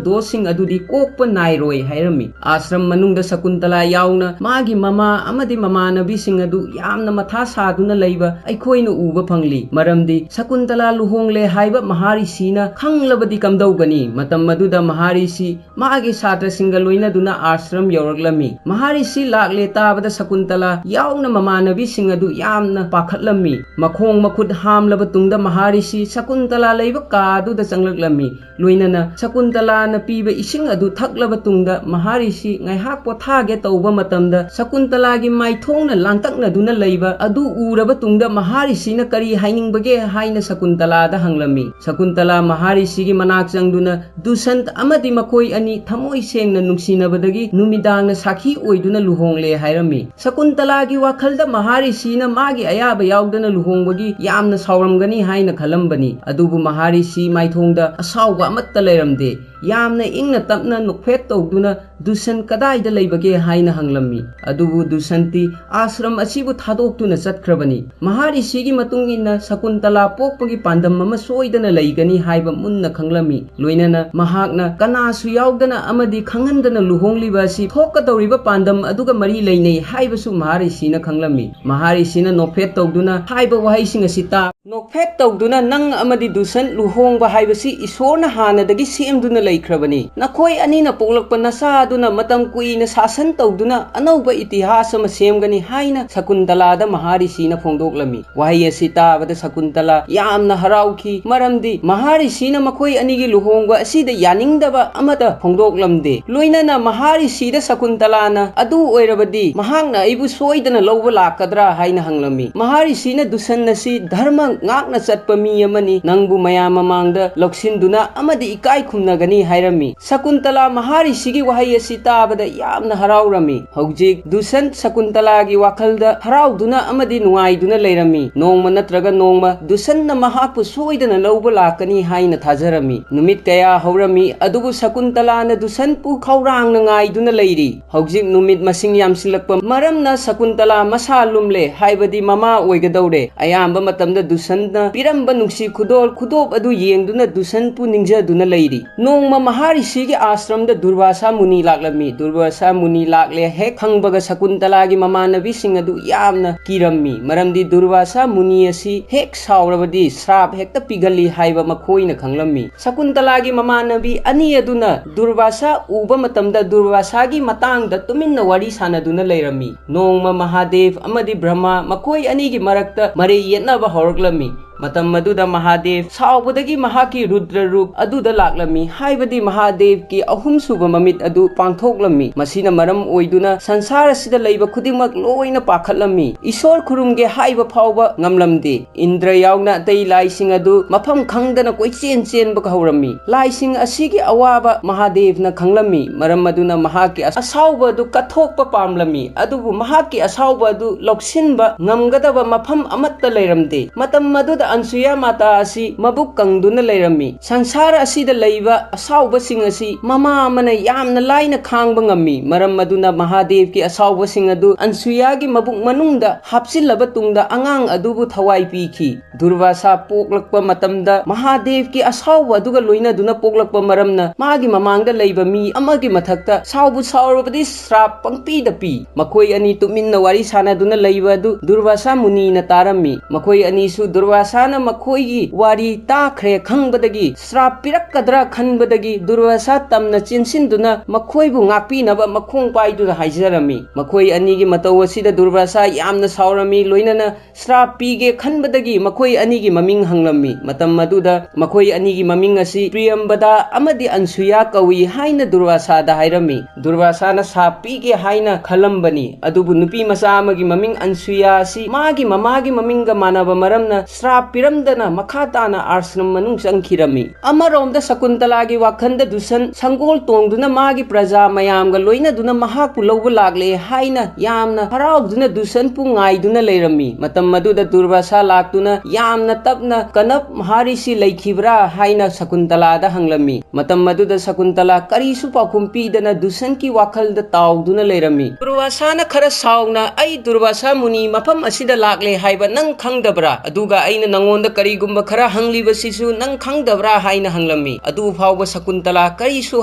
ꯗꯣꯁꯁꯤꯡ ꯑꯗꯨꯗꯤ ꯀꯣꯛꯄ ꯅꯥꯏꯔꯣꯏ ꯍꯥꯏꯔꯝꯃꯤ꯫ ꯑꯥꯁ꯭ꯔꯝ ꯃꯅꯨꯡꯗ ꯁꯀꯨꯟꯇꯂꯥ ꯌꯥꯎꯅ ꯃꯥꯒꯤ ꯃꯃꯥ ꯑꯃꯗꯤ ꯃꯃꯥꯟꯅꯕꯤꯁꯤꯡ ꯑꯗꯨ ꯌꯥꯝꯅ ꯃꯊꯥ ꯁꯥꯗꯨꯅ ꯂꯩꯕ ꯑꯩꯈꯣꯏꯅ ꯎꯕ ꯐꯪꯂꯤ꯫ ꯃꯔꯝꯗꯤ ꯁꯀꯨꯟꯇꯂꯥ ꯂꯨꯍꯣꯡꯂꯦ ꯍꯥꯏꯕ ꯃꯍꯥꯔꯤꯁꯤꯅ ꯈꯪꯂꯕꯗꯤ ꯀꯝꯗꯧꯒꯅꯤ? ꯃꯇꯝ ꯑꯗꯨꯗ ꯃꯍꯥꯔꯤꯁꯤ ꯃꯥꯒꯤ ꯁꯥꯇ꯭ꯔꯁꯤꯡꯒ ꯂꯣꯏꯅꯗꯨꯅ ꯑꯥꯁ꯭ꯔꯝ ꯌꯧꯔꯛꯂꯝꯃꯤ꯫ ꯃꯍꯥꯔꯤꯁꯤ ꯂꯥꯛꯂꯦ ꯇꯥꯕꯗ ꯁꯀꯨꯟꯇꯂꯥ ꯌꯥꯎꯅ ꯃꯃꯥꯟꯅꯕꯤꯁꯤꯡ ꯑꯗꯨ ꯌꯥꯝꯅ ꯄꯥꯈꯠꯂꯝꯃꯤ꯫ ꯃꯈꯣꯡ ꯃꯈꯨꯠ ꯍꯥꯝꯂꯕ ꯇꯨꯡꯗ ꯃꯍꯥꯔꯤꯁꯤ ꯁꯀꯨꯟꯇꯂꯥ ꯂꯩꯕ ꯀꯥ ꯑꯗꯨꯗ ꯆꯪꯂꯛꯂꯝꯃꯤ꯫ ꯂꯣꯏꯅꯅ ꯁꯀꯨꯟꯇꯂꯥꯅ ꯄꯤꯕ ꯏꯁꯤꯡ ꯑꯗꯨ ꯊꯛꯂꯕ ꯇꯨꯡꯗ ꯃꯍꯥꯔꯤꯁꯤ ꯉꯥꯏꯍꯥꯛ ꯄꯣꯊꯥꯒꯦ ꯇꯧꯕ ꯃꯇꯝꯗ ꯁꯀꯨꯟꯇꯂꯥꯒꯤ ꯃꯥꯏꯊꯣꯡꯅ ꯂꯥꯡꯇꯛꯅꯗꯨꯅ ꯂꯩꯕ ꯑꯗꯨ ꯎꯔꯕ ꯇꯨꯡꯗ ꯃꯍꯥꯔꯤꯁꯤꯅ ꯀꯔꯤ ꯍꯥꯏꯅꯤꯡꯕꯒꯦ ꯍꯥꯏꯅ ꯁꯀꯨꯟꯇꯂꯥꯗ ꯍꯪꯂꯝꯃꯤ꯫ ꯁꯀꯨꯟꯇꯂꯥ ꯃꯍꯥꯔꯤꯁꯤꯒꯤ ꯃꯅꯥꯛ ꯆꯪꯗꯨꯅ ꯗꯨꯁꯟꯇ ꯑꯃꯗꯤ ꯃꯈꯣꯏ ꯑꯅꯤ ꯊꯃꯣꯏ ꯁꯦꯡꯅ ꯅꯨꯡꯁꯤꯅꯕꯗꯒꯤ ꯅꯨꯃꯤꯗꯥꯡꯅ ꯁꯥꯈꯤ ꯑꯣꯏꯗꯨꯅ ꯂꯨꯍꯣꯡꯂꯦ ꯍꯥꯏꯔꯝꯃꯤ꯫ ꯁꯀꯨꯟꯇꯂꯥꯒꯤ ꯋꯥꯈꯜꯗ ꯃꯍꯥꯔꯤꯁꯤꯅ ꯃꯥꯒꯤ ꯑꯌꯥꯕ ꯌꯥꯎꯗꯅ ꯂꯨꯍꯣꯡꯕꯒꯤ ꯌꯥꯝꯅ ꯁꯥꯎꯔꯝꯒꯅꯤ ꯍꯥꯏꯅ ꯈꯜꯂꯝꯕꯅꯤ꯫ ꯑꯗꯨꯕꯨ ꯃꯍꯥꯔꯤꯁꯤ ꯃꯥꯏꯊꯣꯡꯗ ꯑꯁꯥꯎꯕ ꯑꯃꯠꯇ ꯂꯩꯔꯝꯗꯦ꯫ ꯌꯥꯝꯅ ꯏꯪꯅ ꯇꯞꯅ ꯅꯣꯛꯐꯦꯠ ꯇꯧꯗꯨꯅ ꯗꯨꯁꯟ ꯀꯗꯥꯏꯗ ꯂꯩꯕꯒꯦ ꯍꯥꯏꯅ ꯍꯪꯂꯝꯃꯤ꯫ ꯑꯗꯨꯕꯨ ꯗꯨꯁꯟꯇꯤ ꯑꯥꯁ꯭ꯔꯝ ꯑꯁꯤꯕꯨ ꯊꯥꯗꯣꯛꯇꯨꯅ ꯆꯠꯈ꯭ꯔꯕꯅꯤ꯫ ꯃꯍꯥꯔꯤꯁꯤꯒꯤ ꯃꯇꯨꯡ ꯏꯟꯅ ꯁꯀꯨꯟꯇꯂꯥ ꯄꯣꯛꯄꯒꯤ ꯄꯥꯟꯗꯝ ꯑꯃ ꯁꯣꯏꯗꯅ ꯂꯩꯒꯅꯤ ꯍꯥꯏꯕ ꯃꯨꯟꯅ ꯈꯪꯂꯝꯃꯤ꯫ ꯂꯣꯏꯅꯅ ꯃꯍꯥꯛꯅ ꯀꯅꯥꯁꯨ ꯌꯥꯎꯗꯅ ꯑꯃꯗꯤ ꯈꯪꯍꯟꯗꯅ ꯂꯨꯍꯣꯡꯂꯤꯕ ꯑꯁꯤ ꯊꯣꯛꯀꯗꯧꯔꯤꯕ ꯄꯥꯟꯗꯝ ꯑꯗꯨꯒ ꯃꯔꯤ ꯂꯩꯅꯩ ꯍꯥꯏꯕꯁꯨ ꯃꯍꯥꯔꯤꯁꯤꯅ ꯈꯪꯂꯝꯃꯤ꯫ ꯃꯍꯥꯔꯤꯁꯤꯅ ꯅꯣꯛꯐꯦꯠ ꯇꯧꯗꯨꯅ ꯍꯥꯏꯕ ꯋꯥꯍꯩꯁꯤꯡ ꯑꯁꯤ ꯇꯥ ꯅꯣꯛꯐꯦꯠ ꯇꯧꯗꯨꯅ ꯅꯪ ꯑꯃꯗꯤ ꯗꯨꯁꯟ ꯂꯨꯍꯣꯡꯕ ꯍꯥꯏꯕꯁꯤ ꯏꯁꯣꯔꯅ ꯍꯥꯟꯅꯗꯒꯤ ꯁꯦꯝꯗꯨꯅ ꯂꯩꯈ꯭ꯔꯕꯅꯤ꯫ ꯅꯈꯣꯏ ꯑꯅꯤꯅ ꯄꯣꯛꯂꯛꯄ ꯅꯆꯥ ꯑꯗꯨꯅ ꯃꯇꯝ ꯀꯨꯏꯅ ꯁꯥꯁꯟ ꯇꯧꯗꯨꯅ ꯑꯅꯧꯕ ꯏꯇꯤꯍꯥꯁ ꯑꯃ ꯁꯦꯝꯒꯅꯤ ꯍꯥꯏꯅ ꯁꯀꯨꯟꯇꯂꯥꯗ ꯃꯍꯥꯔꯤꯁꯤꯅ ꯐꯣꯡꯗꯣꯛꯂꯝꯃꯤ꯫ ꯋꯥꯍꯩ ꯑꯁꯤ ꯇꯥꯕꯗ ꯁꯀꯨꯟꯇꯂꯥ ꯌꯥꯝꯅ ꯍꯔꯥꯎꯈꯤ, ꯃꯔꯝꯗꯤ ꯃꯍꯥꯔꯤꯁꯤꯅ ꯃꯈꯣꯏ ꯑꯅꯤꯒꯤ ꯂꯨꯍꯣꯡꯕ ꯑꯁꯤꯗ ꯌꯥꯅꯤꯡꯗꯕ ꯑꯃꯠꯇ ꯐꯣꯡꯗꯣꯛꯂꯝꯗꯦ꯫ ꯂꯣꯏꯅꯅ ꯃꯍꯥꯔꯤꯁꯤꯗ ꯁꯀꯨꯟꯇꯂꯥꯅ ꯑꯗꯨ ꯑꯣꯏꯔꯕꯗꯤ ꯃꯍꯥꯛꯅ ꯑꯩꯕꯨ ꯁꯣꯏꯗꯅ ꯂꯧꯕ ꯂꯥꯛꯀꯗ꯭ꯔꯥ ꯍꯥꯏꯅ ꯍꯪꯂꯝꯃꯤ꯫ ꯃꯍꯥꯔꯤꯁꯤꯅ ꯗꯨꯁꯟ ꯑꯁꯤ ꯙꯔꯃ ꯉꯥꯛꯅ ꯆꯠꯄ ꯃꯤ ꯑꯃꯅꯤ, ꯅꯪꯕꯨ ꯃꯌꯥꯝ ꯃꯃꯥꯡꯗ ꯂꯧꯁꯤꯟꯗꯨꯅ ꯑꯃꯗꯤ ꯏꯀꯥꯏ ꯈꯨꯝꯅꯒꯅꯤ ꯍꯥꯏꯔꯝꯃꯤ꯫ ꯁꯀꯨꯟꯇꯂꯥ ꯃꯍꯥꯔꯤꯁꯤꯒꯤ ꯋꯥꯍꯩ ꯑꯁꯤ ꯇꯥꯕꯗ ꯌꯥꯝꯅ ꯍꯔꯥꯎꯔꯝꯃꯤ꯫ ꯍꯧꯖꯤꯛ ꯗꯨꯁꯟ ꯁꯀꯨꯟꯇꯂꯥꯒꯤ ꯋꯥꯈꯜꯗ ꯍꯔꯥꯎꯗꯨꯅ ꯑꯃꯗꯤ ꯅꯨꯡꯉꯥꯏꯗꯨꯅ ꯂꯩꯔꯝꯃꯤ꯫ ꯅꯣꯡꯃ ꯅꯠꯇ꯭ꯔꯒ ꯅꯣꯡꯃ ꯗꯨꯁꯟꯅ ꯃꯍꯥꯛꯄꯨ ꯁꯣꯏꯗꯅ ꯂꯧꯕ ꯂꯥꯛꯀꯅꯤ ꯍꯥꯏꯅ ꯊꯥꯖꯔꯝꯃꯤ꯫ ꯅꯨꯃꯤꯠ ꯀꯌꯥ ꯍꯧꯔꯝꯃꯤ, ꯑꯗꯨꯕꯨ ꯁꯀꯨꯟꯇꯂꯥꯅ ꯗꯨꯁꯟꯄꯨ ꯈꯧꯔꯥꯡꯅ ꯉꯥꯏꯗꯨꯅ ꯂꯩꯔꯤ꯫ ꯍꯧꯖꯤꯛ ꯅꯨꯃꯤꯠ ꯃꯁꯤꯡ ꯌꯥꯝꯁꯤꯜꯂꯛꯄ ꯃꯔꯝꯅ ꯁꯀꯨꯟꯇꯂꯥ ꯃꯁꯥ ꯂꯨꯝꯂꯦ, ꯍꯥꯏꯕꯗꯤ ꯃꯃꯥ ꯑꯣꯏꯒꯗꯧꯔꯦ꯫ ꯑꯌꯥꯝꯕ ꯃꯇꯝꯗ ꯗꯨꯁꯟꯅ ꯄꯤꯔꯝꯕ ꯅꯨꯡꯁꯤ ꯈꯨꯗꯣꯜ ꯈꯨꯗꯣꯞ ꯑꯗꯨ ꯌꯦꯡꯗꯨꯅ ꯗꯨꯁꯟꯄꯨ ꯅꯤꯡꯖꯗꯨꯅ ꯂꯩꯔꯤ꯫ ꯅꯣꯡꯃ ꯃꯍꯥꯔꯤꯁꯤꯒꯤ ꯑꯥꯁ꯭ꯔꯝꯗ ꯗꯨꯔꯚꯥꯁꯥ ꯃꯨꯅꯤ ꯂꯥꯛꯂꯝꯃꯤ꯫ ꯗꯨꯔꯚꯥꯁꯥ ꯃꯨꯅꯤ ꯂꯥꯛꯂꯦ ꯍꯦꯛ ꯈꯪꯕꯒ ꯁꯀꯨꯟꯇꯂꯥꯒꯤ ꯃꯃꯥꯟꯅꯕꯤꯁꯤꯡ ꯑꯗꯨ ꯌꯥꯝꯅ ꯀꯤꯔꯝꯃꯤ, ꯃꯔꯝꯗꯤ ꯗꯨꯔꯚꯥꯁꯥ ꯃꯨꯅꯤ ꯑꯁꯤ ꯍꯦꯛ ꯁꯥꯎꯔꯕꯗꯤ ꯁ꯭ꯔꯥꯞ ꯍꯦꯛꯇ ꯄꯤꯒꯜꯂꯤ ꯍꯥꯏꯕ ꯃꯈꯣꯏꯅ ꯈꯪꯂꯝꯃꯤ꯫ ꯁꯀꯨꯟꯇꯂꯥꯒꯤ ꯃꯃꯥꯟꯅꯕꯤ ꯑꯅꯤ ꯑꯗꯨꯅ ꯗꯨꯔꯚꯥꯁꯥ ꯎꯕ ꯃꯇꯝꯗ ꯗꯨꯔꯚꯥꯁꯥꯒꯤ ꯃꯇꯥꯡꯗ ꯇꯨꯃꯤꯟꯅ ꯋꯥꯔꯤ ꯁꯥꯟꯅꯗꯨꯅ ꯂꯩꯔꯝꯃꯤ꯫ ꯅꯣꯡꯃ ꯃꯍꯥꯗꯦꯕ ꯑꯃꯗꯤ ꯕ꯭ꯔꯍꯃꯥ ꯃꯈꯣꯏ ꯑꯅꯤꯒꯤ ꯃꯔꯛꯇ ꯃꯔꯩ ꯌꯦꯠꯅꯕ ꯍꯧꯔꯛꯂꯝꯃꯤ꯫ ꯃꯇꯝ ꯑꯗꯨꯗ ꯃꯍꯥꯗꯦꯕ ꯁꯥꯎꯕꯗꯒꯤ ꯃꯍꯥꯛꯀꯤ ꯔꯨꯗ꯭ꯔ ꯔꯨꯞ ꯑꯗꯨꯗ ꯂꯥꯛꯂꯝꯃꯤ, ꯍꯥꯏꯕꯗꯤ ꯃꯍꯥꯗꯦꯕꯀꯤ ꯑꯍꯨꯝꯁꯨꯕ ꯃꯃꯤꯠ ꯑꯗꯨ ꯄꯥꯡꯊꯣꯛꯂꯝꯃꯤ꯫ ꯃꯁꯤꯅ ꯃꯔꯝ ꯑꯣꯏꯗꯨꯅ ꯁꯪꯁꯥꯔ ꯑꯁꯤꯗ ꯂꯩꯕ ꯈꯨꯗꯤꯡꯃꯛ ꯂꯣꯏꯅ ꯄꯥꯈꯠꯂꯝꯃꯤ꯫ ꯏꯁꯣꯔ ꯈꯨꯔꯨꯝꯒꯦ ꯍꯥꯏꯕ ꯐꯥꯎꯕ ꯉꯝꯂꯝꯗꯦ꯫ ꯏꯟꯗ꯭ꯔ ꯌꯥꯎꯅ ꯑꯇꯩ ꯂꯥꯏꯁꯤꯡ ꯑꯗꯨ ꯃꯐꯝ ꯈꯪꯗꯅ ꯀꯣꯏꯆꯦꯟ ꯆꯦꯟꯕ ꯍꯧꯔꯝꯃꯤ꯫ ꯂꯥꯏꯁꯤꯡ ꯑꯁꯤꯒꯤ ꯑꯋꯥꯕ ꯃꯍꯥꯗꯦꯕꯅ ꯈꯪꯂꯝꯃꯤ, ꯃꯔꯝ ꯑꯗꯨꯅ ꯃꯍꯥꯛꯀꯤ ꯑꯁꯥꯎꯕ ꯑꯗꯨ ꯀꯠꯊꯣꯛꯄ ꯄꯥꯝꯂꯝꯃꯤ, ꯑꯗꯨꯕꯨ ꯃꯍꯥꯛꯀꯤ ꯑꯁꯥꯎꯕ ꯑꯗꯨ ꯂꯧꯁꯤꯟꯕ ꯉꯝꯒꯗꯕ ꯃꯐꯝ ꯑꯃꯠꯇ ꯂꯩꯔꯝꯗꯦ꯫ ꯃꯇꯝ ꯑꯗꯨꯗ ꯑꯟꯁꯨꯌꯥ ꯃꯥꯇꯥ ꯑꯁꯤ ꯃꯕꯨꯛ ꯀꯪꯗꯨꯅ ꯂꯩꯔꯝꯃꯤ꯫ ꯁꯪꯁꯥꯔ ꯑꯁꯤꯗ ꯂꯩꯕ ꯑꯁꯥꯎꯕꯁꯤꯡ ꯑꯁꯤ ꯃꯃꯥ ꯑꯃꯅ ꯌꯥꯝꯅ ꯂꯥꯏꯅ ꯈꯥꯡꯕ ꯉꯝꯃꯤ, ꯃꯔꯝ ꯑꯗꯨꯅ ꯃꯍꯥꯗꯦꯕꯀꯤ ꯑꯁꯥꯎꯕꯁꯤꯡ ꯑꯗꯨ ꯑꯟꯁꯨꯌꯥꯒꯤ ꯃꯕꯨꯛ ꯃꯅꯨꯡꯗ ꯍꯥꯞꯆꯤꯜꯂꯕ ꯇꯨꯡꯗ ꯑꯉꯥꯡ ꯑꯗꯨꯕꯨ ꯊꯋꯥꯏ ꯄꯤꯈꯤ꯫ ꯗꯨꯔꯚꯥꯁꯥ ꯄꯣꯛꯂꯛꯄ ꯃꯇꯝꯗ ꯃꯍꯥꯗꯦꯕꯀꯤ ꯑꯁꯥꯎꯕ ꯑꯗꯨꯒ ꯂꯣꯏꯅꯗꯨꯅ ꯄꯣꯛꯂꯛꯄ ꯃꯔꯝꯅ ꯃꯥꯒꯤ ꯃꯃꯥꯡꯗ ꯂꯩꯕ ꯃꯤ ꯑꯃꯒꯤ ꯃꯊꯛꯇ ꯁꯥꯎꯕꯨ ꯁꯥꯎꯔꯕꯗꯤ ꯁ꯭ꯔꯥꯞ ꯄꯪꯄꯤꯗ ꯄꯤ꯫ ꯃꯈꯣꯏ ꯑꯅꯤ ꯇꯨꯃꯤꯟꯅ ꯋꯥꯔꯤ ꯁꯥꯟꯅꯗꯨꯅ ꯂꯩꯕ ꯑꯗꯨ ꯗꯨꯔꯚꯥꯁꯥ ꯃꯨꯅꯤꯅ ꯇꯥꯔꯝꯃꯤ꯫ ꯃꯈꯣꯏ ꯑꯅꯤꯁꯨ ꯗꯨꯔꯚꯥꯁꯥꯅ ꯃꯈꯣꯏꯒꯤ ꯋꯥꯔꯤ ꯇꯥꯈ꯭ꯔꯦ ꯈꯪꯕꯗꯒꯤ ꯁ꯭ꯔꯥꯞ ꯄꯤꯔꯛꯀꯗ꯭ꯔꯥ ꯈꯟꯕꯗꯒꯤ ꯗꯨꯔꯚꯥꯁꯥ ꯇꯝꯅ ꯆꯦꯟꯁꯤꯟꯗꯨꯅ ꯃꯈꯣꯏꯕꯨ ꯉꯥꯛꯄꯤꯅꯕ ꯃꯈꯣꯡ ꯄꯥꯏꯗꯨꯅ ꯍꯥꯏꯖꯔꯝꯃꯤ꯫ ꯃꯈꯣꯏ ꯑꯅꯤꯒꯤ ꯃꯇꯧ ꯑꯁꯤꯗ ꯗꯨꯔꯚꯥꯁꯥ ꯌꯥꯝꯅ ꯁꯥꯎꯔꯝꯃꯤ, ꯂꯣꯏꯅꯅ ꯁ꯭ꯔꯥꯞ ꯄꯤꯒꯦ ꯈꯟꯕꯗꯒꯤ ꯃꯈꯣꯏ ꯑꯅꯤꯒꯤ ꯃꯃꯤꯡ ꯍꯪꯂꯝꯃꯤ꯫ ꯃꯇꯝ ꯑꯗꯨꯗ ꯃꯈꯣꯏ ꯑꯅꯤꯒꯤ ꯃꯃꯤꯡ ꯑꯁꯤ ꯄ꯭ꯔꯤꯌꯝꯕꯗꯥ ꯑꯃꯗꯤ ꯑꯟꯁꯨꯌꯥ ꯀꯧꯏ ꯍꯥꯏꯅ ꯗꯨꯔꯚꯥꯁꯥꯗ ꯍꯥꯏꯔꯝꯃꯤ꯫ ꯗꯨꯔꯚꯥꯁꯥꯅ ꯁ꯭ꯔꯥꯞ ꯄꯤꯒꯦ ꯍꯥꯏꯅ ꯈꯜꯂꯝꯕꯅꯤ, ꯑꯗꯨꯕꯨ ꯅꯨꯄꯤ ꯃꯆꯥ ꯑꯃꯒꯤ ꯃꯃꯤꯡ ꯑꯟꯁꯨꯌꯥ ꯑꯁꯤ ꯃꯥꯒꯤ ꯃꯃꯥꯒꯤ ꯃꯃꯤꯡꯒ ꯃꯥꯟꯅꯕ ꯃꯔꯝꯅ ꯁ꯭ꯔꯥꯞ ꯄꯤꯔꯝꯗꯅ ꯃꯈꯥ ꯇꯥꯅ ꯑꯥꯁ꯭ꯔꯝ ꯃꯅꯨꯡ ꯆꯪꯈꯤꯔꯝꯃꯤ꯫ ꯑꯃꯔꯣꯝꯗ ꯁꯀꯨꯟꯇꯂꯥꯒꯤ ꯋꯥꯈꯜꯗ ꯗꯨꯁꯟ ꯁꯪꯒꯣꯜ ꯇꯣꯡꯗꯨꯅ ꯃꯥꯒꯤ ꯄ꯭ꯔꯖꯥ ꯃꯌꯥꯝꯒ ꯂꯣꯏꯅꯗꯨꯅ ꯃꯍꯥꯛꯄꯨ ꯂꯧꯕ ꯂꯥꯛꯂꯦ ꯍꯥꯏꯅ ꯌꯥꯝꯅ ꯍꯔꯥꯎꯗꯨꯅ ꯗꯨꯁꯟꯄꯨ ꯉꯥꯏꯗꯨꯅ ꯂꯩꯔꯝꯃꯤ꯫ ꯃꯇꯝ ꯑꯗꯨꯗ ꯗꯨꯔꯚꯥꯁꯥ ꯂꯥꯛꯇꯨꯅ ꯌꯥꯝꯅ ꯇꯞꯅ "ꯀꯅꯞ ꯃꯍꯥꯔꯤꯁꯤ ꯂꯩꯈꯤꯕ꯭ꯔꯥ?" ꯍꯥꯏꯅ ꯁꯀꯨꯟꯇꯂꯥꯗ ꯍꯪꯂꯝꯃꯤ꯫ ꯃꯇꯝ ꯑꯗꯨꯗ ꯁꯀꯨꯟꯇꯂꯥ ꯀꯔꯤꯁꯨ ꯄꯥꯎꯈꯨꯝ ꯄꯤꯗꯅ ꯗꯨꯁꯟꯒꯤ ꯋꯥꯈꯜꯗ ꯇꯥꯎꯗꯨꯅ ꯂꯩꯔꯝꯃꯤ꯫ ꯗꯨꯔꯚꯥꯁꯥꯅ ꯈꯔ ꯁꯥꯎꯅ, "ꯑꯩ ꯗꯨꯔꯚꯥꯁꯥ ꯃꯨꯅꯤ ꯃꯐꯝ ꯑꯁꯤꯗ ꯂꯥꯛꯂꯦ ꯍꯥꯏꯕ ꯅꯪ ꯈꯪꯗꯕ꯭ꯔꯥ? ꯑꯗꯨꯒ ꯑꯩꯅ ꯅꯉꯣꯟꯗ ꯀꯔꯤꯒꯨꯝꯕ ꯈꯔ ꯍꯪꯂꯤꯕꯁꯤꯁꯨ ꯅꯪ ꯈꯪꯗꯕ꯭ꯔꯥ?" ꯍꯥꯏꯅ ꯍꯪꯂꯝꯃꯤ꯫ ꯑꯗꯨ ꯐꯥꯎꯕ ꯁꯀꯨꯟꯇꯂꯥ ꯀꯔꯤꯁꯨ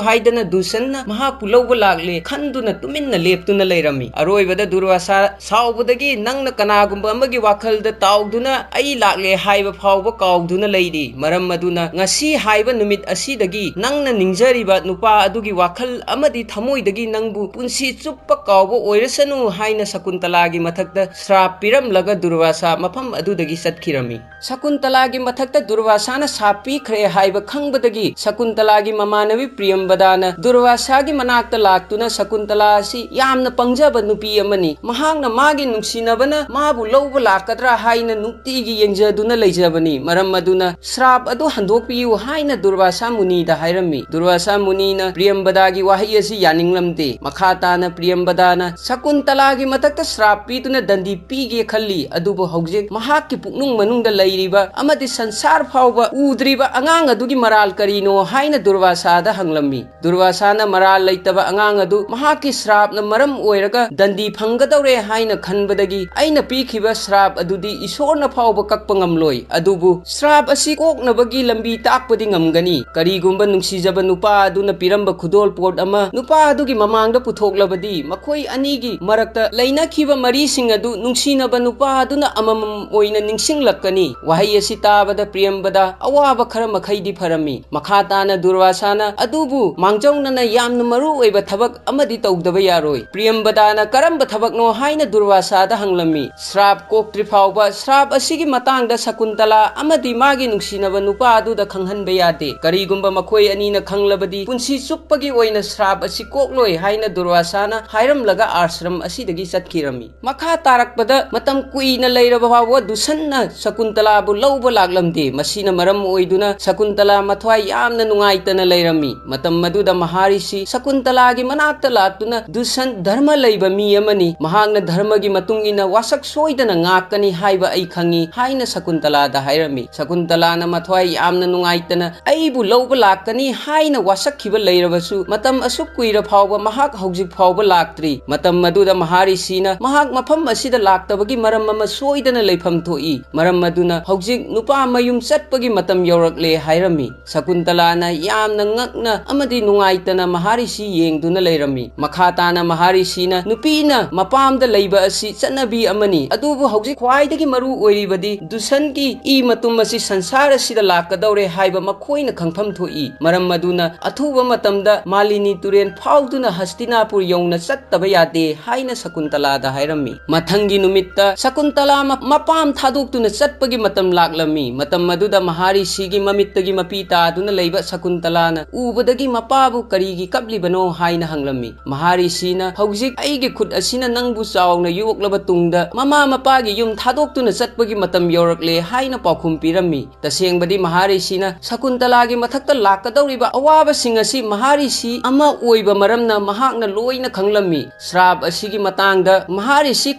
ꯍꯥꯏꯗꯅ ꯗꯨꯁꯟꯅ ꯃꯍꯥꯛꯄꯨ ꯂꯧꯕ ꯂꯥꯛꯂꯦ ꯈꯟꯗꯨꯅ ꯇꯨꯃꯤꯟꯅ ꯂꯦꯞꯇꯨꯅ ꯂꯩꯔꯝꯃꯤ꯫ ꯑꯔꯣꯏꯕꯗ ꯗꯨꯔꯚꯥꯁꯥ ꯁꯥꯎꯕꯗꯒꯤ, "ꯅꯪꯅ ꯀꯅꯥꯒꯨꯝꯕ ꯑꯃꯒꯤ ꯋꯥꯈꯜꯗ ꯇꯥꯎꯗꯨꯅ ꯑꯩ ꯂꯥꯛꯂꯦ ꯍꯥꯏꯕ ꯐꯥꯎꯕ ꯀꯥꯎꯗꯨꯅ ꯂꯩꯔꯤ꯫ ꯃꯔꯝ ꯑꯗꯨꯅ ꯉꯁꯤ ꯍꯥꯏꯕ ꯅꯨꯃꯤꯠ ꯑꯁꯤꯗꯒꯤ ꯅꯪꯅ ꯅꯤꯡꯖꯔꯤꯕ ꯅꯨꯄꯥ ꯑꯗꯨꯒꯤ ꯋꯥꯈꯜ ꯑꯃꯗꯤ ꯊꯃꯣꯏꯗꯒꯤ ꯅꯪꯕꯨ ꯄꯨꯟꯁꯤ ꯆꯨꯞꯄ ꯀꯥꯎꯕ ꯑꯣꯏꯔꯁꯅꯨ" ꯍꯥꯏꯅ ꯁꯀꯨꯟꯇꯂꯥꯒꯤ ꯃꯊꯛꯇ ꯁ꯭ꯔꯥꯞ ꯄꯤꯔꯝꯂꯒ ꯗꯨꯔꯚꯥꯁꯥ ꯃꯐꯝ ꯑꯗꯨꯗꯒꯤ ꯆꯠꯈꯤꯔꯝꯃꯤ꯫ ꯁꯀꯨꯟꯇꯂꯥꯒꯤ ꯃꯊꯛꯇ ꯗꯨꯔꯚꯥꯁꯥꯅ ꯁꯥꯞ ꯄꯤꯈ꯭ꯔꯦ ꯍꯥꯏꯕ ꯈꯪꯕꯗꯒꯤ ꯁꯀꯨꯟꯇꯂꯥꯒꯤ ꯃꯃꯥꯟꯅꯕꯤ ꯄ꯭ꯔꯤꯌꯝꯕꯗꯥꯅ ꯗꯨꯔꯚꯥꯁꯥꯒꯤ ꯃꯅꯥꯛꯇ ꯂꯥꯛꯇꯨꯅ, "ꯁꯀꯨꯟꯇꯂꯥ ꯑꯁꯤ ꯌꯥꯝꯅ ꯄꯪꯖꯕ ꯅꯨꯄꯤ ꯑꯃꯅꯤ꯫ ꯃꯍꯥꯛꯅ ꯃꯥꯒꯤ ꯅꯨꯡꯁꯤꯅꯕꯅ ꯃꯥꯕꯨ ꯂꯧꯕ ꯂꯥꯛꯀꯗ꯭ꯔꯥ ꯍꯥꯏꯅ ꯅꯨꯡꯇꯤꯒꯤ ꯌꯦꯡꯖꯗꯨꯅ ꯂꯩꯖꯕꯅꯤ꯫ ꯃꯔꯝ ꯑꯗꯨꯅ ꯁ꯭ꯔꯥꯞ ꯑꯗꯨ ꯍꯟꯗꯣꯛꯄꯤꯌꯨ" ꯍꯥꯏꯅ ꯗꯨꯔꯚꯥꯁꯥ ꯃꯨꯅꯤꯗ ꯍꯥꯏꯔꯝꯃꯤ꯫ ꯗꯨꯔꯚꯥꯁꯥ ꯃꯨꯅꯤꯅ ꯄ꯭ꯔꯤꯌꯝꯕꯗꯥꯒꯤ ꯋꯥꯍꯩ ꯑꯁꯤ ꯌꯥꯅꯤꯡꯂꯝꯗꯦ꯫ ꯃꯈꯥ ꯇꯥꯅ ꯄ꯭ꯔꯤꯌꯝꯕꯗꯥꯅ ꯁꯀꯨꯟꯇꯂꯥꯒꯤ ꯃꯊꯛꯇ ꯁ꯭ꯔꯥꯞ ꯄꯤꯗꯨꯅ ꯗꯟꯗꯤ ꯄꯤꯒꯦ ꯈꯜꯂꯤ, ꯑꯗꯨꯕꯨ ꯍꯧꯖꯤꯛ ꯃꯍꯥꯛꯀꯤ ꯄꯨꯛꯅꯨꯡ ꯃꯅꯨꯡꯗ ꯂꯩꯔꯤꯕ ꯑꯃꯗꯤ ꯁꯪꯁꯥꯔ ꯐꯥꯎꯕ ꯎꯗ꯭ꯔꯤꯕ ꯑꯉꯥꯡ ꯑꯗꯨꯒꯤ ꯃꯔꯥꯜ ꯀꯔꯤꯅꯣ ꯍꯥꯏꯅ ꯗꯨꯔꯚꯥꯁꯥꯗ ꯍꯪꯂꯝꯃꯤ꯫ ꯗꯨꯔꯚꯥꯁꯥꯅ ꯃꯔꯥꯜ ꯂꯩꯇꯕ ꯑꯉꯥꯡ ꯑꯗꯨ ꯃꯍꯥꯛꯀꯤ ꯁ꯭ꯔꯥꯞꯅ ꯃꯔꯝ ꯑꯣꯏꯔꯒ ꯗꯟꯗꯤ ꯐꯪꯒꯗꯧꯔꯦ ꯍꯥꯏꯅ ꯈꯟꯕꯗꯒꯤ ꯑꯩꯅ ꯄꯤꯈꯤꯕ ꯁ꯭ꯔꯥꯞ ꯑꯗꯨꯗꯤ ꯏꯁꯣꯔꯅ ꯐꯥꯎꯕ ꯀꯛꯄ ꯉꯝꯂꯣꯏ꯫ ꯑꯗꯨꯕꯨ ꯁ꯭ꯔꯥꯞ ꯑꯁꯤ ꯀꯣꯛꯅꯕꯒꯤ ꯂꯝꯕꯤ ꯇꯥꯛꯄꯗꯤ ꯉꯝꯒꯅꯤ꯫ ꯀꯔꯤꯒꯨꯝꯕ ꯅꯨꯡꯁꯤꯖꯕ ꯅꯨꯄꯥ ꯑꯗꯨꯅ ꯄꯤꯔꯝꯕ ꯈꯨꯗꯣꯜꯄꯣꯠ ꯑꯃ ꯅꯨꯄꯥ ꯑꯗꯨꯒꯤ ꯃꯃꯥꯡꯗ ꯄꯨꯊꯣꯛꯂꯕꯗꯤ, ꯃꯈꯣꯏ ꯑꯅꯤꯒꯤ ꯃꯔꯛꯇ ꯂꯩꯅꯈꯤꯕ ꯃꯔꯤꯁꯤꯡ ꯑꯗꯨ ꯅꯨꯡꯁꯤꯅꯕ ꯅꯨꯄꯥ ꯑꯗꯨꯅ ꯑꯃꯃꯝ ꯑꯣꯏꯅ ꯅꯤꯡꯁꯤꯡꯂꯛꯀꯅꯤ꯫ ꯋꯥꯍꯩ ꯑꯁꯤ ꯇꯥꯕꯗ ꯄ꯭ꯔꯤꯌꯝꯕꯗꯥ ꯑꯋꯥꯕ ꯈꯔ ꯃꯈꯩꯗꯤ ꯐꯔꯝꯃꯤ꯫ ꯃꯈꯥ ꯇꯥꯅ ꯗꯨꯔꯚꯥꯁꯥꯅ ꯑꯗꯨꯕꯨ ꯃꯥꯡꯖꯧꯅꯅ ꯌꯥꯝꯅ ꯃꯔꯨ ꯑꯣꯏꯕ ꯊꯕꯛ ꯑꯃꯗꯤ ꯇꯧꯗꯕ ꯌꯥꯔꯣꯏ꯫ ꯄ꯭ꯔꯤꯌꯝꯕꯗꯥꯅ ꯀꯔꯝꯕ ꯊꯕꯛꯅꯣ ꯍꯥꯏꯅ ꯗꯨꯔꯚꯥꯁꯥꯗ ꯍꯪꯂꯝꯃꯤ꯫ ꯁ꯭ꯔꯥꯞ ꯀꯣꯛꯇ꯭ꯔꯤ ꯐꯥꯎꯕ ꯁ꯭ꯔꯥꯞ ꯑꯁꯤꯒꯤ ꯃꯇꯥꯡꯗ ꯁꯀꯨꯟꯇꯂꯥ ꯑꯃꯗꯤ ꯃꯥꯒꯤ ꯅꯨꯡꯁꯤꯅꯕ ꯅꯨꯄꯥ ꯑꯗꯨꯗ ꯈꯪꯍꯟꯕ ꯌꯥꯗꯦ꯫ ꯀꯔꯤꯒꯨꯝꯕ ꯃꯈꯣꯏ ꯑꯅꯤꯅ ꯈꯪꯂꯕꯗꯤ ꯄꯨꯟꯁꯤ ꯆꯨꯞꯄꯒꯤ ꯑꯣꯏꯅ ꯁ꯭ꯔꯥꯞ ꯑꯁꯤ ꯀꯣꯛꯂꯣꯏ ꯍꯥꯏꯅ ꯗꯨꯔꯚꯥꯁꯥꯅ ꯍꯥꯏꯔꯝꯂꯒ ꯑꯥꯁ꯭ꯔꯝ ꯑꯁꯤꯗꯒꯤ ꯆꯠꯈꯤꯔꯝꯃꯤ꯫ ꯃꯈꯥ ꯇꯥꯔꯛꯄꯗ ꯃꯇꯝ ꯀꯨꯏꯅ ꯂꯩꯔꯕ ꯐꯥꯎꯕ ꯗꯨꯁꯟꯅ ꯁꯀꯨꯟꯇꯂꯥ ꯁꯀꯨꯟꯇꯂꯥꯕꯨ ꯂꯧꯕ ꯂꯥꯛꯂꯝꯗꯦ꯫ ꯃꯁꯤꯅ ꯃꯔꯝ ꯑꯣꯏꯗꯨꯅ ꯁꯀꯨꯟꯇꯂꯥ ꯃꯊ꯭ꯋꯥꯏ ꯌꯥꯝꯅ ꯅꯨꯡꯉꯥꯏꯇꯅ ꯂꯩꯔꯝꯃꯤ꯫ ꯃꯇꯝ ꯑꯗꯨꯗ ꯃꯍꯥꯔꯤꯁꯤ ꯁꯀꯨꯟꯇꯂꯥꯒꯤ ꯃꯅꯥꯛꯇ ꯂꯥꯛꯇꯨꯅ, "ꯗꯨꯁꯟ ꯙꯔꯃ ꯂꯩꯕ ꯃꯤ ꯑꯃꯅꯤ, ꯃꯍꯥꯛꯅ ꯙꯔꯃꯒꯤ ꯃꯇꯨꯡ ꯏꯟꯅ ꯋꯥꯁꯛ ꯁꯣꯏꯗꯅ ꯉꯥꯛꯀꯅꯤ ꯍꯥꯏꯕ ꯑꯩ ꯈꯪꯏ" ꯍꯥꯏꯅ ꯁꯀꯨꯟꯇꯂꯥꯗ ꯍꯥꯏꯔꯝꯃꯤ꯫ ꯁꯀꯨꯟꯇꯂꯥꯅ ꯃꯊ꯭ꯋꯥꯏ ꯌꯥꯝꯅ ꯅꯨꯡꯉꯥꯏꯇꯅ, "ꯑꯩꯕꯨ ꯂꯧꯕ ꯂꯥꯛꯀꯅꯤ ꯍꯥꯏꯅ ꯋꯥꯁꯛꯈꯤꯕ ꯂꯩꯔꯕꯁꯨ, ꯃꯇꯝ ꯑꯁꯨꯛ ꯀꯨꯏꯔ ꯐꯥꯎꯕ ꯃꯍꯥꯛ ꯍꯧꯖꯤꯛ ꯐꯥꯎꯕ ꯂꯥꯛꯇ꯭ꯔꯤ꯫ ꯃꯇꯝ ꯑꯗꯨꯗ ꯃꯍꯥꯔꯤꯁꯤꯅ ꯃꯍꯥꯛ ꯃꯐꯝ ꯑꯁꯤꯗ ꯂꯥꯛꯇꯕꯒꯤ ꯃꯔꯝ ꯑꯃ ꯁꯣꯏꯗꯅ ꯂꯩꯐꯝ ꯊꯣꯛꯏ꯫ ꯃꯔꯝ ꯑꯗꯨꯅ ꯍꯧꯖꯤꯛ ꯅꯨꯄꯥ ꯃꯌꯨꯝ ꯆꯠꯄꯒꯤ ꯃꯇꯝ ꯌꯧꯔꯛꯂꯦ" ꯍꯥꯏꯔꯝꯃꯤ꯫ ꯁꯀꯨꯟꯇꯂꯥꯅ ꯌꯥꯝꯅ ꯉꯛꯅ ꯑꯃꯗꯤ ꯅꯨꯡꯉꯥꯏꯇꯅ ꯃꯍꯥꯔꯤꯁꯤ ꯌꯦꯡꯗꯨꯅ ꯂꯩꯔꯝꯃꯤ꯫ ꯃꯈꯥ ꯇꯥꯅ ꯃꯍꯥꯔꯤꯁꯤꯅ ꯅꯨꯄꯤꯅ ꯃꯄꯥꯝꯗ ꯂꯩꯕ ꯑꯁꯤ ꯆꯠꯅꯕꯤ ꯑꯃꯅꯤ, ꯑꯗꯨꯕꯨ ꯍꯧꯖꯤꯛ ꯈ꯭ꯋꯥꯏꯗꯒꯤ ꯃꯔꯨ ꯑꯣꯏꯔꯤꯕꯗꯤ ꯗꯨꯁꯟꯒꯤ ꯏ ꯃꯇꯨꯝ ꯑꯁꯤ ꯁꯪꯁꯥꯔ ꯑꯁꯤꯗ ꯂꯥꯛꯀꯗꯧꯔꯦ ꯍꯥꯏꯕ ꯃꯈꯣꯏꯅ ꯈꯪꯐꯝ ꯊꯣꯛꯏ꯫ ꯃꯔꯝ ꯑꯗꯨꯅ ꯑꯊꯨꯕ ꯃꯇꯝꯗ ꯃꯥꯂꯤꯅꯤ ꯇꯨꯔꯦꯜ ꯐꯥꯎꯗꯨꯅ ꯍꯁꯇꯤꯅꯥꯄꯨꯔ ꯌꯧꯅ ꯆꯠꯇꯕ ꯌꯥꯗꯦ ꯍꯥꯏꯅ ꯁꯀꯨꯟꯇꯂꯥꯗ ꯍꯥꯏꯔꯝꯃꯤ꯫ ꯃꯊꯪꯒꯤ ꯅꯨꯃꯤꯠꯇ ꯁꯀꯨꯟꯇꯂꯥ ꯃ-, ꯃꯄꯥꯝ ꯊꯥꯗꯣꯛꯇꯨꯅ ꯆꯠꯄꯒꯤ ꯃꯇꯝ ꯂꯥꯛꯂꯝꯃꯤ꯫ ꯃꯇꯝ ꯑꯗꯨꯗ ꯃꯍꯥꯔꯤꯁꯤꯒꯤ ꯃꯃꯤꯠꯇꯒꯤ ꯃꯄꯤ ꯇꯥꯗꯨꯅ ꯂꯩꯕ ꯁꯀꯨꯟꯇꯂꯥꯅ ꯎꯕꯗꯒꯤ ꯃꯄꯥꯕꯨ ꯀꯔꯤꯒꯤ ꯀꯞꯂꯤꯕꯅꯣ ꯍꯥꯏꯅ ꯍꯪꯂꯝꯃꯤ꯫ ꯃꯍꯥꯔꯤꯁꯤꯅ, "ꯍꯧꯖꯤꯛ ꯑꯩꯒꯤ ꯈꯨꯠ ꯑꯁꯤꯅ ꯅꯪꯕꯨ ꯆꯥꯎꯅ ꯌꯣꯛꯂꯕ ꯇꯨꯡꯗ ꯃꯃꯥ ꯃꯄꯥꯒꯤ ꯌꯨꯝ ꯊꯥꯗꯣꯛꯇꯨꯅ ꯆꯠꯄꯒꯤ ꯃꯇꯝ ꯌꯧꯔꯛꯂꯦ" ꯍꯥꯏꯅ ꯄꯥꯎꯈꯨꯝ ꯄꯤꯔꯝꯃꯤ꯫ ꯇꯁꯦꯡꯕꯗꯤ ꯃꯍꯥꯔꯤꯁꯤꯅ ꯁꯀꯨꯟꯇꯂꯥꯒꯤ ꯃꯊꯛꯇ ꯂꯥꯛꯀꯗꯧꯔꯤꯕ ꯑꯋꯥꯕꯁꯤꯡ ꯑꯁꯤ ꯃꯍꯥꯔꯤꯁꯤ ꯑꯃ ꯑꯣꯏꯕ ꯃꯔꯝꯅ ꯃꯍꯥꯛꯅ ꯂꯣꯏꯅ ꯈꯪꯂꯝꯃꯤ꯫ ꯁ꯭ꯔꯥꯞ ꯑꯁꯤꯒꯤ ꯃꯇꯥꯡꯗ ꯃꯍꯥꯔꯤꯁꯤ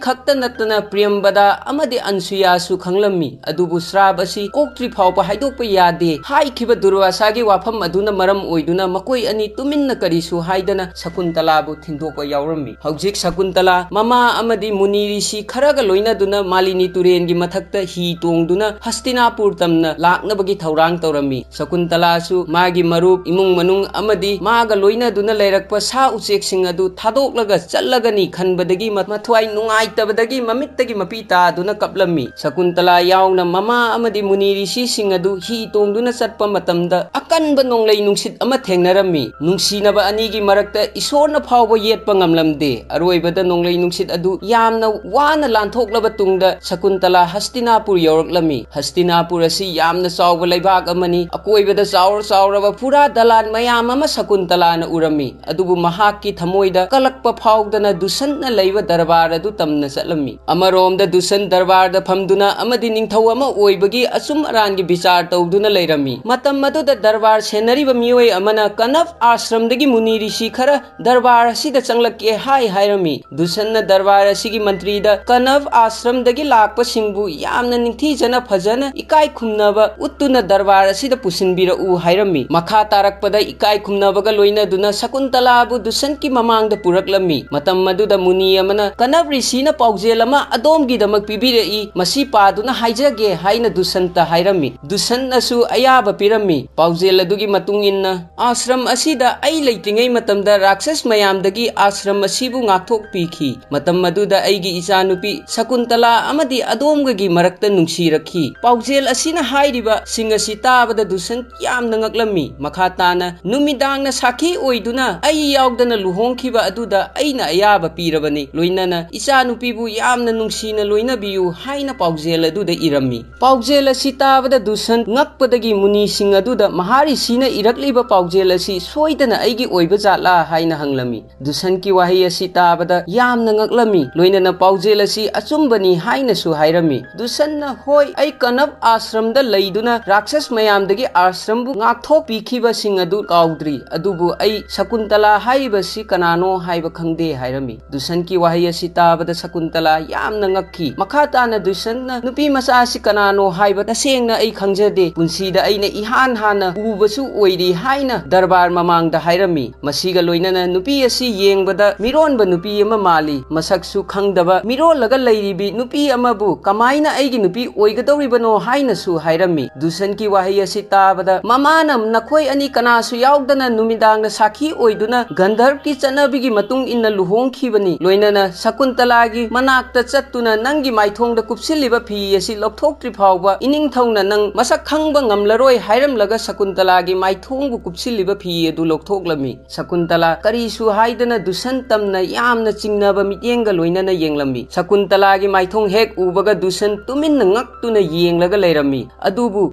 ꯈꯛꯇ ꯅꯠꯇꯅ ꯄ꯭ꯔꯤꯌꯝꯕꯗꯥ ꯑꯃꯗꯤ ꯑꯟꯁꯨꯌꯥꯁꯨ ꯈꯪꯂꯝꯃꯤ꯫ ꯑꯗꯨꯕꯨ ꯁ꯭ꯔꯥꯞ ꯑꯁꯤ ꯀꯣꯛꯇ꯭ꯔꯤ ꯐꯥꯎꯕ ꯍꯥꯏꯗꯣꯛꯄ ꯌꯥꯗꯦ ꯍꯥꯏꯈꯤꯕ ꯗꯨꯔꯋꯥꯁꯥꯒꯤ ꯋꯥꯐꯝ ꯑꯗꯨꯅ ꯃꯔꯝ ꯑꯣꯏꯗꯨꯅ ꯃꯈꯣꯏ ꯑꯅꯤ ꯇꯨꯃꯤꯟꯅ ꯀꯔꯤꯁꯨ ꯍꯥꯏꯗꯅ ꯁꯀꯨꯟꯇꯂꯥꯕꯨ ꯊꯤꯟꯗꯣꯛꯄ ꯌꯥꯎꯔꯝꯃꯤ꯫ ꯍꯧꯖꯤꯛ ꯁꯀꯨꯟꯇꯂꯥ ꯃꯃꯥ ꯑꯃꯗꯤ ꯃꯨꯅꯤ ꯔꯤꯁꯤ ꯈꯔꯒ ꯂꯣꯏꯅꯗꯨꯅ ꯃꯥꯂꯤꯅꯤ ꯇꯨꯔꯦꯜꯒꯤ ꯃꯊꯛꯇ ꯍꯤ ꯇꯣꯡꯗꯨꯅ ꯍꯁꯇꯤꯅꯥꯄꯨꯔ ꯇꯝꯅ ꯂꯥꯛꯅꯕꯒꯤ ꯊꯧꯔꯥꯡ ꯇꯧꯔꯝꯃꯤ꯫ ꯁꯀꯨꯟꯇꯂꯥꯁꯨ ꯃꯥꯒꯤ ꯃꯔꯨꯞ, ꯏꯃꯨꯡ ꯃꯅꯨꯡ ꯑꯃꯗꯤ ꯃꯥꯒ ꯂꯣꯏꯅꯗꯨꯅ ꯂꯩꯔꯛꯄ ꯁꯥ ꯎꯆꯦꯛꯁꯤꯡ ꯑꯗꯨ ꯊꯥꯗꯣꯛꯂꯒ ꯆꯠꯂꯒꯅꯤ ꯈꯟꯕꯗꯒꯤ ꯃ-, ꯃꯊ꯭ꯋꯥꯏ ꯅꯨꯡꯉꯥꯏꯇꯕꯗꯒꯤ ꯃꯃꯤꯠꯇꯒꯤ ꯃꯄꯤ ꯇꯥꯗꯨꯅ ꯀꯞꯂꯝꯃꯤ꯫ ꯁꯀꯨꯟꯇꯂꯥ ꯌꯥꯎꯅ ꯃꯃꯥ ꯑꯃꯗꯤ ꯃꯨꯅꯤ ꯔꯤꯁꯤꯁꯤꯡ ꯑꯗꯨ ꯍꯤ ꯇꯣꯡꯗꯨꯅ ꯆꯠꯄ ꯃꯇꯝꯗ ꯑꯀꯟꯕ ꯅꯣꯡꯂꯩ ꯅꯨꯡꯁꯤꯠ ꯑꯃ ꯊꯦꯡꯅꯔꯝꯃꯤ꯫ ꯅꯨꯡꯁꯤꯅꯕ ꯑꯅꯤꯒꯤ ꯃꯔꯛꯇ ꯏꯁꯣꯔꯅ ꯐꯥꯎꯕ ꯌꯦꯠꯄ ꯉꯝꯂꯝꯗꯦ꯫ ꯑꯔꯣꯏꯕꯗ ꯅꯣꯡꯂꯩ ꯅꯨꯡꯁꯤꯠ ꯑꯗꯨ ꯌꯥꯝꯅ ꯋꯥꯅ ꯂꯥꯟꯊꯣꯛꯂꯕ ꯇꯨꯡꯗ ꯁꯀꯨꯟꯇꯂꯥ ꯍꯁꯇꯤꯅꯥꯄꯨꯔ ꯌꯧꯔꯛꯂꯝꯃꯤ꯫ ꯍꯁꯇꯤꯅꯥꯄꯨꯔ ꯑꯁꯤ ꯌꯥꯝꯅ ꯆꯥꯎꯕ ꯂꯩꯕꯥꯛ ꯑꯃꯅꯤ꯫ ꯑꯀꯣꯏꯕꯗ ꯆꯥꯎꯔ ꯆꯥꯎꯔꯕ ꯐꯨꯔꯥ ꯗꯂꯥꯟ ꯃꯌꯥꯝ ꯑꯃ ꯁꯀꯨꯟꯇꯂꯥꯅ ꯎꯔꯝꯃꯤ꯫ ꯑꯗꯨꯕꯨ ꯃꯍꯥꯛꯀꯤ ꯊꯃꯣꯏꯗ ꯀꯂꯛꯄ ꯐꯥꯎꯗꯅ ꯗꯨꯁꯟꯅ ꯂꯩꯕ ꯗꯔꯕꯥꯔ ꯑꯗꯨ ꯇꯝꯅ ꯆꯠꯂꯝꯃꯤ꯫ ꯑꯃꯔꯣꯝꯗ ꯗꯨꯁꯟ ꯗꯔꯕꯥꯔꯗ ꯐꯝꯗꯨꯅ ꯑꯃꯗꯤ ꯅꯤꯡꯊꯧ ꯑꯃ ꯑꯣꯏꯕꯒꯤ ꯑꯆꯨꯝ ꯑꯔꯥꯟꯒꯤ ꯕꯤꯆꯥꯔ ꯇꯧꯗꯨꯅ ꯂꯩꯔꯝꯃꯤ꯫ ꯃꯇꯝ ꯑꯗꯨꯗ ꯗꯔꯕꯥꯔ ꯁꯦꯟꯅꯔꯤꯕ ꯃꯤꯑꯣꯏ ꯑꯃꯅ ꯀꯅꯚ ꯑꯥꯁ꯭ꯔꯝꯗꯒꯤ ꯃꯨꯅꯤ ꯔꯤꯁꯤ ꯈꯔ ꯗꯔꯕꯥꯔ ꯑꯁꯤꯗ ꯆꯪꯂꯛꯀꯦ ꯍꯥꯏ ꯍꯥꯏꯔꯝꯃꯤ꯫ ꯗꯨꯁꯟꯅ ꯗꯔꯕꯥꯔ ꯑꯁꯤꯒꯤ ꯃꯟꯇ꯭ꯔꯤꯗ ꯀꯅꯚ ꯑꯥꯁ꯭ꯔꯝꯗꯒꯤ ꯂꯥꯛꯄꯁꯤꯡꯕꯨ ꯌꯥꯝꯅ ꯅꯤꯡꯊꯤꯖꯅ ꯐꯖꯅ ꯏꯀꯥꯏ ꯈꯨꯝꯅꯕ ꯎꯠꯇꯨꯅ ꯗꯔꯕꯥꯔ ꯑꯁꯤꯗ ꯄꯨꯁꯤꯟꯕꯤꯔꯛꯎ ꯍꯥꯏꯔꯝꯃꯤ꯫ ꯃꯈꯥ ꯇꯥꯔꯛꯄꯗ ꯏꯀꯥꯏ ꯈꯨꯝꯅꯕꯒ ꯂꯣꯏꯅꯗꯨꯅ ꯁꯀꯨꯟꯇꯂꯥꯕꯨ ꯗꯨꯁꯟꯒꯤ ꯃꯃꯥꯡꯗ ꯄꯨꯔꯛꯂꯝꯃꯤ꯫ ꯃꯇꯝ ꯑꯗꯨꯗ ꯃꯨꯅꯤ ꯑꯃꯅ ꯀꯅꯚ ꯔꯤꯁꯤꯅ ꯄꯥꯎꯖꯦꯜ ꯑꯃ ꯑꯗꯣꯝꯒꯤꯗꯃꯛ ꯄꯤꯕꯤꯔꯛꯏ, ꯃꯁꯤ ꯄꯥꯗꯨꯅ ꯍꯥꯏꯖꯒꯦ ꯍꯥꯏꯅ ꯗꯨꯁꯟꯇ ꯍꯥꯏꯔꯝꯃꯤ꯫ ꯗꯨꯁꯟꯅꯁꯨ ꯑꯌꯥꯕ ꯄꯤꯔꯝꯃꯤ꯫ ꯄꯥꯎꯖꯦꯜ ꯑꯗꯨꯒꯤ ꯃꯇꯨꯡ ꯏꯟꯅ ꯑꯥꯁ꯭ꯔꯝ ꯑꯁꯤꯗ ꯑꯩ ꯂꯩꯇ꯭ꯔꯤꯉꯩ ꯃꯇꯝꯗ ꯔꯥꯛꯁꯁ ꯃꯌꯥꯝꯗꯒꯤ ꯑꯥꯁ꯭ꯔꯝ ꯑꯁꯤꯕꯨ ꯉꯥꯛꯊꯣꯛꯄꯤꯈꯤ꯫ ꯃꯇꯝ ꯑꯗꯨꯗ ꯑꯩꯒꯤ ꯏꯆꯥꯅꯨꯄꯤ ꯁꯀꯨꯟꯇꯂꯥ ꯑꯃꯗꯤ ꯑꯗꯣꯝꯒꯒꯤ ꯃꯔꯛꯇ ꯅꯨꯡꯁꯤꯔꯛꯈꯤ꯫ ꯄꯥꯎꯖꯦꯜ ꯑꯁꯤꯅ ꯍꯥꯏꯔꯤꯕꯁꯤꯡ ꯑꯁꯤ ꯇꯥꯕꯗ ꯗꯨꯁꯟ ꯌꯥꯝꯅ ꯉꯛꯂꯝꯃꯤ꯫ ꯃꯈꯥ ꯇꯥꯅ ꯅꯨꯃꯤꯗꯥꯡꯅ ꯁꯥꯈꯤ ꯑꯣꯏꯗꯨꯅ ꯑꯩ ꯌꯥꯎꯗꯅ ꯂꯨꯍꯣꯡꯈꯤꯕ ꯑꯗꯨꯗ ꯑꯩꯅ ꯑꯌꯥꯕ ꯄꯤꯔꯕꯅꯤ, ꯂꯣꯏꯅꯅ ꯏꯆꯥꯅꯨꯄꯤꯕꯨ ꯌꯥꯝꯅ ꯅꯨꯡꯁꯤꯅ ꯂꯣꯏꯅꯕꯤꯌꯨ ꯍꯥꯏꯅ ꯄꯥꯎꯖꯦꯜ ꯑꯗꯨꯗ ꯏꯔꯝꯃꯤ꯫ ꯄꯥꯎꯖꯦꯜ ꯑꯁꯤ ꯇꯥꯕꯗ ꯗꯨꯁꯟ ꯉꯛꯄꯗꯒꯤ ꯃꯨꯅꯤꯁꯤꯡ ꯑꯗꯨꯗ ꯃꯍꯥꯔꯤꯁꯤꯅ ꯏꯔꯛꯂꯤꯕ ꯄꯥꯎꯖꯦꯜ ꯑꯁꯤ ꯁꯣꯏꯗꯅ ꯑꯩꯒꯤ ꯑꯣꯏꯕ ꯖꯥꯠꯂꯥ ꯍꯥꯏꯅ ꯍꯪꯂꯝꯃꯤ꯫ ꯗꯨꯁꯟꯒꯤ ꯋꯥꯍꯩ ꯑꯁꯤ ꯇꯥꯕꯗ ꯌꯥꯝꯅ ꯉꯛꯂꯝꯃꯤ, ꯂꯣꯏꯅꯅ ꯄꯥꯎꯖꯦꯜ ꯑꯁꯤ ꯑꯆꯨꯝꯕꯅꯤ ꯍꯥꯏꯅꯁꯨ ꯍꯥꯏꯔꯝꯃꯤ꯫ ꯗꯨꯁꯟꯅ, "ꯍꯣꯏ, ꯑꯩ ꯀꯅꯚ ꯑꯥꯁ꯭ꯔꯝꯗ ꯂꯩꯗꯨꯅ ꯔꯥꯛꯁꯁ ꯃꯌꯥꯝꯗꯒꯤ ꯑꯥꯁ꯭ꯔꯝꯕꯨ ꯉꯥꯛꯊꯣꯛꯄꯤꯈꯤꯕꯁꯤꯡ ꯑꯗꯨ ꯀꯥꯎꯗ꯭ꯔꯤ, ꯑꯗꯨꯕꯨ ꯑꯩ ꯁꯀꯨꯟꯇꯂꯥ ꯍꯥꯏꯔꯤꯕꯁꯤ ꯀꯅꯥꯅꯣ ꯍꯥꯏꯕ ꯈꯪꯗꯦ" ꯍꯥꯏꯔꯝꯃꯤ꯫ ꯗꯨꯁꯟꯒꯤ ꯋꯥꯍꯩ ꯑꯁꯤ ꯇꯥꯕꯗ ꯁꯀꯨꯟꯇꯂꯥ ꯌꯥꯝꯅ ꯉꯛꯈꯤ꯫ ꯃꯈꯥ ꯇꯥꯅ ꯗꯨꯁꯟꯅ ꯅꯨꯄꯤ ꯃꯆꯥ ꯑꯁꯤ ꯀꯅꯥꯅꯣ ꯍꯥꯏꯕ ꯇꯁꯦꯡꯅ ꯑꯩ ꯈꯪꯖꯗꯦ, ꯄꯨꯟꯁꯤꯗ ꯑꯩꯅ ꯏꯍꯥꯟ ꯍꯥꯟꯅ ꯎꯕꯁꯨ ꯑꯣꯏꯔꯤ ꯍꯥꯏꯅ ꯗꯔꯕꯥꯔ ꯃꯃꯥꯡꯗ ꯍꯥꯏꯔꯝꯃꯤ꯫ ꯃꯁꯤꯒ ꯂꯣꯏꯅꯅ ꯅꯨꯄꯤ ꯑꯁꯤ ꯌꯦꯡꯕꯗ ꯃꯤꯔꯣꯟꯕ ꯅꯨꯄꯤ ꯑꯃ ꯃꯥꯜꯂꯤ, ꯃꯁꯛꯁꯨ ꯈꯪꯗꯕ ꯃꯤꯔꯣꯜꯂꯒ ꯂꯩꯔꯤꯕꯤ ꯅꯨꯄꯤ ꯑꯃꯕꯨ ꯀꯃꯥꯏꯅ ꯑꯩꯒꯤ ꯅꯨꯄꯤ ꯑꯣꯏꯒꯗꯧꯔꯤꯕꯅꯣ ꯍꯥꯏꯅꯁꯨ ꯍꯥꯏꯔꯝꯃꯤ꯫ ꯗꯨꯁꯟꯒꯤ ꯋꯥꯍꯩ ꯑꯁꯤ ꯇꯥꯕꯗ ꯃꯃꯥꯅ, "ꯅꯈꯣꯏ ꯑꯅꯤ ꯀꯅꯥꯁꯨ ꯌꯥꯎꯗꯅ ꯅꯨꯃꯤꯗꯥꯡꯗ ꯁꯥꯈꯤ ꯑꯣꯏꯗꯨꯅ ꯒꯟꯙꯔꯕꯀꯤ ꯆꯠꯅꯕꯤꯒꯤ ꯃꯇꯨꯡ ꯏꯟꯅ ꯂꯨꯍꯣꯡꯈꯤꯕꯅꯤ, ꯂꯣꯏꯅꯅ ꯁꯀꯨꯟꯇꯂꯥꯒꯤ ꯃꯅꯥꯛꯇ ꯆꯠꯇꯨꯅ ꯅꯪꯒꯤ ꯃꯥꯏꯊꯣꯡꯗ ꯀꯨꯞꯁꯤꯜꯂꯤꯕ ꯐꯤ ꯑꯁꯤ ꯂꯧꯊꯣꯛꯇ꯭ꯔꯤ ꯐꯥꯎꯕ ꯏꯅꯤꯡꯊꯧꯅ ꯅꯪ ꯃꯁꯛ ꯈꯪꯕ ꯉꯝꯂꯔꯣꯏ" ꯍꯥꯏꯔꯝꯂꯒ ꯁꯀꯨꯟꯇꯂꯥꯒꯤ ꯃꯥꯏꯊꯣꯡꯕꯨ ꯀꯨꯞꯁꯤꯜꯂꯤꯕ ꯐꯤ ꯑꯗꯨ ꯂꯧꯊꯣꯛꯂꯝꯃꯤ꯫ ꯁꯀꯨꯟꯇꯂꯥ ꯀꯔꯤꯁꯨ ꯍꯥꯏꯗꯅ ꯗꯨꯁꯟ ꯇꯝꯅ ꯌꯥꯝꯅ ꯆꯤꯡꯅꯕ ꯃꯤꯠꯌꯦꯡꯒ ꯂꯣꯏꯅꯅ ꯌꯦꯡꯂꯝꯃꯤ꯫ ꯁꯀꯨꯟꯇꯂꯥꯒꯤ ꯃꯥꯏꯊꯣꯡ ꯍꯦꯛ ꯎꯕꯒ ꯗꯨꯁꯟ ꯇꯨꯃꯤꯟꯅ ꯉꯛꯇꯨꯅ ꯌꯦꯡꯂꯒ ꯂꯩꯔꯝꯃꯤ꯫ ꯑꯗꯨꯕꯨ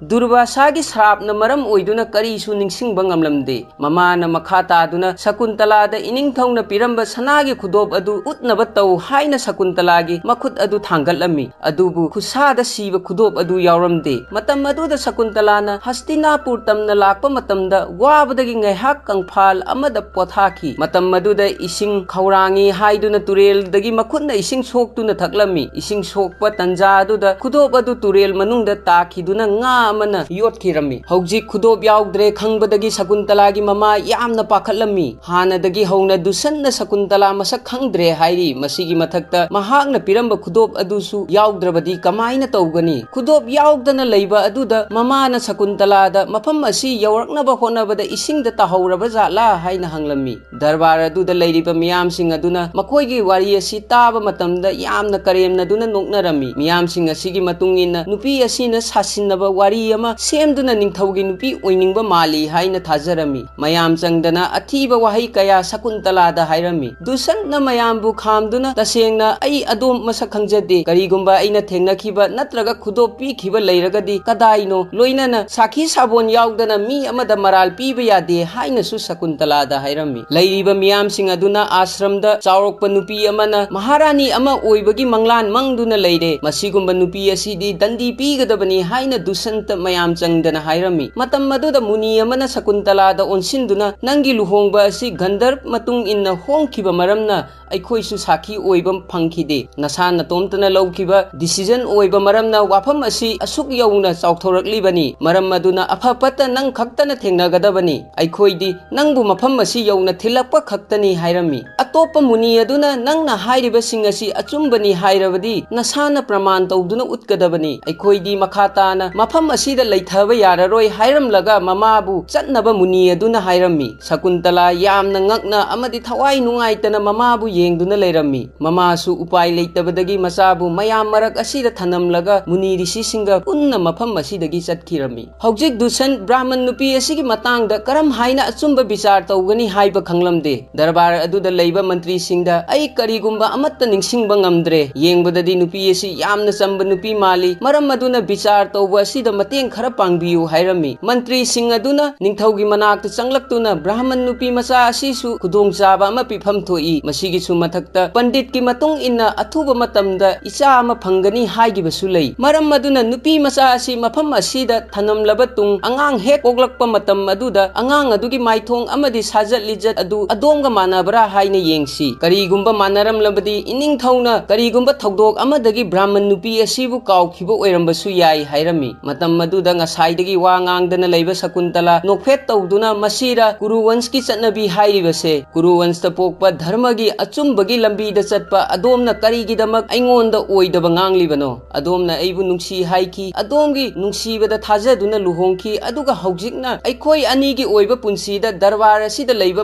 ꯗꯨꯔꯕꯥꯁꯥꯒꯤ ꯁ꯭ꯔꯥꯞꯅ ꯃꯔꯝ ꯑꯣꯏꯗꯨꯅ ꯀꯔꯤꯁꯨ ꯅꯤꯡꯁꯤꯡꯕ ꯉꯝꯂꯝꯗꯦ꯫ ꯃꯃꯥꯅ ꯃꯈꯥ ꯇꯥꯗꯨꯅ ꯁꯀꯨꯟꯇꯂꯥꯗ ꯏꯅꯤꯡꯊꯧꯅ ꯄꯤꯔꯝꯕ ꯁꯅꯥꯒꯤ ꯈꯨꯗꯣꯞ ꯑꯗꯨ ꯎꯠꯅꯕ ꯇꯧ ꯍꯥꯏꯅ ꯁꯀꯨꯟꯇꯂꯥꯒꯤ ꯃꯈꯨꯠ ꯑꯗꯨ ꯊꯥꯡꯒꯠꯂꯝꯃꯤ꯫ ꯑꯗꯨꯕꯨ ꯈꯨꯠꯁꯥꯗ ꯁꯤꯕ ꯈꯨꯗꯣꯞ ꯑꯗꯨ ꯌꯥꯎꯔꯝꯗꯦ꯫ ꯃꯇꯝ ꯑꯗꯨꯗ ꯁꯀꯨꯟꯇꯂꯥꯅ ꯍꯁꯇꯤꯅꯥꯄꯨꯔ ꯇꯝꯅ ꯂꯥꯛꯄ ꯃꯇꯝꯗ ꯋꯥꯕꯗꯒꯤ ꯉꯥꯏꯍꯥꯛ ꯀꯪꯐꯥꯜ ꯑꯃꯗ ꯄꯣꯊꯥꯈꯤ꯫ ꯃꯇꯝ ꯑꯗꯨꯗ ꯏꯁꯤꯡ ꯈꯧꯔꯥꯡꯉꯤ ꯍꯥꯏꯗꯨꯅ ꯇꯨꯔꯦꯜꯗꯒꯤ ꯃꯈꯨꯠꯅ ꯏꯁꯤꯡ ꯁꯣꯛꯇꯨꯅ ꯊꯛꯂꯝꯃꯤ꯫ ꯏꯁꯤꯡ ꯁꯣꯛꯄ ꯇꯟꯖꯥ ꯑꯗꯨꯗ ꯈꯨꯗꯣꯞ ꯑꯗꯨ ꯇꯨꯔꯦꯜ ꯃꯅꯨꯡꯗ ꯇꯥꯈꯤꯗꯨꯅ ꯉꯥ ꯑꯃꯅ ꯌꯣꯠꯈꯤꯔꯝꯃꯤ꯫ ꯍꯧꯖꯤꯛ ꯈꯨꯗꯣꯞ ꯌꯥꯎꯗ꯭ꯔꯦ ꯈꯪꯕꯗꯒꯤ ꯁꯀꯨꯟꯇꯂꯥꯒꯤ ꯃꯃꯥ ꯌꯥꯝꯅ ꯄꯥꯈꯠꯂꯝꯃꯤ꯫ ꯍꯥꯟꯅꯗꯒꯤ ꯍꯧꯅ ꯗꯨꯁꯟꯅ ꯁꯀꯨꯟꯇꯂꯥ ꯃꯁꯛ ꯈꯪꯗ꯭ꯔꯦ ꯍꯥꯏꯔꯤ꯫ ꯃꯁꯤꯒꯤ ꯃꯊꯛꯇ ꯃꯍꯥꯛꯅ ꯄꯤꯔꯝꯕ ꯈꯨꯗꯣꯞ ꯑꯗꯨꯁꯨ ꯌꯥꯎꯗ꯭ꯔꯕꯗꯤ ꯀꯃꯥꯏꯅ ꯇꯧꯒꯅꯤ? ꯈꯨꯗꯣꯞ ꯌꯥꯎꯗꯅ ꯂꯩꯕ ꯑꯗꯨꯗ ꯃꯃꯥꯅ ꯁꯀꯨꯟꯇꯂꯥꯗ ꯃꯐꯝ ꯑꯁꯤ ꯌꯧꯔꯛꯅꯕ ꯍꯣꯠꯅꯕꯗ ꯏꯁꯤꯡꯗ ꯇꯥꯍꯧꯔꯕ ꯖꯥꯠꯂꯥ ꯍꯥꯏꯅ ꯍꯪꯂꯝꯃꯤ꯫ ꯗꯔꯕꯥꯔ ꯑꯗꯨꯗ ꯂꯩꯔꯤꯕ ꯃꯤꯌꯥꯝꯁꯤꯡ ꯑꯗꯨꯅ ꯃꯈꯣꯏꯒꯤ ꯋꯥꯔꯤ ꯑꯁꯤ ꯇꯥꯕ ꯃꯇꯝꯗ ꯌꯥꯝꯅ ꯀꯔꯦꯝꯅꯗꯨꯅ ꯅꯣꯛꯅꯔꯝꯃꯤ꯫ ꯃꯤꯌꯥꯝꯁꯤꯡ ꯑꯁꯤꯒꯤ ꯃꯇꯨꯡ ꯏꯟꯅ ꯅꯨꯄꯤ ꯑꯁꯤꯅ ꯁꯥꯁꯤꯟꯅꯕ ꯋꯥꯔꯤ ꯑꯃ ꯁꯦꯝꯗꯨꯅ ꯅꯤꯡꯊꯧꯒꯤ ꯅꯨꯄꯤ ꯑꯣꯏꯅꯤꯡꯕ ꯃꯥꯜꯂꯤ ꯍꯥꯏꯅ ꯊꯥꯖꯔꯝꯃꯤ꯫ ꯃꯌꯥꯝ ꯆꯪꯗꯅ ꯑꯊꯤꯕ ꯋꯥꯍꯩ ꯀꯌꯥ ꯁꯀꯨꯟꯇꯂꯥꯗ ꯍꯥꯏꯔꯝꯃꯤ꯫ ꯗꯨꯁꯟꯅ ꯃꯌꯥꯝꯕꯨ ꯈꯥꯝꯗꯨꯅ, "ꯇꯁꯦꯡꯅ ꯑꯩ ꯑꯗꯣꯝ ꯃꯁꯛ ꯈꯪꯖꯗꯦ꯫ ꯀꯔꯤꯒꯨꯝꯕ ꯑꯩꯅ ꯊꯦꯡꯅꯈꯤꯕ ꯅꯠꯇ꯭ꯔꯒ ꯈꯨꯗꯣꯞ ꯄꯤꯈꯤꯕ ꯂꯩꯔꯒꯗꯤ ꯀꯗꯥꯏꯅꯣ? ꯂꯣꯏꯅꯅ ꯁꯥꯈꯤ ꯁꯥꯕꯣꯟ ꯌꯥꯎꯗꯅ ꯃꯤ ꯑꯃꯗ ꯃꯔꯥꯜ ꯄꯤꯕ ꯌꯥꯗꯦ" ꯍꯥꯏꯅꯁꯨ ꯁꯀꯨꯟꯇꯂꯥꯗ ꯍꯥꯏꯔꯝꯃꯤ꯫ ꯂꯩꯔꯤꯕ ꯃꯤꯌꯥꯝꯁꯤꯡ ꯑꯗꯨꯅ ꯑꯥꯁ꯭ꯔꯝꯗ ꯆꯥꯎꯔꯛꯄ ꯅꯨꯄꯤ ꯑꯃꯅ ꯃꯍꯥꯔꯥꯅꯤ ꯑꯃ ꯑꯣꯏꯕꯒꯤ ꯃꯪꯂꯥꯟ ꯃꯪꯗꯨꯅ ꯂꯩꯔꯦ꯫ ꯃꯁꯤꯒꯨꯝꯕ ꯅꯨꯄꯤ ꯑꯁꯤꯗꯤ ꯗꯟꯗꯤ ꯄꯤꯒꯗꯕꯅꯤ ꯍꯥꯏꯅ ꯗꯨꯁꯟꯇ ꯃꯌꯥꯝ ꯆꯪꯗꯅ ꯍꯥꯏꯔꯝꯃꯤ꯫ ꯃꯇꯝ ꯑꯗꯨꯗ ꯃꯨꯅꯤ ꯑꯃꯅ ꯁꯀꯨꯟꯇꯂꯥꯗ ꯑꯣꯟꯁꯤꯟꯗꯨꯅ, "ꯅꯪꯒꯤ ꯂꯨꯍꯣꯡꯕ ꯑꯁꯤ ꯒꯟꯙꯔꯕ ꯃꯇꯨꯡ ꯏꯟꯅ ꯍꯣꯡꯈꯤꯕ ꯃꯔꯝꯅ ꯑꯩꯈꯣꯏꯁꯨ ꯁꯥꯈꯤ ꯑꯣꯏꯕ ꯐꯪꯈꯤꯗꯦ꯫ ꯅꯁꯥ ꯅꯇꯣꯝꯇꯅ ꯂꯧꯈꯤꯕ decision ꯑꯣꯏꯕ ꯃꯔꯝꯅ ꯋꯥꯐꯝ ꯑꯁꯤ ꯑꯁꯨꯛ ꯌꯧꯅ ꯆꯥꯎꯊꯣꯔꯛꯂꯤꯕꯅꯤ꯫ ꯃꯔꯝ ꯑꯗꯨꯅ ꯑꯐ ꯐꯠꯇ ꯅꯪ ꯈꯛꯇꯅ ꯊꯦꯡꯅꯒꯗꯕꯅꯤ꯫ ꯑꯩꯈꯣꯏꯗꯤ ꯅꯪꯕꯨ ꯃꯐꯝ ꯑꯁꯤ ꯌꯧꯅ ꯊꯤꯜꯂꯛꯄ ꯈꯛꯇꯅꯤ" ꯍꯥꯏꯔꯝꯃꯤ꯫ ꯑꯇꯣꯞꯄ ꯃꯨꯅꯤ ꯑꯗꯨꯅ, "ꯅꯪꯅ ꯍꯥꯏꯔꯤꯕꯁꯤꯡ ꯑꯁꯤ ꯑꯆꯨꯝꯕꯅꯤ ꯍꯥꯏꯔꯕꯗꯤ ꯅꯁꯥꯅ ꯄ꯭ꯔꯃꯥꯟ ꯇꯧꯗꯨꯅ ꯎꯠꯀꯗꯕꯅꯤ꯫ ꯑꯩꯈꯣꯏꯗꯤ ꯃꯈꯥ ꯇꯥꯅ ꯃꯐꯝ ꯑꯁꯤꯗ ꯂꯩꯊꯕ ꯌꯥꯔꯔꯣꯏ" ꯍꯥꯏꯔꯝꯂꯒ ꯃꯃꯥꯕꯨ ꯆꯠꯅꯕ ꯃꯨꯅꯤ ꯑꯗꯨꯅ ꯍꯥꯏꯔꯝꯃꯤ꯫ ꯁꯀꯨꯟꯇꯂꯥ ꯌꯥꯝꯅ ꯉꯛꯅ ꯑꯃꯗꯤ ꯊꯋꯥꯏ ꯅꯨꯡꯉꯥꯏꯇꯅ ꯃꯃꯥꯕꯨ ꯌꯦꯡꯗꯨꯅ ꯂꯩꯔꯝꯃꯤ꯫ ꯃꯃꯥꯁꯨ ꯎꯄꯥꯏ ꯂꯩꯇꯕꯗꯒꯤ ꯃꯆꯥꯕꯨ ꯃꯌꯥꯝ ꯃꯔꯛ ꯑꯁꯤꯗ ꯊꯅꯝꯂꯒ ꯃꯨꯅꯤ ꯔꯤꯁꯤꯁꯤꯡꯒ ꯄꯨꯟꯅ ꯃꯐꯝ ꯑꯁꯤꯗꯒꯤ ꯆꯠꯈꯤꯔꯝꯃꯤ꯫ ꯍꯧꯖꯤꯛ ꯗꯨꯁꯟ ꯕ꯭ꯔꯥꯍꯃꯟ ꯅꯨꯄꯤ ꯑꯁꯤꯒꯤ ꯃꯇꯥꯡꯗ ꯀꯔꯝ ꯍꯥꯏꯅ ꯑꯆꯨꯝꯕ ꯕꯤꯆꯥꯔ ꯇꯧꯒꯅꯤ ꯍꯥꯏꯕ ꯈꯪꯂꯝꯗꯦ꯫ ꯗꯔꯕꯥꯔ ꯑꯗꯨꯗ ꯂꯩꯕ ꯃꯟꯇ꯭ꯔꯤꯁꯤꯡꯗ, "ꯑꯩ ꯀꯔꯤꯒꯨꯝꯕ ꯑꯃꯠꯇ ꯅꯤꯡꯁꯤꯡꯕ ꯉꯝꯗ꯭ꯔꯦ꯫ ꯌꯦꯡꯕꯗꯗꯤ ꯅꯨꯄꯤ ꯑꯁꯤ ꯌꯥꯝꯅ ꯆꯝꯕ ꯅꯨꯄꯤ ꯃꯥꯜꯂꯤ, ꯃꯔꯝ ꯑꯗꯨꯅ ꯕꯤꯆꯥꯔ ꯇꯧꯕ ꯑꯁꯤꯗ ꯃꯇꯦꯡ ꯈꯔ ꯄꯥꯡꯕꯤꯌꯨ" ꯍꯥꯏꯔꯝꯃꯤ꯫ ꯃꯟꯇ꯭ꯔꯤꯁꯤꯡ ꯑꯗꯨꯅ ꯅꯤꯡꯊꯧꯒꯤ ꯃꯅꯥꯛꯇ ꯆꯪꯂꯛꯇꯨꯅ ꯕ꯭ꯔꯥꯍꯃꯟ ꯅꯨꯄꯤ ꯃꯆꯥ ꯑꯁꯤꯁꯨ ꯈꯨꯗꯣꯡꯆꯥꯕ ꯑꯃ ꯄꯤꯐꯝ ꯊꯣꯛꯏ꯫ ꯃꯁꯤꯒꯤꯁꯨ ꯃꯊꯛꯇ ꯄꯟꯗꯤꯠꯀꯤ ꯃꯇꯨꯡ ꯏꯟꯅ ꯑꯊꯨꯕ ꯃꯇꯝꯗ ꯏꯆꯥ ꯑꯃ ꯐꯪꯒꯅꯤ ꯍꯥꯏꯈꯤꯕꯁꯨ ꯂꯩ꯫ ꯃꯔꯝ ꯑꯗꯨꯅ ꯅꯨꯄꯤ ꯃꯆꯥ ꯑꯁꯤ ꯃꯐꯝ ꯑꯁꯤꯗ ꯊꯅꯝꯂꯕ ꯇꯨꯡ, ꯑꯉꯥꯡ ꯍꯦꯛ ꯄꯣꯛꯂꯛꯄ ꯃꯇꯝ ꯑꯗꯨꯗ ꯑꯉꯥꯡ ꯑꯗꯨꯒꯤ ꯃꯥꯏꯊꯣꯡ ꯑꯃꯗꯤ ꯁꯥꯖꯠ ꯂꯤꯆꯠ ꯑꯗꯨ ꯑꯗꯣꯝꯒ ꯃꯥꯟꯅꯕ꯭ꯔꯥ ꯍꯥꯏꯅ ꯌꯦꯡꯁꯤ꯫ ꯀꯔꯤꯒꯨꯝꯕ ꯃꯥꯟꯅꯔꯝꯂꯕꯗꯤ, ꯏꯅꯤꯡꯊꯧꯅ ꯀꯔꯤꯒꯨꯝꯕ ꯊꯧꯗꯣꯛ ꯑꯃꯗꯒꯤ ꯕ꯭ꯔꯥꯍꯃꯟ ꯅꯨꯄꯤ ꯑꯁꯤꯕꯨ ꯀꯥꯎꯈꯤꯕ ꯑꯣꯏꯔꯝꯕꯁꯨ ꯌꯥꯏ ꯍꯥꯏꯔꯝꯃꯤ꯫ ꯃꯇꯝ ꯑꯗꯨꯗ ꯉꯁꯥꯏꯗꯒꯤ ꯋꯥ ꯉꯥꯡꯗꯅ ꯂꯩꯕ ꯁꯀꯨꯟꯇꯂꯥ ꯅꯣꯛꯐꯦꯠ ꯇꯧꯗꯨꯅ, "ꯃꯁꯤꯔ ꯀꯨꯔꯨꯋꯟꯁꯀꯤ ꯆꯠꯅꯕꯤ ꯍꯥꯏꯔꯤꯕꯁꯦ? ꯀꯨꯔꯨꯋꯟꯁꯇ ꯄꯣꯛꯄ ꯙꯔꯃꯒꯤ ꯑꯆꯨꯝꯕꯒꯤ ꯂꯝꯕꯤꯗ ꯆꯠꯄ ꯑꯗꯣꯝꯅ ꯀꯔꯤꯒꯤꯗꯃꯛ ꯑꯩꯉꯣꯟꯗ ꯑꯣꯏꯗꯕ ꯉꯥꯡꯂꯤꯕꯅꯣ? ꯑꯗꯣꯝꯅ ꯑꯩꯕꯨ ꯅꯨꯡꯁꯤ ꯍꯥꯏꯈꯤ, ꯑꯗꯣꯝꯒꯤ ꯅꯨꯡꯁꯤꯕꯗ ꯊꯥꯖꯗꯨꯅ ꯂꯨꯍꯣꯡꯈꯤ, ꯑꯗꯨꯒ ꯍꯧꯖꯤꯛꯅ ꯑꯩꯈꯣꯏ ꯑꯅꯤꯒꯤ ꯑꯣꯏꯕ ꯄꯨꯟꯁꯤꯗ ꯗꯔꯕꯥꯔ ꯑꯁꯤꯗ ꯂꯩꯕ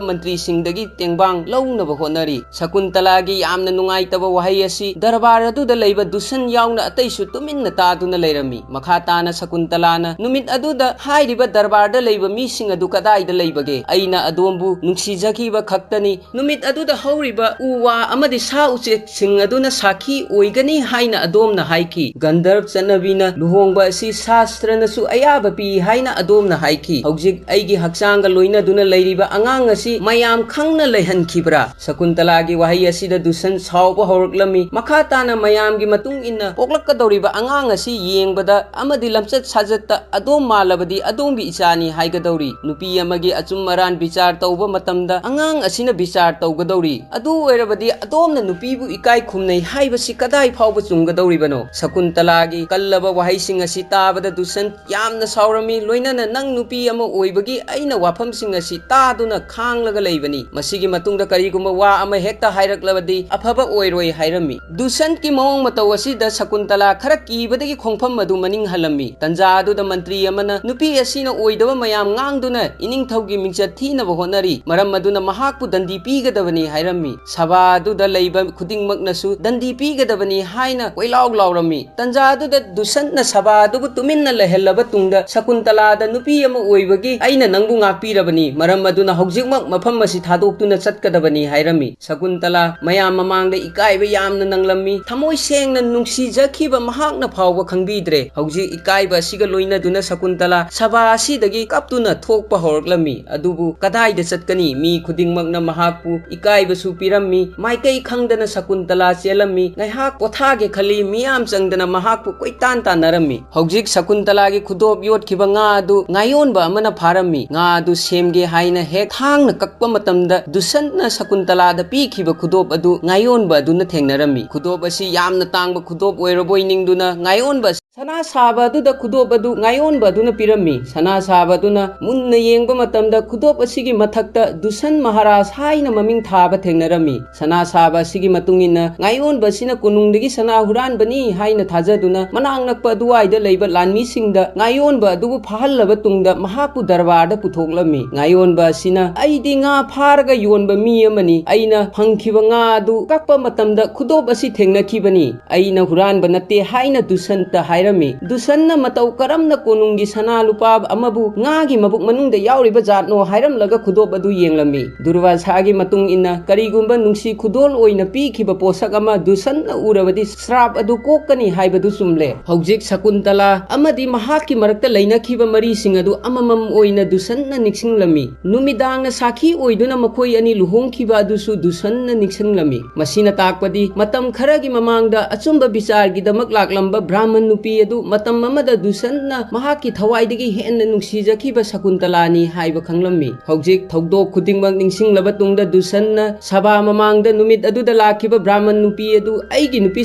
ꯃꯟꯇ꯭ꯔꯤꯁꯤꯡꯗꯒꯤ ꯇꯦꯡꯕꯥꯡ ꯂꯧꯅꯕ ꯍꯣꯠꯅꯔꯤ"꯫ ꯁꯀꯨꯟꯇꯂꯥꯒꯤ ꯌꯥꯝꯅ ꯅꯨꯡꯉꯥꯏꯇꯕ ꯋꯥꯍꯩ ꯑꯁꯤ ꯗꯔꯕꯥꯔ ꯑꯗꯨꯗ ꯂꯩꯕ ꯗꯨꯁꯟ ꯌꯥꯎꯅ ꯑꯇꯩꯁꯨ ꯇꯨꯃꯤꯟꯅ ꯇꯥꯗꯨꯅ ꯂꯩꯔꯝꯃꯤ꯫ ꯃꯈꯥ ꯇꯥꯅ ꯁꯀꯨꯟꯇꯂꯥꯅ ꯅꯨꯃꯤꯠ ꯑꯗꯨꯗ ꯍꯥꯏꯔꯤꯕ ꯗꯔꯕꯥꯔꯗ ꯂꯩꯕ ꯃꯤꯁꯤꯡ ꯑꯗꯨ ꯀꯗꯥꯏꯗ ꯂꯩꯕꯒꯦ? ꯑꯩꯅ ꯑꯗꯣꯝꯕꯨ ꯅꯨꯡꯁꯤꯖꯈꯤꯕ ꯈꯛꯇꯅꯤ꯫ ꯅꯨꯃꯤꯠ ꯑꯗꯨꯗ ꯍꯧꯔꯤꯕ ꯎ ꯋꯥ ꯑꯃꯗꯤ ꯁꯥ ꯎꯆꯦꯛꯁꯤꯡ ꯑꯗꯨꯅ ꯁꯥꯈꯤ ꯑꯣꯏꯒꯅꯤ ꯍꯥꯏꯅ ꯑꯗꯣꯝꯅ ꯍꯥꯏꯈꯤ꯫ ꯒꯟꯙꯔꯕ ꯆꯠꯅꯕꯤꯅ ꯂꯨꯍꯣꯡꯕ ꯑꯁꯤ ꯁꯥꯁꯇ꯭ꯔꯅꯁꯨ ꯑꯌꯥꯕ ꯄꯤ ꯍꯥꯏꯅ ꯑꯗꯣꯝꯅ ꯍꯥꯏꯈꯤ꯫ ꯍꯧꯖꯤꯛ ꯑꯩꯒꯤ ꯍꯛꯆꯥꯡꯒ ꯂꯣꯏꯅꯗꯨꯅ ꯂꯩꯔꯤꯕ ꯑꯉꯥꯡ ꯑꯁꯤ ꯃꯌꯥꯝ ꯈꯪꯅ ꯂꯩꯍꯟꯈꯤꯕ꯭ꯔꯥ? ꯁꯀꯨꯟꯇꯂꯥꯒꯤ ꯋꯥꯍꯩ ꯑꯁꯤꯗ ꯗꯨꯁꯟ ꯁꯥꯎꯕ ꯍꯧꯔꯛꯂꯝꯃꯤ꯫ ꯃꯈꯥ ꯇꯥꯅ ꯃꯌꯥꯝꯒꯤ ꯃꯇꯨꯡ ꯏꯟꯅ ꯄꯣꯛꯂꯛꯀꯗꯧꯔꯤꯕ ꯑꯉꯥꯡ ꯑꯁꯤ ꯌꯦꯡꯕꯗ ꯑꯃꯗꯤ ꯂꯝꯆꯠ ꯁꯥꯖꯠꯇ ꯑꯗꯣꯝ ꯃꯥꯜꯂꯕꯗꯤ ꯑꯗꯣꯝꯒꯤ ꯏꯆꯥꯅꯤ ꯍꯥꯏꯒꯗꯧꯔꯤ꯫ ꯅꯨꯄꯤ ꯑꯃꯒꯤ ꯑꯆꯨꯝ ꯑꯔꯥꯟ ꯕꯤꯆꯥꯔ ꯇꯧꯕ ꯃꯇꯝꯗ ꯑꯉꯥꯡ ꯑꯁꯤꯅ ꯕꯤꯆꯥꯔ ꯇꯧꯒꯗꯧꯔꯤ꯫ ꯑꯗꯨ ꯑꯣꯏꯔꯕꯗꯤ ꯑꯗꯣꯝꯅ ꯅꯨꯄꯤꯕꯨ ꯏꯀꯥꯏ ꯈꯨꯝꯅꯩ ꯍꯥꯏꯕꯁꯤ ꯀꯗꯥꯏ ꯐꯥꯎꯕ ꯆꯨꯝꯒꯗꯧꯔꯤꯕꯅꯣ? ꯁꯀꯨꯟꯇꯂꯥꯒꯤ ꯀꯜꯂꯕ ꯋꯥꯍꯩꯁꯤꯡ ꯑꯁꯤ ꯇꯥꯕꯗ ꯗꯨꯁꯟ ꯌꯥꯝꯅ ꯁꯥꯎꯔꯝꯃꯤ꯫ ꯂꯣꯏꯅꯅ, "ꯅꯪ ꯅꯨꯄꯤ ꯑꯃ ꯑꯣꯏꯕꯒꯤ ꯑꯩꯅ ꯋꯥꯐꯝꯁꯤꯡ ꯑꯁꯤ ꯇꯥꯗꯨꯅ ꯈꯥꯡꯂꯒ ꯂꯩꯕꯅꯤ꯫ ꯃꯁꯤꯒꯤ ꯃꯇꯨꯡꯗ ꯀꯔꯤꯒꯨꯝꯕ ꯋꯥ ꯑꯃ ꯍꯦꯛꯇ ꯍꯥꯏꯔꯛꯂꯕꯗꯤ ꯑꯐꯕ ꯑꯣꯏꯔꯣꯏ" ꯍꯥꯏꯔꯝꯃꯤ꯫ ꯗꯨꯁꯟꯀꯤ ꯃꯑꯣꯡ ꯃꯇꯧ ꯑꯁꯤꯗ ꯁꯀꯨꯟꯇꯂꯥ ꯈꯔ ꯀꯤꯕꯗꯒꯤ ꯈꯣꯡꯐꯝ ꯑꯗꯨ ꯃꯅꯤꯡ ꯍꯜꯂꯝꯃꯤ꯫ ꯇꯟꯖꯥ ꯑꯗꯨꯗ ꯃꯟꯇ꯭ꯔꯤ ꯑꯃꯅ ꯅꯨꯄꯤ ꯑꯁꯤꯅ ꯑꯣꯏꯗꯕ ꯃꯌꯥꯝ ꯉꯥꯡꯗꯨꯅ ꯏꯅꯤꯡꯊꯧꯒꯤ ꯃꯤꯡꯆꯠ ꯊꯤꯅꯕ ꯍꯣꯠꯅꯔꯤ, ꯃꯔꯝ ꯑꯗꯨꯅ ꯃꯍꯥꯛꯄꯨ ꯗꯟꯗꯤ ꯄꯤꯒꯗꯕꯅꯤ ꯍꯥꯏꯔꯝꯃꯤ꯫ ꯁꯚꯥ ꯑꯗꯨꯗ ꯂꯩꯕ ꯈꯨꯗꯤꯡꯃꯛꯅꯁꯨ ꯗꯟꯗꯤ ꯄꯤꯒꯗꯕꯅꯤ ꯍꯥꯏꯅ ꯀꯣꯏꯂꯥꯎ ꯂꯥꯎꯔꯝꯃꯤ꯫ ꯇꯟꯖꯥ ꯑꯗꯨꯗ ꯗꯨꯁꯟꯅ ꯁꯚꯥ ꯑꯗꯨꯕꯨ ꯇꯨꯃꯤꯟꯅ ꯂꯩꯍꯜꯂꯕ ꯇꯨꯡꯗ, "ꯁꯀꯨꯟꯇꯂꯥꯗ ꯅꯨꯄꯤ ꯑꯃ ꯑꯣꯏꯕꯒꯤ ꯑꯩꯅ ꯅꯪꯕꯨ ꯉꯥꯛꯄꯤꯔꯕꯅꯤ, ꯃꯔꯝ ꯑꯗꯨꯅ ꯍꯧꯖꯤꯛꯃꯛ ꯃꯐꯝ ꯑꯁꯤ ꯊꯥꯗꯣꯛꯇꯨꯅ ꯆꯠꯀꯗꯕꯅꯤ" ꯍꯥꯏ꯫ ꯔꯝꯃꯤ꯫ ꯁꯀꯨꯟꯇꯂꯥ ꯃꯌꯥꯝ ꯃꯃꯥꯡꯗ ꯏꯀꯥꯏꯕ ꯌꯥꯝꯅ ꯅꯪꯂꯝꯃꯤ꯫ ꯊꯃꯣꯏ ꯁꯦꯡꯅ ꯅꯨꯡꯁꯤꯖꯈꯤꯕ ꯃꯍꯥꯛꯅ ꯐꯥꯎꯕ ꯈꯪꯕꯤꯗ꯭ꯔꯦ꯫ ꯍꯧꯖꯤꯛ ꯏꯀꯥꯏꯕ ꯑꯁꯤꯒ ꯂꯣꯏꯅꯗꯨꯅ ꯁꯀꯨꯟꯇꯂꯥ ꯁꯚꯥ ꯑꯁꯤꯗꯒꯤ ꯀꯞꯇꯨꯅ ꯊꯣꯛꯄ ꯍꯧꯔꯛꯂꯝꯃꯤ꯫ ꯑꯗꯨꯕꯨ ꯀꯗꯥꯏꯗ ꯆꯠꯀꯅꯤ? ꯃꯤ ꯈꯨꯗꯤꯡꯃꯛꯅ ꯃꯍꯥꯛꯄꯨ ꯏꯀꯥꯏꯕꯁꯨ ꯄꯤꯔꯝꯃꯤ꯫ ꯃꯥꯏꯀꯩ ꯈꯪꯗꯅ ꯁꯀꯨꯟꯇꯂꯥ ꯆꯦꯜꯂꯝꯃꯤ꯫ ꯉꯥꯏꯍꯥꯛ ꯄꯣꯊꯥꯒꯦ ꯈꯜꯂꯤ꯫ ꯃꯤꯌꯥꯝ ꯆꯪꯗꯅ ꯃꯍꯥꯛꯄꯨ ꯀꯣꯏꯇꯥꯟ ꯇꯥꯟꯅꯔꯝꯃꯤ꯫ ꯍꯧꯖꯤꯛ ꯁꯀꯨꯟꯇꯂꯥꯒꯤ ꯈꯨꯗꯣꯞ ꯌꯣꯠꯈꯤꯕ ꯉꯥ ꯑꯗꯨ ꯉꯥꯌꯣꯟꯕ ꯑꯃꯅ ꯐꯥꯔꯝꯃꯤ꯫ ꯉꯥ ꯑꯗꯨ ꯁꯦꯝꯒꯦ ꯍꯥꯏꯅ ꯍꯦꯛ ꯊꯥꯡꯅ ꯀꯛꯄ ꯃꯇꯝꯗ ꯗꯨꯁꯟꯅ ꯁꯀꯨꯟꯇꯂꯥꯗ ꯄꯤꯈꯤꯕ ꯈꯨꯗꯣꯞ ꯑꯗꯨ ꯉꯥꯌꯣꯟꯕ ꯑꯗꯨꯅ ꯊꯦꯡꯅꯔꯝꯃꯤ꯫ ꯈꯨꯗꯣꯞ ꯑꯁꯤ ꯌꯥꯝꯅ ꯇꯥꯡꯕ ꯈꯨꯗꯣꯞ ꯑꯣꯏꯔꯕꯣꯏ ꯅꯤꯡꯗꯨꯅ ꯉꯥꯌꯣꯟꯕ ꯁꯅꯥ ꯁꯥꯕ ꯑꯗꯨꯗ ꯈꯨꯗꯣꯞ ꯑꯗꯨ ꯉꯥꯌꯣꯟꯕ ꯑꯗꯨꯅ ꯄꯤꯔꯝꯃꯤ꯫ ꯁꯅꯥ ꯁꯥꯕ ꯑꯗꯨꯅ ꯃꯨꯟꯅ ꯌꯦꯡꯕ ꯃꯇꯝꯗ ꯈꯨꯗꯣꯞ ꯑꯁꯤꯒꯤ ꯃꯊꯛꯇ ꯗꯨꯁꯟ ꯃꯍꯥꯔꯥꯖ ꯍꯥꯏꯅ ꯃꯃꯤꯡ ꯊꯥꯕ ꯊꯦꯡꯅꯔꯝꯃꯤ꯫ ꯁꯅꯥ ꯁꯥꯕ ꯑꯁꯤꯒꯤ ꯃꯇꯨꯡ ꯏꯟꯅ ꯉꯥꯌꯣꯟꯕ ꯑꯁꯤꯅ ꯀꯣꯅꯨꯡꯗꯒꯤ ꯁꯅꯥ ꯍꯨꯔꯥꯟꯕꯅꯤ ꯍꯥꯏꯅ ꯊꯥꯖꯗꯨꯅ ꯃꯅꯥꯛ ꯅꯛꯄ ꯑꯗꯨꯋꯥꯏꯗ ꯂꯩꯕ ꯂꯥꯟꯃꯤꯁꯤꯡꯗ ꯉꯥꯌꯣꯟꯕ ꯑꯗꯨꯕꯨ ꯐꯥꯍꯜꯂꯕ ꯇꯨꯡꯗ ꯃꯍꯥꯛꯄꯨ ꯗꯔꯕꯥꯔꯗ ꯄꯨꯊꯣꯛꯂꯝꯃꯤ꯫ ꯉꯥꯌꯣꯟꯕ ꯑꯁꯤꯅ, "ꯑꯩꯗꯤ ꯉꯥ ꯐꯥꯔꯒ ꯌꯣꯟꯕ ꯃꯤ ꯑꯃꯅꯤ꯫ ꯑꯩꯅ ꯐꯪꯈꯤꯕ ꯉꯥ ꯑꯗꯨ ꯀꯛꯄ ꯃꯇꯝꯗ ꯈꯨꯗꯣꯞ ꯑꯁꯤ ꯊꯦꯡꯅꯈꯤꯕꯅꯤ꯫ ꯑꯩꯅ ꯍꯨꯔꯥꯟꯕ ꯅꯠꯇꯦ" ꯍꯥꯏꯅ ꯗꯨꯁꯟꯇ ꯍꯥꯏꯔꯝꯃꯤ꯫ ꯗꯨꯁꯟꯅ ꯃꯇꯧ ꯀꯔꯝꯅ ꯀꯣꯅꯨꯡꯒꯤ ꯁꯅꯥ ꯂꯨꯄꯥ ꯑꯃꯕꯨ ꯉꯥꯒꯤ ꯃꯕꯨꯛ ꯃꯅꯨꯡꯗ ꯌꯥꯎꯔꯤꯕ ꯖꯥꯠꯅꯣ ꯍꯥꯏꯔꯝꯂꯒ ꯈꯨꯗꯣꯞ ꯑꯗꯨ ꯌꯦꯡꯂꯝꯃꯤ꯫ ꯗꯨꯔꯚꯥꯁꯥꯒꯤ ꯃꯇꯨꯡ ꯏꯟꯅ ꯀꯔꯤꯒꯨꯝꯕ ꯅꯨꯡꯁꯤ ꯈꯨꯗꯣꯜ ꯑꯣꯏꯅ ꯄꯤꯈꯤꯕ ꯄꯣꯠꯁꯛ ꯑꯃ ꯗꯨꯁꯟꯅ ꯎꯔꯕꯗꯤ ꯁ꯭ꯔꯥꯞ ꯑꯗꯨ ꯀꯣꯛꯀꯅꯤ ꯍꯥꯏꯕꯗꯨ ꯆꯨꯝꯂꯦ꯫ ꯍꯧꯖꯤꯛ ꯁꯀꯨꯟꯇꯂꯥ ꯑꯃꯗꯤ ꯃꯍꯥꯛꯀꯤ ꯃꯔꯛꯇ ꯂꯩꯅꯈꯤꯕ ꯃꯔꯤꯁꯤꯡ ꯑꯗꯨ ꯑꯃꯃꯝ ꯑꯣꯏꯅ ꯗꯨꯁꯟꯅ ꯅꯤꯡꯁꯤꯡꯂꯝꯃꯤ꯫ ꯅꯨꯃꯤꯗꯥꯡꯅ ꯁꯥꯈꯤ ꯑꯣꯏꯗꯨꯅ ꯃꯈꯣꯏ ꯑꯅꯤ ꯂꯨꯍꯣꯡꯈꯤꯕ ꯑꯗꯨꯁꯨ ꯗꯨꯁꯟꯅ ꯅꯤꯡꯁꯤꯡꯂꯝꯃꯤ꯫ ꯃꯁꯤꯅ ꯇꯥꯛꯄꯗꯤ ꯃꯇꯝ ꯈꯔꯒꯤ ꯃꯃꯥꯡꯗ ꯑꯆꯨꯝꯕ ꯕꯤꯆꯥꯔꯒꯤꯗꯃꯛ ꯂꯥꯛꯂꯝꯕ ꯕ꯭ꯔꯥꯍꯃꯟ ꯅꯨꯄꯤ ꯑꯗꯨ ꯃꯇꯝ ꯑꯃꯗ ꯗꯨꯁꯟꯅ ꯃꯍꯥꯛꯀꯤ ꯊꯋꯥꯏꯗꯒꯤ ꯍꯦꯟꯅ ꯅꯨꯡꯁꯤꯖꯈꯤꯕ ꯁꯀꯨꯟꯇꯂꯥꯅꯤ ꯍꯥꯏꯕ ꯈꯪꯂꯝꯃꯤ꯫ ꯍꯧꯖꯤꯛ ꯊꯧꯗꯣꯛ ꯈꯨꯗꯤꯡꯃꯛ ꯅꯤꯡꯁꯤꯡꯂꯕ ꯇꯨꯡꯗ ꯗꯨꯁꯟꯅ ꯁꯚꯥ ꯃꯃꯥꯡꯗ ꯅꯨꯃꯤꯠ ꯑꯗꯨꯗ ꯂꯥꯛꯈꯤꯕ ꯕ꯭ꯔꯥꯍꯃꯟ ꯅꯨꯄꯤ ꯑꯗꯨ ꯑꯩꯒꯤ ꯅꯨꯄꯤ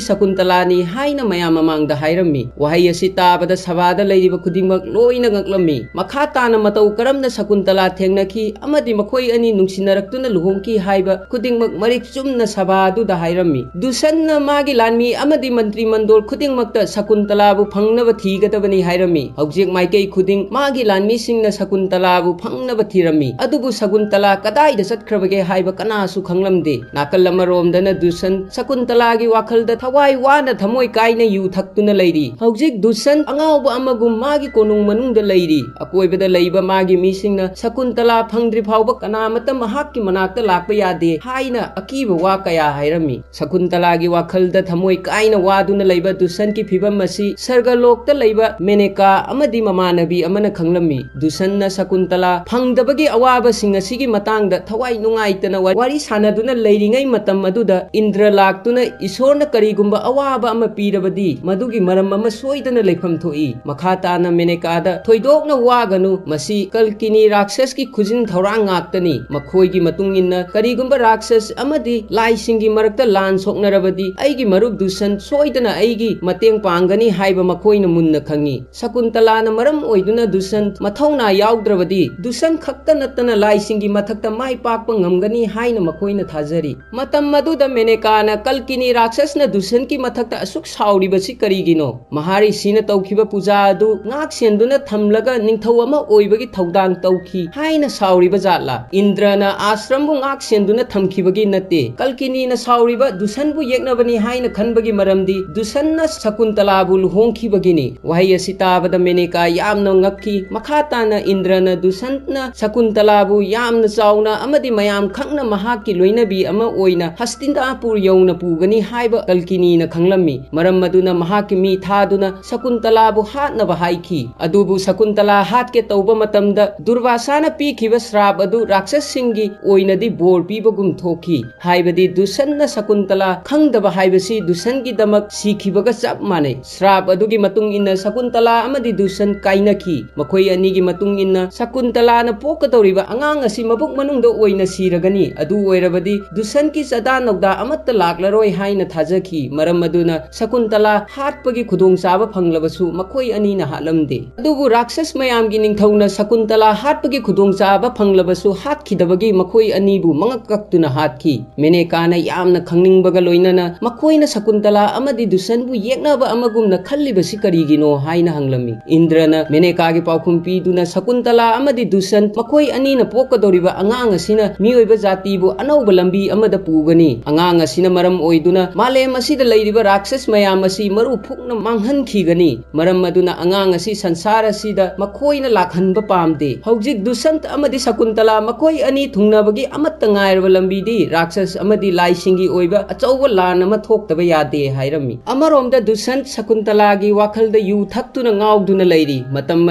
ꯁꯀꯨꯟꯇꯂꯥꯅꯤ ꯍꯥꯏꯅ ꯃꯌꯥꯝ ꯃꯃꯥꯡꯗ ꯍꯥꯏꯔꯝꯃꯤ꯫ ꯋꯥꯍꯩ ꯑꯁꯤ ꯇꯥꯕꯗ ꯁꯚꯥꯗ ꯂꯩꯔꯤꯕ ꯈꯨꯗꯤꯡꯃꯛ ꯂꯣꯏꯅ ꯉꯛꯂꯝꯃꯤ꯫ ꯃꯈꯥ ꯇꯥꯅ ꯃꯇꯧ ꯀꯔꯝꯅ ꯁꯀꯨꯟꯇꯂꯥ ꯊꯦꯡꯅꯈꯤ ꯑꯃꯗꯤ ꯃꯈꯣꯏ ꯑꯅꯤ ꯅꯨꯡꯁꯤꯅꯔꯛꯇꯨꯅ ꯂꯨꯍꯣꯡꯈꯤ ꯍꯥꯏꯕ ꯈꯨꯗꯤꯡꯃꯛ ꯃꯔꯤꯛ ꯆꯨꯝꯅ ꯁꯚꯥ ꯑꯗꯨꯗ ꯍꯥꯏꯔꯝꯃꯤ꯫ ꯗꯨꯁꯟꯅ ꯃꯥꯒꯤ ꯂꯥꯟꯃꯤ ꯑꯃꯗꯤ ꯃꯟꯇ꯭ꯔꯤ ꯃꯟꯗꯣꯜ ꯈꯨꯗꯤꯡꯃꯛꯇ ꯁꯀꯨꯟꯇꯂꯥꯕꯨ ꯐꯪꯅꯕ ꯊꯤꯒꯗꯕꯅꯤ ꯍꯥꯏꯔꯝꯃꯤ꯫ ꯍꯧꯖꯤꯛ ꯃꯥꯏꯀꯩ ꯈꯨꯗꯤꯡ ꯃꯥꯒꯤ ꯂꯥꯟꯃꯤꯁꯤꯡꯅ ꯁꯀꯨꯟꯇꯂꯥꯕꯨ ꯐꯪꯅꯕ ꯊꯤꯔꯝꯃꯤ꯫ ꯑꯗꯨꯕꯨ ꯁꯀꯨꯟꯇꯂꯥ ꯀꯗꯥꯏꯗ ꯆꯠꯈ꯭ꯔꯕꯒꯦ ꯍꯥꯏꯕ ꯀꯅꯥꯁꯨ ꯈꯪꯂꯝꯗꯦ꯫ ꯅꯥꯀꯜ ꯑꯃꯔꯣꯝꯗꯅ ꯗꯨꯁꯟ ꯁꯀꯨꯟꯇꯂꯥꯒꯤ ꯋꯥꯈꯜꯗ ꯊꯋꯥꯏ ꯋꯥꯅ ꯊꯃꯣꯏ ꯀꯥꯏꯅ ꯌꯨ ꯊꯛꯇꯨꯅ ꯂꯩꯔꯤ꯫ ꯍꯧꯖꯤꯛ ꯗꯨꯁꯟ ꯑꯉꯥꯎꯕ ꯑꯃꯒꯨꯝ ꯃꯥꯒꯤ ꯀꯣꯅꯨꯡ ꯃꯅꯨꯡꯗ ꯂꯩꯔꯤ꯫ ꯑꯀꯣꯏꯕꯗ ꯂꯩꯕ ꯃꯥꯒꯤ ꯃꯤꯁꯤꯡꯅ ꯁꯀꯨꯟꯇꯂꯥ ꯐꯪꯗ꯭ꯔꯤ ꯐꯥꯎꯕ ꯀꯅꯥꯃꯠꯇ ꯃꯍꯥꯛꯀꯤ ꯃꯅꯥꯛꯇ ꯂꯥꯛꯄ ꯌꯥꯗꯦ ꯍꯥꯏꯅ ꯑꯀꯤꯕ ꯋꯥ ꯀꯌꯥ ꯍꯥꯏꯔꯝꯃꯤ꯫ ꯁꯀꯨꯟꯇꯂꯥꯒꯤ ꯋꯥꯈꯜꯗ ꯊꯃꯣꯏ ꯀꯥꯏꯅ ꯋꯥꯗꯨꯅ ꯂꯩꯕ ꯗꯨꯁꯟꯒꯤ ꯐꯤꯚꯝ ꯑꯁꯤ ꯁꯔꯒꯂꯣꯛꯇ ꯂꯩꯕ ꯃꯦꯅꯦꯀꯥ ꯑꯃꯗꯤ ꯃꯃꯥꯟꯅꯕꯤ ꯑꯃꯅ ꯈꯪꯂꯝꯃꯤ꯫ ꯗꯨꯁꯟꯅ ꯁꯀꯨꯟꯇꯂꯥ ꯐꯪꯗꯕꯒꯤ ꯑꯋꯥꯕꯁꯤꯡ ꯑꯁꯤꯒꯤ ꯃꯇꯥꯡꯗ ꯊꯋꯥꯏ ꯅꯨꯡꯉꯥꯏꯇꯅ ꯋꯥꯔꯤ ꯁꯥꯟꯅꯗꯨꯅ ꯂꯩꯔꯤꯉꯩ ꯃꯇꯝ ꯑꯗꯨꯗ ꯏꯟꯗ꯭ꯔ ꯂꯥꯛꯇꯨꯅ ꯏꯁꯣꯔꯅ ꯀꯔꯤꯒꯨꯝꯕ ꯑꯋꯥꯕ ꯑꯃ ꯄꯤꯔꯕꯗꯤ ꯃꯗꯨꯒꯤ ꯃꯔꯝ ꯑꯃ ꯁꯣꯏꯗꯅ ꯂꯩꯐꯝ ꯊꯣꯛꯏ꯫ ꯃꯈꯥ ꯇꯥꯅ ꯃꯦꯅꯦꯀꯥꯗ, "ꯊꯣꯏꯗꯣꯛꯅ ꯋꯥꯒꯅꯨ, ꯃꯁꯤ ꯀꯜꯀꯤꯅꯤ ꯔꯥꯛꯁꯁꯀꯤ ꯈꯨꯖꯤꯟ ꯊꯧꯔꯥꯡ ꯉꯥꯛꯇꯅꯤ꯫ ꯃꯈꯣꯏꯒꯤ ꯃꯇꯨꯡ ꯏꯟꯅ ꯀꯔꯤꯒꯨꯝꯕ ꯔꯥꯛꯁꯁ ꯑꯃꯗꯤ ꯂꯥꯏꯁꯤꯡꯒꯤ ꯃꯔꯛꯇ ꯂꯥꯟ ꯁꯣꯛꯅꯔꯕꯗꯤ ꯑꯩꯒꯤ ꯃꯔꯨꯞ ꯗꯨꯁꯟ ꯁꯣꯏꯗꯅ ꯑꯩꯒꯤ ꯃꯇꯦꯡ ꯄꯥꯡꯒꯅꯤ ꯍꯥꯏꯕ ꯃꯈꯣꯏꯅ ꯃꯨꯟꯅ ꯈꯪꯏ꯫ ꯁꯀꯨꯟꯇꯂꯥꯅ ꯃꯔꯝ ꯑꯣꯏꯗꯨꯅ ꯗꯨꯁꯟ ꯃꯊꯧꯅꯥ ꯌꯥꯎꯗ꯭ꯔꯕꯗꯤ ꯗꯨꯁꯟ ꯈꯛꯇ ꯅꯠꯇꯅ ꯂꯥꯏꯁꯤꯡꯒꯤ ꯃꯊꯛꯇ ꯃꯥꯏ ꯄꯥꯛꯄ ꯉꯝꯒꯅꯤ ꯍꯥꯏꯅ ꯃꯈꯣꯏꯅ ꯊꯥꯖꯔꯤ꯫ ꯃꯇꯝ ꯑꯗꯨꯗ ꯃꯦꯅꯦꯀꯥꯅ, "ꯀꯜꯀꯤꯅꯤ ꯔꯥꯛꯁꯁꯅ ꯗꯨꯁꯟꯒꯤ ꯃꯊꯛꯇ ꯑꯁꯨꯛ ꯁꯥꯎꯔꯤꯕꯁꯤ ꯀꯔꯤꯒꯤꯅꯣ? ꯃꯍꯥꯔꯤꯁꯤꯅ ꯇꯧꯈꯤꯕ ꯄꯨꯖꯥ ꯑꯗꯨ ꯉꯥꯛ ꯁꯦꯟꯗꯨꯅ ꯊꯝꯂꯒ ꯅꯤꯡꯊꯧ ꯑꯃ ꯑꯣꯏꯕꯒꯤ ꯊꯧꯗꯥꯡ ꯇꯧꯈꯤ ꯍꯥꯏꯅ ꯁꯥꯎꯔꯤꯕ ꯖꯥꯠꯂꯥ? ꯏꯟꯗ꯭ꯔꯅ ꯑꯥꯁ꯭ꯔꯝꯕꯨ ꯉꯥꯛ ꯁꯦꯟꯗꯨꯅ ꯊꯝꯈꯤꯕꯒꯤ ꯅꯠꯇꯦ꯫ ꯀꯜꯀꯤꯅꯤꯅ ꯁꯥꯎꯔꯤꯕ ꯗꯨꯁꯟꯕꯨ ꯌꯦꯛꯅꯕꯅꯤ ꯍꯥꯏꯅ ꯈꯟꯕꯒꯤ ꯃꯔꯝꯗꯤ ꯗꯨꯁꯟꯅ ꯁꯀꯨꯟꯇꯂꯥꯕꯨ ꯂꯨꯍꯣꯡꯈꯤꯕꯒꯤꯅꯤ꯫" ꯋꯥꯍꯩ ꯑꯁꯤ ꯇꯥꯕꯗ ꯃꯦꯅꯦꯀꯥ ꯌꯥꯝꯅ ꯉꯛꯈꯤ꯫ ꯃꯈꯥ ꯇꯥꯅ ꯏꯟꯗ꯭ꯔꯅ ꯗꯨꯁꯟꯅ ꯁꯀꯨꯟꯇꯂꯥꯕꯨ ꯌꯥꯝꯅ ꯆꯥꯎꯅ ꯑꯃꯗꯤ ꯃꯌꯥꯝ ꯈꯪꯅ ꯃꯍꯥꯛꯀꯤ ꯂꯣꯏꯅꯕꯤ ꯑꯃ ꯑꯣꯏꯅ ꯍꯁꯇꯤꯅꯥꯄꯨꯔ ꯌꯧꯅ ꯄꯨꯒꯅꯤ ꯍꯥꯏꯕ ꯀꯜꯀꯤꯅꯤꯅ ꯈꯪꯂꯝꯃꯤ꯫ ꯃꯔꯝ ꯑꯗꯨꯅ ꯃꯍꯥꯛꯀꯤ ꯃꯤ ꯊꯥꯗꯨꯅ ꯁꯀꯨꯟꯇꯂꯥꯕꯨ ꯍꯥꯠꯅꯕ ꯍꯥꯏꯈꯤ꯫ ꯑꯗꯨꯕꯨ ꯁꯀꯨꯟꯇꯂꯥ ꯍꯥꯠꯀꯦ ꯇꯧꯕ ꯃꯇꯝꯗ ꯗꯨꯔꯚꯥꯁꯥꯅ ꯄꯤꯈꯤꯕ ꯁ꯭ꯔꯥꯞ ꯑꯗꯨ ꯔꯥꯛꯁꯁꯁꯤꯡꯒꯤ ꯑꯣꯏꯅꯗꯤ ꯕꯣꯔ ꯄꯤꯕꯒꯨꯝ ꯊꯣꯛꯈꯤ꯫ ꯍꯥꯏꯕꯗꯤ ꯗꯨꯁꯟꯅ ꯁꯀꯨꯟꯇꯂꯥ ꯈꯪꯗꯕ ꯍꯥꯏꯕꯁꯤ ꯗꯨꯁꯟꯒꯤꯗꯃꯛ ꯁꯤꯈꯤꯕꯒ ꯆꯞ ꯃꯥꯟꯅꯩ꯫ ꯁ꯭ꯔꯥꯞ ꯑꯗꯨꯒꯤ ꯃꯇꯨꯡ ꯏꯟꯅ ꯁꯀꯨꯟꯇꯂꯥ ꯑꯃꯗꯤ ꯗꯨꯁꯟ ꯀꯥꯏꯅꯈꯤ꯫ ꯃꯈꯣꯏ ꯑꯅꯤꯒꯤ ꯃꯇꯨꯡ ꯏꯟꯅ ꯁꯀꯨꯟꯇꯂꯥꯅ ꯄꯣꯛꯀꯗꯧꯔꯤꯕ ꯑꯉꯥꯡ ꯑꯁꯤ ꯃꯕꯨꯛ ꯃꯅꯨꯡꯗ ꯑꯣꯏꯅ ꯁꯤꯔꯒꯅꯤ꯫ ꯑꯗꯨ ꯑꯣꯏꯔꯕꯗꯤ ꯗꯨꯁꯟꯒꯤ ꯆꯥꯗꯥ ꯅꯧꯗꯥ ꯑꯃꯠꯇ ꯂꯥꯛꯂꯔꯣꯏ ꯍꯥꯏꯅ ꯊꯥꯖꯈꯤ꯫ ꯃꯔꯝ ꯑꯗꯨꯅ ꯁꯀꯨꯟꯇꯂꯥ ꯍꯥꯠꯄꯒꯤ ꯈꯨꯗꯣꯡꯆꯥꯕ ꯐꯪꯂꯕꯁꯨ ꯃꯈꯣꯏ ꯑꯅꯤꯅ ꯍꯥꯠꯂꯝꯗꯦ꯫ ꯑꯗꯨꯕꯨ ꯔꯥꯛꯁꯁ ꯃꯌꯥꯝꯒꯤ ꯅꯤꯡꯊꯧꯅ ꯁꯀꯨꯟꯇꯂꯥ ꯍꯥꯠꯄꯒꯤ ꯈꯨꯗꯣꯡꯆꯥꯕ ꯐꯪꯂꯕꯁꯨ ꯍꯥꯠꯈꯤꯗꯕꯒꯤ ꯃꯈꯣꯏ ꯑꯅꯤꯕꯨ ꯃꯉꯛ ꯀꯛꯇꯨꯅ ꯍꯥꯠꯈꯤ꯫ ꯃꯦꯅꯦꯀꯥꯅ ꯌꯥꯝꯅ ꯈꯪꯅꯤꯡꯕꯒ ꯂꯣꯏꯅꯅ ꯃꯈꯣꯏꯅ ꯁꯀꯨꯟꯇꯂꯥ ꯑꯃꯗꯤ ꯗꯨꯁꯟꯕꯨ ꯌꯦꯛꯅꯕ ꯑꯃꯒꯨꯝꯅ ꯈꯜ ꯈꯜꯂꯤꯕꯁꯤ ꯀꯔꯤꯒꯤꯅꯣ ꯍꯥꯏꯅ ꯍꯪꯂꯝꯃꯤ꯫ ꯏꯟꯗ꯭ꯔꯅ ꯃꯦꯅꯦꯀꯥꯒꯤ ꯄꯥꯎꯈꯨꯝ ꯄꯤꯗꯨꯅ ꯁꯀꯨꯟꯇꯂꯥ ꯑꯃꯗꯤ ꯗꯨꯁꯟ ꯃꯈꯣꯏ ꯑꯅꯤꯅ ꯄꯣꯛꯀꯗꯧꯔꯤꯕ ꯑꯉꯥꯡ ꯑꯁꯤꯅ ꯃꯤꯑꯣꯏꯕ ꯖꯥꯇꯤꯕꯨ ꯑꯅꯧꯕ ꯂꯝꯕꯤ ꯑꯃꯗ ꯄꯨꯒꯅꯤ꯫ ꯑꯉꯥꯡ ꯑꯁꯤꯅ ꯃꯔꯝ ꯑꯣꯏꯗꯨꯅ ꯃꯥꯂꯦꯝ ꯑꯁꯤꯗ ꯂꯩꯔꯤꯕ ꯔꯥꯛꯁꯁ ꯃꯌꯥꯝ ꯑꯁꯤ ꯃꯔꯨ ꯐꯨꯛꯅ ꯃꯥꯡꯍꯟꯈꯤꯒꯅꯤ꯫ ꯃꯔꯝ ꯑꯗꯨꯅ ꯑꯉꯥꯡ ꯑꯁꯤ ꯁꯪꯁꯥꯔ ꯑꯁꯤꯗ ꯃꯈꯣꯏꯅ ꯂꯥꯛꯍꯟꯕ ꯄꯥꯝꯗꯦ꯫ ꯍꯧꯖꯤꯛ ꯗꯨꯁꯟꯇ ꯑꯃꯗꯤ ꯁꯀꯨꯟꯇꯂꯥ ꯃꯈꯣꯏ ꯑꯅꯤ ꯊꯨꯡꯅꯕꯒꯤ ꯑꯃꯠꯇ ꯉꯥꯏꯔꯕ ꯂꯝꯕꯤꯗꯤ ꯔꯥꯛꯁꯁ ꯑꯃꯗꯤ ꯂꯥꯏꯁꯤꯡꯒꯤ ꯑꯣꯏꯕ ꯑꯆꯧꯕ ꯂꯥꯟ ꯑꯃ ꯊꯣꯛꯇꯕ ꯌꯥꯗꯦ ꯍꯥꯏꯔꯝꯃꯤ꯫ ꯑꯃꯔꯣꯝꯗ ꯗꯨꯁꯟꯇ ꯁꯀꯨꯟꯇꯂꯥꯒꯤ ꯋꯥꯈꯜꯗ ꯌꯨ ꯊꯛꯇꯨꯅ ꯉꯥꯎꯗꯨꯅ ꯂꯩꯔꯤ꯫ ꯃꯇꯝ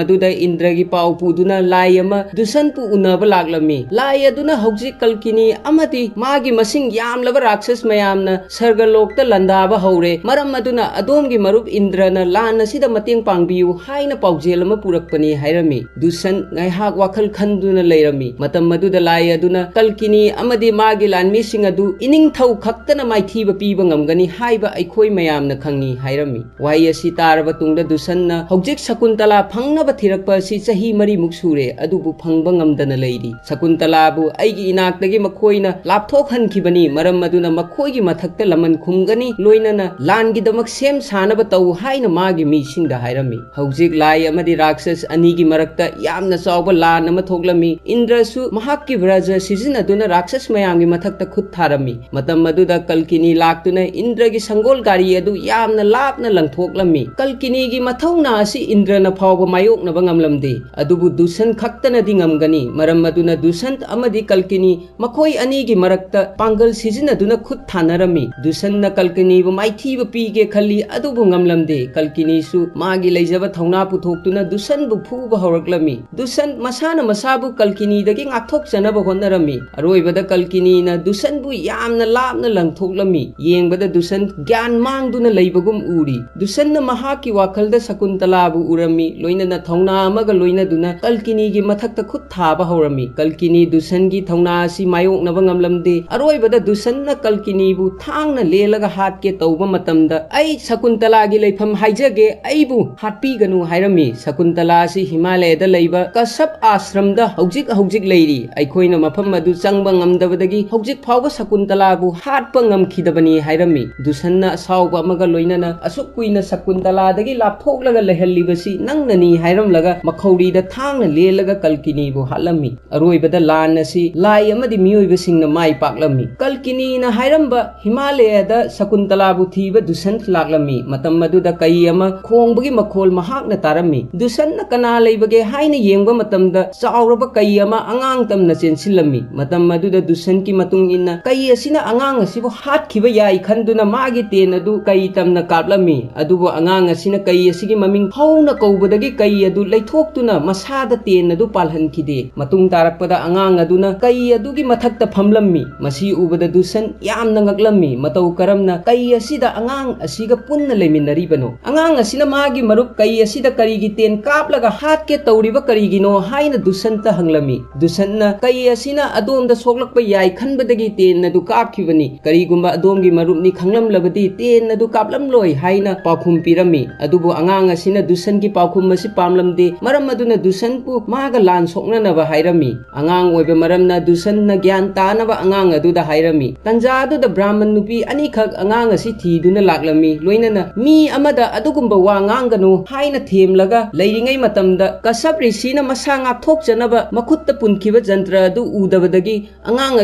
ꯑꯗꯨꯗ ꯏꯟꯗ꯭ꯔꯒꯤ ꯄꯥꯎ ꯄꯨꯗꯨꯅ ꯂꯥꯏ ꯑꯃ ꯗꯨꯁꯟꯇꯄꯨ ꯎꯅꯕ ꯂꯥꯛꯂꯝꯃꯤ꯫ ꯂꯥꯏ ꯑꯗꯨꯅ ꯍꯧꯖꯤꯛ ꯀꯜꯀꯤꯅꯤ ꯑꯃꯗꯤ ꯃꯥꯒꯤ ꯃꯁꯤꯡ ꯌꯥꯝꯂꯕ ꯔꯥꯛꯁꯁ ꯃꯌꯥꯝꯅ ꯁꯔꯒꯂꯣꯛꯇ ꯂꯥꯟꯗꯥꯕ ꯍꯧꯔꯦ꯫ ꯃꯔꯝ ꯑꯗꯨꯅ ꯑꯗꯣꯝꯒꯤ ꯃꯔꯨꯞ ꯏꯟꯗ꯭ꯔꯅ ꯂꯥꯟ ꯑꯁꯤꯗ ꯃꯇꯦꯡ ꯄꯥꯡꯕꯤꯌꯨ ꯍꯥꯏꯅ ꯄꯥꯎꯖꯦꯜ ꯑꯃ ꯄꯨꯔꯛꯄꯅꯤ ꯍꯥꯏꯔꯝꯃꯤ꯫ ꯗꯨꯁꯟꯇ ꯉꯥꯏꯍꯥꯛ ꯋꯥꯈꯜ ꯈꯟꯗꯨꯅ ꯂꯩꯔꯝꯃꯤ꯫ ꯃꯇꯝ ꯑꯗꯨꯗ ꯂꯥꯏ ꯑꯗꯨꯅ ꯀꯜꯀꯤꯅꯤ ꯑꯃꯗꯤ ꯃꯥꯒꯤ ꯂꯥꯟꯃꯤꯁꯤꯡ ꯑꯗꯨ ꯏꯅꯤꯡꯊꯧ ꯈꯛꯇꯅ ꯃꯥꯏꯊꯤꯕ ꯄꯤꯕ ꯉꯝꯒꯅꯤ ꯍꯥꯏꯕ ꯑꯩꯈꯣꯏ ꯃꯌꯥꯝꯅ ꯈꯪꯏ ꯍꯥꯏꯔꯝꯃꯤ꯫ ꯋꯥꯍꯩ ꯑꯁꯤ ꯇꯥꯔꯕ ꯇꯨꯡꯗ ꯗꯨꯁꯟꯇꯅ ꯍꯧꯖꯤꯛ ꯁꯀꯨꯟꯇꯂꯥ ꯐꯪꯅꯕ ꯊꯤꯔꯛꯄ ꯑꯁꯤ ꯆꯍꯤ ꯃꯔꯤꯃꯨꯛ ꯁꯨꯔꯦ, ꯑꯗꯨꯕꯨ ꯐꯪꯕ ꯉꯝꯗꯅ ꯂꯩꯔꯤ꯫ ꯁꯀꯨꯟꯇꯂꯥꯕꯨ ꯑꯩꯒꯤ ꯏꯅꯥꯛꯇꯒꯤ ꯃꯈꯣꯏꯅ ꯂꯥꯞꯊꯣꯛꯍꯟꯈꯤꯕꯅꯤ, ꯃꯔꯝ ꯑꯗꯨꯅ ꯃꯈꯣꯏꯒꯤ ꯃꯊꯛꯇ ꯂꯃꯟ ꯈꯨꯝꯒꯅꯤ, ꯂꯣꯏꯅꯅ ꯂꯥꯟꯒꯤꯗꯃꯛ ꯁꯦꯝ ꯁꯥꯅꯕ ꯇꯧ ꯍꯥꯏꯅ ꯃꯥꯒꯤ ꯃꯤꯁꯤꯡꯗ ꯍꯥꯏꯔꯝꯃꯤ꯫ ꯍꯧꯖꯤꯛ ꯂꯥꯏ ꯑꯃꯗꯤ ꯔꯥꯛꯁꯁ ꯑꯅꯤꯒꯤ ꯃꯔꯛꯇ ꯌꯥꯝꯅ ꯆꯥꯎꯕ ꯂꯥꯟ ꯑꯃ ꯊꯣꯛꯂꯝꯃꯤ꯫ ꯏꯟꯗ꯭ꯔꯁꯨ ꯃꯍꯥꯛꯀꯤ ꯕ꯭ꯔꯖ ꯁꯤꯖꯤꯟꯅꯗꯨꯅ ꯔꯥꯛꯁꯁ ꯃꯌꯥꯝꯒꯤ ꯃꯊꯛꯇ ꯈꯨꯠ ꯊꯥꯔꯝꯃꯤ꯫ ꯃꯇꯝ ꯑꯗꯨꯗ ꯀꯜꯀꯤꯅꯤ ꯂꯥꯛꯇꯨꯅ ꯏꯟꯗ꯭ꯔꯒꯤ ꯁꯪꯒꯣꯜ ꯒꯥꯔꯤ ꯑꯗꯨ ꯌꯥꯝꯅ ꯂꯥꯞꯅ ꯂꯪꯊꯣꯛꯂꯝꯃꯤ꯫ ꯀꯜꯀꯤꯅꯤꯒꯤ ꯃꯊꯧꯅꯥ ꯑꯁꯤ ꯏꯟꯗ꯭ꯔꯅ ꯐꯥꯎꯕ ꯃꯥꯌꯣꯛꯅꯕ ꯉꯝꯂꯝꯗꯦ, ꯑꯗꯨꯕꯨ ꯗꯨꯁꯟ ꯈꯛꯇꯅꯗꯤ ꯉꯝꯒꯅꯤ꯫ ꯃꯔꯝ ꯑꯗꯨꯅ ꯗꯨꯁꯟ ꯑꯃꯗꯤ ꯀꯜꯀꯤꯅꯤ ꯃꯈꯣꯏ ꯑꯅꯤꯒꯤ ꯃꯔꯛꯇ ꯄꯥꯡꯒꯜ ꯁꯤꯖꯤꯟꯅꯗꯨꯅ ꯈꯨꯠ ꯊꯥꯅꯔꯝꯃꯤ꯫ ꯗꯨꯁꯟꯅ ꯀꯜꯀꯤꯅꯤꯕꯨ ꯃꯥꯏꯊꯤꯕ ꯄꯤꯒꯦ ꯈꯜꯂꯤ, ꯑꯗꯨꯕꯨ ꯉꯝꯂꯝꯗꯦ꯫ ꯀꯜꯀꯤꯅꯤꯁꯨ ꯃꯥꯒꯤ ꯂꯩꯖꯕ ꯊꯧꯅꯥ ꯄꯨꯊꯣꯛꯇꯨꯅ ꯗꯨꯁꯟꯕꯨ ꯐꯨꯕ ꯍꯧꯔꯛꯂꯝꯃꯤ꯫ ꯗꯨꯁꯟ ꯃꯁꯥꯅ ꯃꯁꯥꯕꯨ ꯀꯜꯀꯤꯅꯤꯗꯒꯤ ꯉꯥꯛꯊꯣꯛꯆꯅꯕ ꯍꯣꯠꯅꯔꯝꯃꯤ꯫ ꯑꯔꯣꯏꯕꯗ ꯀꯜꯀꯤꯅꯤꯅ ꯗꯨꯁꯟꯕꯨ ꯌꯥꯝꯅ ꯂꯥꯞꯅ ꯂꯪꯊꯣꯛꯂꯝꯃꯤ꯫ ꯌꯦꯡꯕꯗ ꯗꯨꯁꯟ ꯒ꯭ꯌꯥꯟ ꯃꯥꯡꯗꯨꯅ ꯂꯩꯕꯒꯨꯝ ꯎꯔꯤ꯫ ꯗꯨꯁꯟꯅ ꯃꯍꯥꯛꯀꯤ ꯋꯥꯈꯜꯗ ꯁꯀꯨꯟꯇꯂꯥꯕꯨ ꯎꯔꯝꯃꯤ, ꯂꯣꯏꯅꯅ ꯊꯧꯅꯥ ꯑꯃꯒ ꯂꯣꯏꯅꯗꯨꯅ ꯀꯜꯀꯤꯅꯤꯒꯤ ꯃꯊꯛꯇ ꯈꯨꯠ ꯊꯥꯕ ꯍꯧꯔꯝꯃꯤ꯫ ꯀꯜꯀꯤꯅꯤ ꯗꯨꯁꯟꯒꯤ ꯊꯧꯅꯥ ꯑꯁꯤ ꯃꯥꯌꯣꯛꯅꯕ ꯉꯝꯂꯝꯗꯦ꯫ ꯑꯔꯣꯏꯕꯗ ꯗꯨꯁꯟꯅ ꯀꯜꯀꯤꯅꯤꯕꯨ ꯊꯥꯡꯅ ꯂꯦꯜꯂꯒ ꯍꯥꯠꯀꯦ ꯇꯧꯕ ꯃꯇꯝꯗ, "ꯑꯩ ꯁꯀꯨꯟꯇꯂꯥꯒꯤ ꯂꯩꯐꯝ ꯍꯥꯏꯖꯒꯦ, ꯑꯩꯕꯨ ꯍꯥꯠꯄꯤꯒꯅꯨ" ꯍꯥꯏꯔꯝꯃꯤ꯫ ꯁꯀꯨꯟꯇꯂꯥ ꯑꯁꯤ ꯍꯤꯃꯥꯂꯌꯗ ꯂꯩꯕ ꯀꯁ꯭ꯌꯞ ꯑꯥꯁ꯭ꯔꯝꯗ ꯍꯧꯖꯤꯛ ꯍꯧꯖꯤꯛ ꯂꯩꯔꯤ꯫ ꯑꯩꯈꯣꯏꯅ ꯃꯐꯝ ꯑꯗꯨ ꯆꯪꯕ ꯉꯝꯗꯕꯗꯒꯤ ꯍꯧꯖꯤꯛ ꯐꯥꯎꯕ ꯁꯀꯨꯟꯇꯂꯥꯕꯨ ꯍꯥꯠꯄ ꯉꯝꯈꯤꯗꯕꯅꯤ ꯍꯥꯏꯔꯝꯃꯤ꯫ ꯗꯨꯁꯟꯅ ꯑꯁꯥꯎꯕ ꯑꯃꯒ ꯂꯣꯏꯅꯅ ꯑꯁꯨꯛ ꯀꯨꯏꯅ ꯁꯀꯨꯟ ꯀꯨꯟꯇꯂꯥꯗꯒꯤ ꯂꯥꯞꯊꯣꯛꯂꯒ ꯂꯩꯍꯜꯂꯤꯕꯁꯤ ꯅꯪꯅꯅꯤ" ꯍꯥꯏꯔꯝꯂꯒ ꯃꯈꯧꯔꯤꯗ ꯊꯥꯡꯅ ꯂꯦꯜꯂꯒ ꯀꯜꯀꯤꯅꯤꯕꯨ ꯍꯥꯠꯂꯝꯃꯤ꯫ ꯑꯔꯣꯏꯕꯗ ꯂꯥꯟ ꯑꯁꯤ ꯂꯥꯏ ꯑꯃꯗꯤ ꯃꯤꯑꯣꯏꯕꯁꯤꯡꯅ ꯃꯥꯏ ꯄꯥꯛꯂꯝꯃꯤ꯫ ꯀꯜꯀꯤꯅꯤꯅ ꯍꯥꯏꯔꯝꯕ ꯍꯤꯃꯥꯂꯌꯗ ꯁꯀꯨꯟꯇꯂꯥꯕꯨ ꯊꯤꯕ ꯗꯨꯁꯟ ꯂꯥꯛꯂꯝꯃꯤ꯫ ꯃꯇꯝ ꯑꯗꯨꯗ ꯀꯩ ꯑꯃ ꯈꯣꯡꯕꯒꯤ ꯃꯈꯣꯜ ꯃꯍꯥꯛꯅ ꯇꯥꯔꯝꯃꯤ꯫ ꯗꯨꯁꯟꯅ ꯀꯅꯥ ꯂꯩꯕꯒꯦ ꯍꯥꯏꯅ ꯌꯦꯡꯕ ꯃꯇꯝꯗ ꯆꯥꯎꯔꯕ ꯀꯩ ꯑꯃ ꯑꯉꯥꯡ ꯇꯝꯅ ꯆꯦꯟꯁꯤꯜꯂꯝꯃꯤ꯫ ꯃꯇꯝ ꯑꯗꯨꯗ ꯗꯨꯁꯟꯒꯤ ꯃꯇꯨꯡ ꯏꯟꯅ ꯀꯩ ꯑꯁꯤꯅ ꯑꯉꯥꯡ ꯑꯁꯤꯕꯨ ꯍꯥꯠꯈꯤꯕ ꯌꯥꯏ ꯈꯟꯗꯨꯅ ꯃꯥꯒꯤ ꯇꯦꯟ ꯑꯗꯨ ꯀꯩ ꯇꯝꯅ ꯀꯥꯞꯂꯝꯃꯤ꯫ ꯑꯗꯨꯕꯨ ꯑꯉꯥꯡ ꯑꯁꯤꯅ ꯀꯩ ꯑꯁꯤꯒꯤ ꯃꯃꯤꯡ ꯍꯧꯅ ꯀꯧꯕꯗꯒꯤ ꯀꯩ ꯑꯗꯨ ꯂꯩꯊꯣꯛꯇꯨꯅ ꯃꯁꯥꯗ ꯇꯦꯟ ꯑꯗꯨ ꯄꯥꯜꯍꯟꯈꯤꯗꯦ꯫ ꯃꯇꯨꯡ ꯇꯥꯔꯛꯄꯗ ꯑꯉꯥꯡ ꯑꯗꯨꯅ ꯀꯩ ꯑꯗꯨꯒꯤ ꯃꯊꯛꯇ ꯐꯝꯂꯝꯃꯤ꯫ ꯃꯁꯤ ꯎꯕꯗ ꯗꯨꯁꯟ ꯌꯥꯝꯅ ꯉꯛꯂꯝꯃꯤ꯫ ꯃꯇꯧ ꯀꯔꯝꯅ ꯀꯩ ꯑꯁꯤꯗ ꯑꯉꯥꯡ ꯑꯁꯤꯒ ꯄꯨꯟꯅ ꯂꯩꯃꯤꯟꯅꯔꯤꯕꯅꯣ? ꯑꯉꯥꯡ ꯑꯁꯤꯅ ꯃꯥꯒꯤ ꯃꯔꯨꯞ ꯀꯩ ꯑꯁꯤꯗ ꯀꯔꯤꯒꯤ ꯇꯦꯟ ꯀꯥꯞꯂꯒ ꯍꯥꯠꯀꯦ ꯇꯧꯔꯤꯕ ꯀꯔꯤꯒꯤꯅꯣ ꯍꯥꯏꯅ ꯗꯨꯁꯟꯇ ꯍꯪꯂꯝꯃꯤ꯫ ꯗꯨꯁꯟꯅ ꯀꯩ ꯑꯁꯤꯅ ꯑꯗꯣꯝꯗ ꯁꯣꯛꯂꯛꯄ ꯌꯥꯏ ꯈꯟꯕꯗꯒꯤ ꯇꯦꯟ ꯑꯗꯨ ꯀꯥꯞꯈꯤꯕꯅꯤ꯫ ꯀꯔꯤꯒꯨꯝꯕ ꯑꯗꯣꯝꯒꯤ ꯃꯔꯨꯞꯅꯤ ꯈꯪꯂꯝꯂꯕꯗꯤ ꯇꯦꯟ ꯑꯗꯨ ꯀꯥꯞꯂꯝꯂꯣꯏ ꯍꯥꯏꯅ ꯄꯥꯎꯈꯨꯝ ꯄꯤꯔꯝꯃꯤ꯫ ꯑꯗꯨꯕꯨ ꯑꯉꯥꯡ ꯑꯁꯤꯅ ꯗꯨꯁꯟꯒꯤ ꯄꯥꯎꯈꯨꯝ ꯑꯁꯤ ꯄꯥꯝꯂꯝꯗꯦ꯫ ꯃꯔꯝ ꯑꯗꯨꯅ ꯗꯨꯁꯟꯕꯨ ꯃꯥꯒ ꯂꯥꯟ ꯁꯣꯛꯅꯅꯕ ꯍꯥꯏꯔꯝꯃꯤ꯫ ꯑꯉꯥꯡ ꯑꯣꯏꯕ ꯃꯔꯝꯅ ꯗꯨꯁꯟꯅ ꯒ꯭ꯌꯥꯟ ꯇꯥꯅꯕ ꯑꯉꯥꯡ ꯑꯗꯨꯗ ꯍꯥꯏꯔꯝꯃꯤ꯫ ꯇꯟꯖꯥ ꯑꯗꯨꯗ ꯕ꯭ꯔꯥꯍꯃꯟ ꯅꯨꯄꯤ ꯑꯅꯤꯈꯛ ꯑꯉꯥꯡ ꯑꯁꯤ ꯊꯤꯗꯨꯅ ꯂꯥꯛꯂꯝꯃꯤ꯫ ꯂꯣꯏꯅꯅ "ꯃꯤ ꯑꯃꯗ ꯑꯗꯨꯒꯨꯝꯕ ꯋꯥ ꯉꯥꯡꯒꯅꯨ" ꯍꯥꯏꯅ ꯊꯦꯝꯂꯒ ꯂꯩꯔꯤꯉꯩ ꯃꯇꯝꯗ ꯀꯁꯞ ꯔꯤꯁꯤꯅ ꯃꯁꯥ ꯉꯥꯛꯊꯣꯛꯆꯅꯕ ꯃꯈꯨꯠꯇ ꯄꯨꯟꯈꯤꯕ ꯖꯟꯇ꯭ꯔ ꯑꯗꯨ ꯎꯗꯕꯗꯒꯤ ꯑꯉꯥꯡ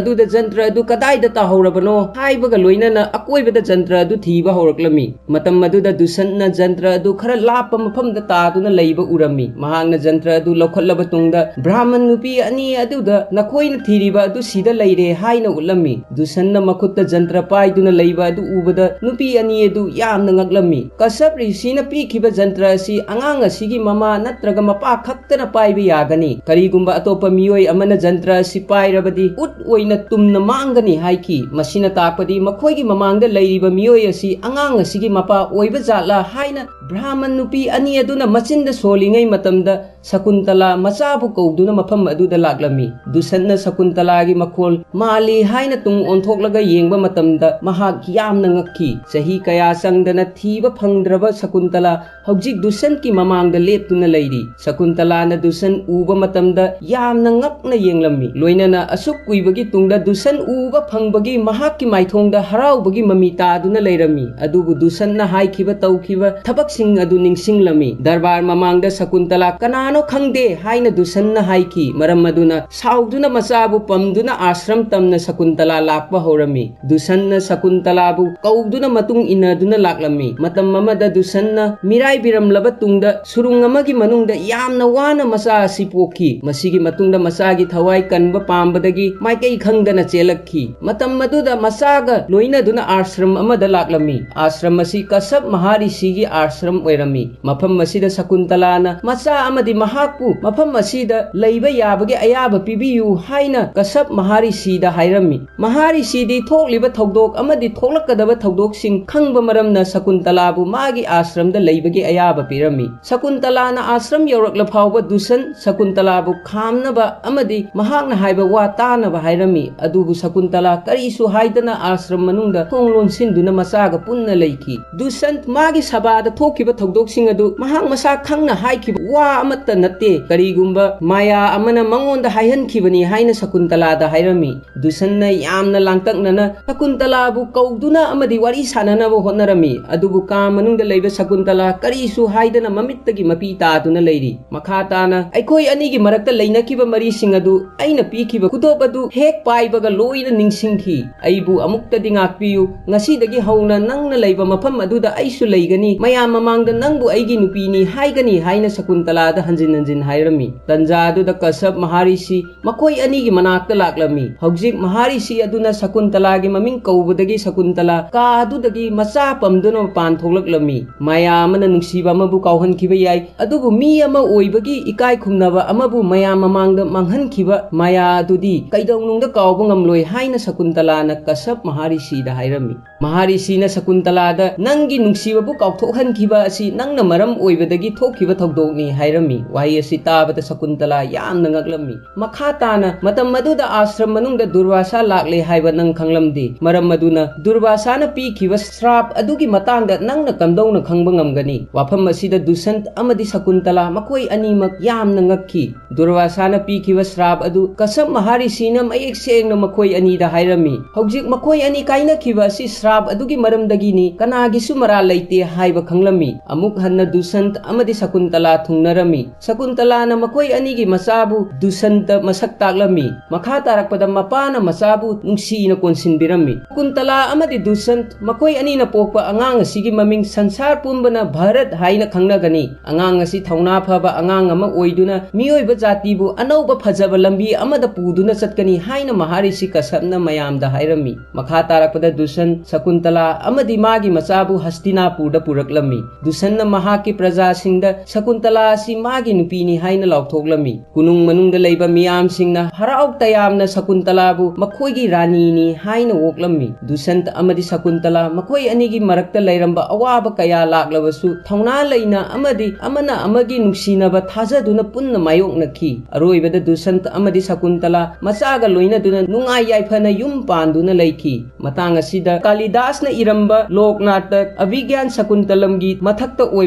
ꯑꯗꯨꯗ ꯖꯟꯇ꯭ꯔ ꯑꯗꯨ ꯀꯗꯥꯏꯗ ꯇꯥꯍꯧꯔꯕꯅꯣ ꯍꯥꯏꯕꯒ ꯂꯣꯏꯅꯅ ꯑꯀꯣꯏꯕꯗ ꯖꯟꯇ꯭ꯔ ꯑꯗꯨ ꯊꯤꯕ ꯍꯧꯔꯛꯂꯝꯃꯤ꯫ ꯃꯇꯝ ꯑꯗꯨꯗ ꯗꯨꯁꯟꯅ ꯖꯟꯇ꯭ꯔ ꯑꯗꯨ ꯈꯔ ꯂꯥꯞꯄ ꯃꯐꯝꯗ ꯇꯥꯗꯨꯅ ꯂꯩꯕ ꯎꯔꯝꯃꯤ꯫ ꯃꯍꯥꯛꯅ ꯖꯟꯇ꯭ꯔ ꯑꯗꯨ ꯂꯧꯈꯠꯂꯕ ꯇꯨꯡꯗ ꯕ꯭ꯔꯥꯍꯃꯟ ꯅꯨꯄꯤ ꯑꯅꯤ ꯑꯗꯨꯗ "ꯅꯈꯣꯏꯅ ꯊꯤꯔꯤꯕ ꯑꯗꯨ ꯁꯤꯗ ꯂꯩꯔꯦ" ꯍꯥꯏꯅ ꯎꯠꯂꯝꯃꯤ꯫ ꯗꯨꯁꯟꯅ ꯃꯈꯨꯠꯇ ꯖꯟꯇ꯭ꯔ ꯄꯥꯏꯗꯨꯅ ꯂꯩꯕ ꯑꯗꯨ ꯎꯕꯗ ꯅꯨꯄꯤ ꯑꯅꯤ ꯑꯗꯨ ꯌꯥꯝꯅ ꯉꯛꯂꯝꯃꯤ꯫ ꯀꯁꯞ ꯔꯤꯁꯤꯅ ꯄꯤꯈꯤꯕ ꯖꯟꯇ꯭ꯔ ꯑꯁꯤ ꯑꯉꯥꯡ ꯑꯁꯤꯒꯤ ꯃꯃꯥ ꯅꯠꯇ꯭ꯔꯒ ꯃꯄꯥ ꯈꯛꯇꯅ ꯄꯥꯏꯕ ꯌꯥꯒꯅꯤ꯫ ꯀꯔꯤꯒꯨꯝꯕ ꯑꯇꯣꯞꯄ ꯃꯤꯑꯣꯏ ꯑꯃꯅ ꯖꯟꯇ꯭ꯔ ꯑꯁꯤ ꯄꯥꯏꯔꯕꯗꯤ ꯎꯠ ꯑꯣꯏꯅ ꯇꯨꯝꯅ ꯃꯥꯡꯒꯅꯤ ꯍꯥꯏꯈꯤ꯫ ꯃꯁꯤꯅ ꯇꯥꯛꯄꯗꯤ ꯃꯈꯣꯏꯒꯤ ꯃꯃꯥꯡꯗ ꯂꯩꯔꯤꯕ ꯃꯤꯑꯣꯏ ꯑꯁꯤ ꯑꯉꯥꯡ ꯑꯁꯤꯒꯤ ꯃꯄꯥ ꯑꯣꯏꯕ ꯖꯥꯠꯂꯥ ꯍꯥꯏꯅ ꯕ꯭ꯔꯥꯍꯃꯟ ꯅꯨꯄꯤ ꯑꯅꯤ ꯑꯗꯨꯅ ꯃꯆꯤꯟꯗ ꯁꯣꯜꯂꯤꯉꯩ ꯃꯇꯝꯗ ꯁꯀꯨꯟꯇꯂꯥ ꯃꯆꯥꯕꯨ ꯀꯧꯗꯨꯅ ꯃꯐꯝ ꯑꯗꯨꯗ ꯂꯥꯛꯂꯝꯃꯤ꯫ ꯗꯨꯁꯟꯅ ꯁꯀꯨꯟꯇꯂꯥꯒꯤ ꯃꯈꯣꯜ ꯃꯥꯜꯂꯤ ꯍꯥꯏꯅ ꯇꯨꯡ ꯑꯣꯟꯊꯣꯛꯂꯒ ꯌꯦꯡꯕ ꯃꯇꯝꯗ ꯃꯍꯥꯛ ꯌꯥꯝꯅ ꯉꯛꯈꯤ꯫ ꯆꯍꯤ ꯀꯌꯥ ꯆꯪꯗꯅ ꯊꯤꯕ ꯐꯪꯗ꯭ꯔꯕ ꯁꯀꯨꯟꯇꯂꯥ ꯍꯧꯖꯤꯛ ꯗꯨꯁꯟꯒꯤ ꯃꯃꯥꯡꯗ ꯂꯦꯞꯇꯨꯅ ꯂꯩꯔꯤ꯫ ꯁꯀꯨꯟꯇꯂꯥꯅ ꯗꯨꯁꯟ ꯎꯕ ꯃꯇꯝꯗ ꯌꯥꯝꯅ ꯉꯛꯅ ꯌꯦꯡꯂꯝꯃꯤ꯫ ꯂꯣꯏꯅꯅ ꯑꯁꯨꯛ ꯀꯨꯏꯕꯒꯤ ꯇꯨꯡꯗ ꯗꯨꯁꯟ ꯎꯕ ꯐꯪꯕꯒꯤ ꯃꯍꯥꯛꯀꯤ ꯃꯥꯏꯊꯣꯡꯗ ꯍꯔꯥꯎꯕꯒꯤ ꯃꯃꯤ ꯇꯥꯗꯨꯅ ꯂꯩꯔꯝꯃꯤ꯫ ꯑꯗꯨꯕꯨ ꯗꯨꯁꯟꯅ ꯍꯥꯏꯈꯤꯕ ꯇꯧꯈꯤꯕ ꯊꯕꯛꯁꯤꯡ ꯑꯗꯨ ꯅꯤꯡꯁꯤꯡꯂꯝꯃꯤ꯫ ꯗꯔꯕꯥꯔ ꯃꯃꯥꯡꯗ ꯁꯀꯨꯟꯇꯂꯥ ꯀꯅꯥꯅꯣ ꯈꯪꯗꯦ ꯍꯥꯏꯅ ꯗꯨꯁꯟꯅ ꯍꯥꯏꯈꯤ꯫ ꯃꯔꯝ ꯑꯗꯨꯅ ꯁꯥꯎꯗꯨꯅ ꯃꯆꯥꯕꯨ ꯄꯝꯗꯨꯅ ꯑꯥꯁ꯭ꯔꯝ ꯇꯝꯅ ꯁꯀꯨꯟꯇꯂꯥ ꯂꯥꯛꯄ ꯍꯧꯔꯝꯃꯤ꯫ ꯗꯨꯁꯟꯅ ꯁꯀꯨꯟꯇꯂꯥꯕꯨ ꯀꯧꯗꯨꯅ ꯃꯇꯨꯡ ꯏꯟꯅꯗꯨꯅ ꯂꯥꯛꯂꯝꯃꯤ꯫ ꯃꯇꯝ ꯑꯃꯗ ꯗꯨꯁꯟꯅ ꯃꯤꯔꯥꯏꯕꯤꯔꯝꯂꯕ ꯇꯨꯡꯗ ꯁꯨꯔꯨꯡ ꯑꯃꯒꯤ ꯃꯅꯨꯡꯗ ꯌꯥꯝꯅ ꯋꯥꯅ ꯃꯆꯥ ꯑꯁꯤ ꯄꯣꯛꯈꯤ꯫ ꯃꯁꯤꯒꯤ ꯃꯇꯨꯡꯗ ꯃꯆꯥꯒꯤ ꯊꯋꯥꯏ ꯀꯟꯕ ꯄꯥꯝꯕꯗꯒꯤ ꯃꯥꯏꯀꯩ ꯈꯪꯗꯅ ꯆꯦꯜꯂꯛꯈꯤ꯫ ꯃꯇꯝ ꯑꯗꯨꯗ ꯃꯆꯥꯒ ꯂꯣꯏꯅꯗꯨꯅ ꯑꯥꯁ꯭ꯔꯝ ꯑꯃꯗ ꯂꯥꯛꯂꯝꯃꯤ꯫ ꯑꯥꯁ꯭ꯔꯝ ꯑꯁꯤ ꯀꯁ꯭ꯌꯞ ꯃꯍꯥꯔꯤꯁꯤꯒꯤ ꯑꯥꯁ꯭ꯔꯝ ꯑꯣꯏꯔꯝꯃꯤ꯫ ꯃꯐꯝ ꯑꯁꯤꯗ ꯁꯀꯨꯟꯇꯂꯥꯅ ꯃꯆꯥ ꯑꯃꯗꯤ ꯃꯍꯥꯛꯄꯨ ꯃꯐꯝ ꯑꯁꯤꯗ ꯂꯩꯕ ꯌꯥꯕꯒꯤ ꯑꯌꯥꯕ ꯄꯤꯕꯤꯌꯨ ꯍꯥꯏꯅ ꯀꯁ꯭ꯌꯞ ꯃꯍꯥꯔꯤꯁꯤꯗ ꯍꯥꯏꯔꯝꯃꯤ꯫ ꯃꯍꯥꯔꯤꯁꯤꯗꯤ ꯊꯣꯛꯂꯤꯕ ꯊꯧꯗꯣꯛ ꯑꯃꯗꯤ ꯊꯣꯛꯂꯛꯀꯗꯕ ꯊꯧꯗꯣꯛꯁꯤꯡ ꯈꯪꯕ ꯃꯔꯝꯅ ꯁꯀꯨꯟꯇꯂꯥꯕꯨ ꯃꯥꯒꯤ ꯑꯥꯁ꯭ꯔꯝꯗ ꯂꯩꯕꯒꯤ ꯑꯌꯥꯕ ꯄꯤꯔꯝꯃꯤ꯫ ꯁꯀꯨꯟꯇꯂꯥꯅ ꯑꯥꯁ꯭ꯔꯝ ꯌꯧꯔꯛꯂ ꯐꯥꯎꯕ ꯗꯨꯁꯟ ꯁꯀꯨꯟꯇꯂꯥꯕꯨ ꯈꯥꯝꯅꯕ ꯑꯃꯗꯤ ꯃꯍꯥꯛꯅ ꯍꯥꯏꯕ ꯋꯥ ꯇꯥꯅꯕ ꯍꯥꯏꯔꯝꯃꯤ꯫ ꯑꯗꯨꯕꯨ ꯁꯀꯨꯟꯇꯂꯥ ꯀꯔꯤꯁꯨ ꯍꯥꯏꯗꯅ ꯑꯥꯁ꯭ꯔꯝ ꯃꯅꯨꯡꯗ ꯊꯣꯡ ꯂꯣꯟꯁꯤꯟꯗꯨꯅ ꯃꯆꯥꯒ ꯄꯨꯟꯅ ꯂꯩꯈꯤ꯫ ꯗꯨꯁꯟ ꯃꯥꯒꯤ ꯁꯚꯥꯗ ꯊꯣꯛꯈꯤꯕ ꯊꯧꯗꯣꯛꯁꯤꯡ ꯑꯗꯨ ꯃꯍꯥꯛ ꯃꯁꯥ ꯈꯪꯅ ꯍꯥꯏꯈꯤꯕ ꯋꯥ ꯑꯃꯠꯇ ꯅꯠꯇꯦ, ꯀꯔꯤꯒꯨꯝꯕ ꯃꯥꯌꯥ ꯑꯃꯅ ꯃꯉꯣꯟꯗ ꯍꯥꯏꯍꯟꯈꯤꯕꯅꯤ ꯍꯥꯏꯅ ꯁꯀꯨꯟꯇꯂꯥꯗ ꯍꯥꯏꯔꯝꯃꯤ꯫ ꯗꯨꯁꯟꯅ ꯌꯥꯝꯅ ꯂꯥꯡꯇꯛꯅꯅ ꯁꯀꯨꯟꯇꯂꯥꯕꯨ ꯀꯧꯗꯨꯅ ꯑꯃꯗꯤ ꯋꯥꯔꯤ ꯁꯥꯟꯅꯅꯕ ꯍꯣꯠꯅꯔꯝꯃꯤ꯫ ꯑꯗꯨꯕꯨ ꯀꯥ ꯃꯅꯨꯡꯗ ꯂꯩꯕ ꯁꯀꯨꯟꯇꯂꯥ ꯀꯔꯤꯁꯨ ꯍꯥꯏꯗꯅ ꯃꯃꯤꯠꯇꯒꯤ ꯃꯄꯤ ꯇꯥꯗꯨꯅ ꯂꯩꯔꯤ꯫ ꯃꯈꯥ ꯇꯥꯅ ꯑꯩꯈꯣꯏ ꯑꯅꯤꯒꯤ ꯃꯔꯛꯇ ꯂꯩꯅꯈꯤꯕ ꯃꯔꯤꯁꯤꯡ ꯑꯗꯨ ꯑꯩꯅ ꯄꯤꯈꯤꯕ ꯈꯨꯗꯣꯞ ꯑꯗꯨ ꯍꯦꯛ ꯄꯥꯏꯕꯒ ꯂꯣꯏꯅ ꯅꯤꯡꯁꯤꯡꯈꯤ꯫ "ꯑꯩꯕꯨ ꯑꯃꯨꯛꯇꯗꯤ ꯉꯥꯛꯄꯤꯌꯨ꯫ ꯉꯁꯤꯗꯒꯤ ꯍꯧꯅ ꯅꯪꯅ ꯂꯩꯕ ꯃꯐꯝ ꯑꯗꯨꯗ ꯑꯩꯁꯨ ꯂꯩꯒꯅꯤ꯫ ꯃꯌꯥꯝ ꯃꯃꯥꯡꯗ ꯅꯪꯕꯨ ꯑꯩꯒꯤ ꯅꯨꯄꯤꯅꯤ ꯍꯥꯏꯒꯅꯤ" ꯍꯥꯏꯅ ꯁꯀꯨꯟꯇꯂꯥꯗ ꯍꯟꯖꯤꯟ ꯍꯟꯖꯤꯟ ꯍꯥꯏꯔꯝꯃꯤ꯫ ꯇꯟꯖꯥ ꯑꯗꯨꯗ ꯀꯁ꯭ꯌꯞ ꯃꯍꯥꯔꯤꯁꯤ ꯃꯈꯣꯏ ꯑꯅꯤꯒꯤ ꯃꯅꯥꯛꯇ ꯂꯥꯛꯂꯝꯃꯤ꯫ ꯍꯧꯖꯤꯛ ꯃꯍꯥꯔꯤꯁꯤ ꯑꯗꯨꯅ ꯁꯀꯨꯟꯇꯂꯥꯒꯤ ꯃꯃꯤꯡ ꯀꯧꯕꯗꯒꯤ ꯁꯀꯨꯟꯇꯂꯥ ꯀꯥ ꯑꯗꯨꯗꯒꯤ ꯃꯆꯥ ꯄꯝꯗꯨꯅ ꯃꯄꯥꯟ ꯊꯣꯛꯂꯛꯂꯝꯃꯤ꯫ ꯃꯥꯌꯥ ꯑꯃꯅ ꯅꯨꯡꯁꯤꯕ ꯑꯃꯕꯨ ꯀꯥꯎꯍꯟꯈꯤꯕ ꯌꯥꯏ, ꯑꯗꯨꯕꯨ ꯃꯤ ꯑꯃ ꯑꯣꯏꯕꯒꯤ ꯏꯀꯥꯏ ꯈꯨꯝꯅꯕ ꯑꯃꯕꯨ ꯃꯌꯥꯝ ꯃꯃꯥꯡꯗ ꯃꯥꯡꯍꯟꯈꯤꯕ ꯃꯥꯌꯥ ꯑꯗꯨꯗꯤ ꯀꯩꯗꯧꯅꯨꯡꯗ ꯀꯥꯎꯕ ꯉꯝꯂꯣꯏ ꯍꯥꯏꯅ ꯁꯀꯨꯟꯇꯂꯥꯅ ꯀꯁ꯭ꯌꯞ ꯃꯍꯥꯔꯤꯁꯤꯗ ꯍꯥꯏꯔꯝꯃꯤ꯫ ꯃꯍꯥꯔꯤꯁꯤꯅ ꯁꯀꯨꯟꯇꯂꯥꯗ "ꯅꯪꯒꯤ ꯅꯨꯡꯁꯤꯕꯕꯨ ꯀꯥꯎꯊꯣꯛꯍꯟꯈꯤꯕ ꯑꯁꯤ ꯅꯪꯅ ꯃꯔꯝ ꯑꯣꯏꯕꯗꯒꯤ ꯊꯣꯛꯈꯤꯕ ꯊꯧꯗꯣꯛꯅꯤ" ꯍꯥꯏꯔꯝꯃꯤ꯫ ꯋꯥꯍꯩ ꯑꯁꯤ ꯇꯥꯕꯗ ꯁꯀꯨꯟꯇꯂꯥ ꯌꯥꯝꯅ ꯉꯛꯂꯝꯃꯤ꯫ ꯃꯈꯥ ꯇꯥꯅ, ꯃꯇꯝ ꯑꯗꯨꯗ ꯑꯥꯁ꯭ꯔꯝ ꯃꯅꯨꯡꯗ ꯗꯨꯔꯚꯥꯁꯥ ꯂꯥꯛꯂꯦ ꯍꯥꯏꯕ ꯅꯪ ꯈꯪꯂꯝꯗꯦ꯫ ꯃꯔꯝ ꯑꯗꯨꯅ ꯗꯨꯔꯚꯥꯁꯥꯅ ꯄꯤꯈꯤꯕ ꯁ꯭ꯔꯥꯞ ꯑꯗꯨꯒꯤ ꯃꯇꯥꯡꯗ ꯅꯪꯅ ꯀꯝꯗꯧꯅ ꯈꯪꯕ ꯉꯝꯒꯅꯤ? ꯋꯥꯐꯝ ꯑꯁꯤꯗ ꯗꯨꯁꯟ ꯑꯃꯗꯤ ꯁꯀꯨꯟꯇꯂꯥ ꯃꯈꯣꯏ ꯑꯅꯤꯃꯛ ꯌꯥꯝꯅ ꯉꯛꯈꯤ꯫ ꯗꯨꯔꯚꯥꯁꯥꯅ ꯄꯤꯈꯤꯕ ꯁ꯭ꯔꯥꯞ ꯑꯗꯨ ꯀꯁ꯭ꯌꯞ ꯃꯍꯥꯔꯤꯁꯤꯅ ꯃꯌꯦꯛ ꯁꯦꯡꯅ ꯃꯈꯣꯏ ꯑꯅꯤꯗ ꯍꯥꯏꯔꯝꯃꯤ꯫ ꯍꯧꯖꯤꯛ ꯃꯈꯣꯏ ꯑꯅꯤ ꯀꯥꯏꯅꯈꯤꯕ ꯑꯁꯤ ꯁ꯭ꯔꯥꯞ ꯑꯗꯨꯒꯤ ꯃꯔꯝꯗꯒꯤꯅꯤ, ꯀꯅꯥꯒꯤꯁꯨ ꯃꯔꯥꯜ ꯂꯩꯇꯦ ꯍꯥꯏꯕ ꯈꯪꯂꯝꯃꯤ꯫ ꯑꯃꯨꯛ ꯍꯟꯅ ꯗꯨꯁꯟꯇ ꯑꯃꯗꯤ ꯁꯀꯨꯟꯇꯂꯥ ꯊꯨꯡꯅꯔꯝꯃꯤ꯫ ꯁꯀꯨꯟꯇꯂꯥꯅ ꯃꯈꯣꯏ ꯑꯅꯤꯒꯤ ꯃꯆꯥꯕꯨ ꯗꯨꯁꯟꯇ ꯃꯁꯛ ꯇꯥꯛꯂꯝꯃꯤ꯫ ꯃꯈꯥ ꯇꯥꯔꯛꯄꯗ ꯃꯄꯥꯅ ꯃꯆꯥꯕꯨ ꯅꯨꯡꯁꯤꯅ ꯀꯣꯟꯁꯤꯟꯕꯤꯔꯝꯃꯤ꯫ ꯁꯀꯨꯟꯇꯂꯥ ꯑꯃꯗꯤ ꯗꯨꯁꯟꯇ ꯃꯈꯣꯏ ꯑꯅꯤꯅ ꯄꯣꯛꯄ ꯑꯉꯥꯡ ꯑꯁꯤꯒꯤ ꯃꯃꯤꯡ ꯁꯪꯁꯥꯔ ꯄꯨꯝꯕꯅ ꯚꯥꯔꯠ ꯍꯥꯏꯅ ꯈꯪꯅꯒꯅꯤ꯫ ꯑꯉꯥꯡ ꯑꯁꯤ ꯊꯧꯅꯥ ꯐꯕ ꯑꯉꯥꯡ ꯑꯃ ꯑꯣꯏꯗꯨꯅ ꯃꯤꯑꯣꯏꯕ ꯖꯥꯇꯤꯕꯨ ꯑꯅꯧꯕ ꯐꯖꯕ ꯂꯝꯕꯤ ꯑꯃꯗ ꯄꯨꯗꯨꯅ ꯆꯠꯀꯅꯤ ꯍꯥꯏꯅ ꯃꯍꯥꯔꯤꯁꯤ ꯀꯁꯞꯅ ꯃꯌꯥꯝꯗ ꯍꯥꯏꯔꯝꯃꯤ꯫ ꯃꯈꯥ ꯇꯥꯔꯛꯄꯗ ꯗꯨꯁꯟ ꯁꯀꯨꯟꯇꯂꯥ ꯑꯃꯗꯤ ꯃꯥꯒꯤ ꯃꯆꯥꯕꯨ ꯍꯁꯇꯤꯅꯥꯄꯨꯔꯗ ꯄꯨꯔꯛꯂꯝꯃꯤ꯫ ꯗꯨꯁꯟꯅ ꯃꯍꯥꯛꯀꯤ ꯄ꯭ꯔꯖꯥꯁꯤꯡꯗ ꯁꯀꯨꯟꯇꯂꯥ ꯑꯁꯤ ꯃꯥꯒꯤ ꯅꯨꯄꯤꯅꯤ ꯍꯥꯏꯅ ꯂꯥꯎꯊꯣꯛꯂꯝꯃꯤ꯫ ꯀꯣꯅꯨꯡ ꯃꯅꯨꯡꯗ ꯂꯩꯕ ꯃꯤꯌꯥꯝꯁꯤꯡꯅ ꯍꯔꯥꯎ ꯇꯌꯥꯝꯅ ꯁꯀꯨꯟꯇꯂꯥꯕꯨ ꯃꯈꯣꯏꯒꯤ ꯔꯥꯅꯤꯅꯤ ꯍꯥꯏꯅ ꯑꯣꯛꯂꯝꯃꯤ꯫ ꯗꯨꯁꯟꯇ ꯑꯃꯗꯤ ꯁꯀꯨꯟꯇꯂꯥ ꯃꯈꯣꯏ ꯑꯅꯤꯒꯤ ꯃꯔꯛꯇ ꯂꯩꯔꯝꯕ ꯑꯋꯥꯕ ꯀꯌꯥ ꯂꯥꯛꯂꯕꯁꯨ ꯊꯧꯅꯥ ꯂꯩꯅ ꯑꯃꯗꯤ ꯑꯃꯅ ꯑꯃꯒꯤ ꯅꯨꯡꯁꯤꯅꯕ ꯊꯥꯖꯗꯨꯅ ꯄꯨꯟꯅ ꯃꯥꯌꯣꯛꯅꯈꯤ꯫ ꯑꯔꯣꯏꯕꯗ ꯗꯨꯁꯟꯇ ꯑꯃꯗꯤ ꯁꯀꯨꯟꯇꯂꯥ ꯃꯆꯥꯒ ꯂꯣꯏꯅꯗꯨꯅ ꯅꯨꯡꯉꯥꯏ ꯌꯥꯏꯐꯅ ꯌꯨꯝ ꯄꯥꯟꯗꯨꯅ ꯂꯩꯈꯤ꯫ ꯃꯇꯥꯡ ꯑꯁꯤꯗ ꯀꯥꯂꯤꯗꯥꯁꯅ ꯏꯔꯝꯕ ꯂꯣꯛ ꯅꯥꯇꯛ ꯑꯚꯤꯒ꯭ꯌꯥꯟ ꯁꯀꯨꯟꯇꯂꯝꯒꯤ ꯃꯊꯛꯇ ꯑꯣꯏꯕ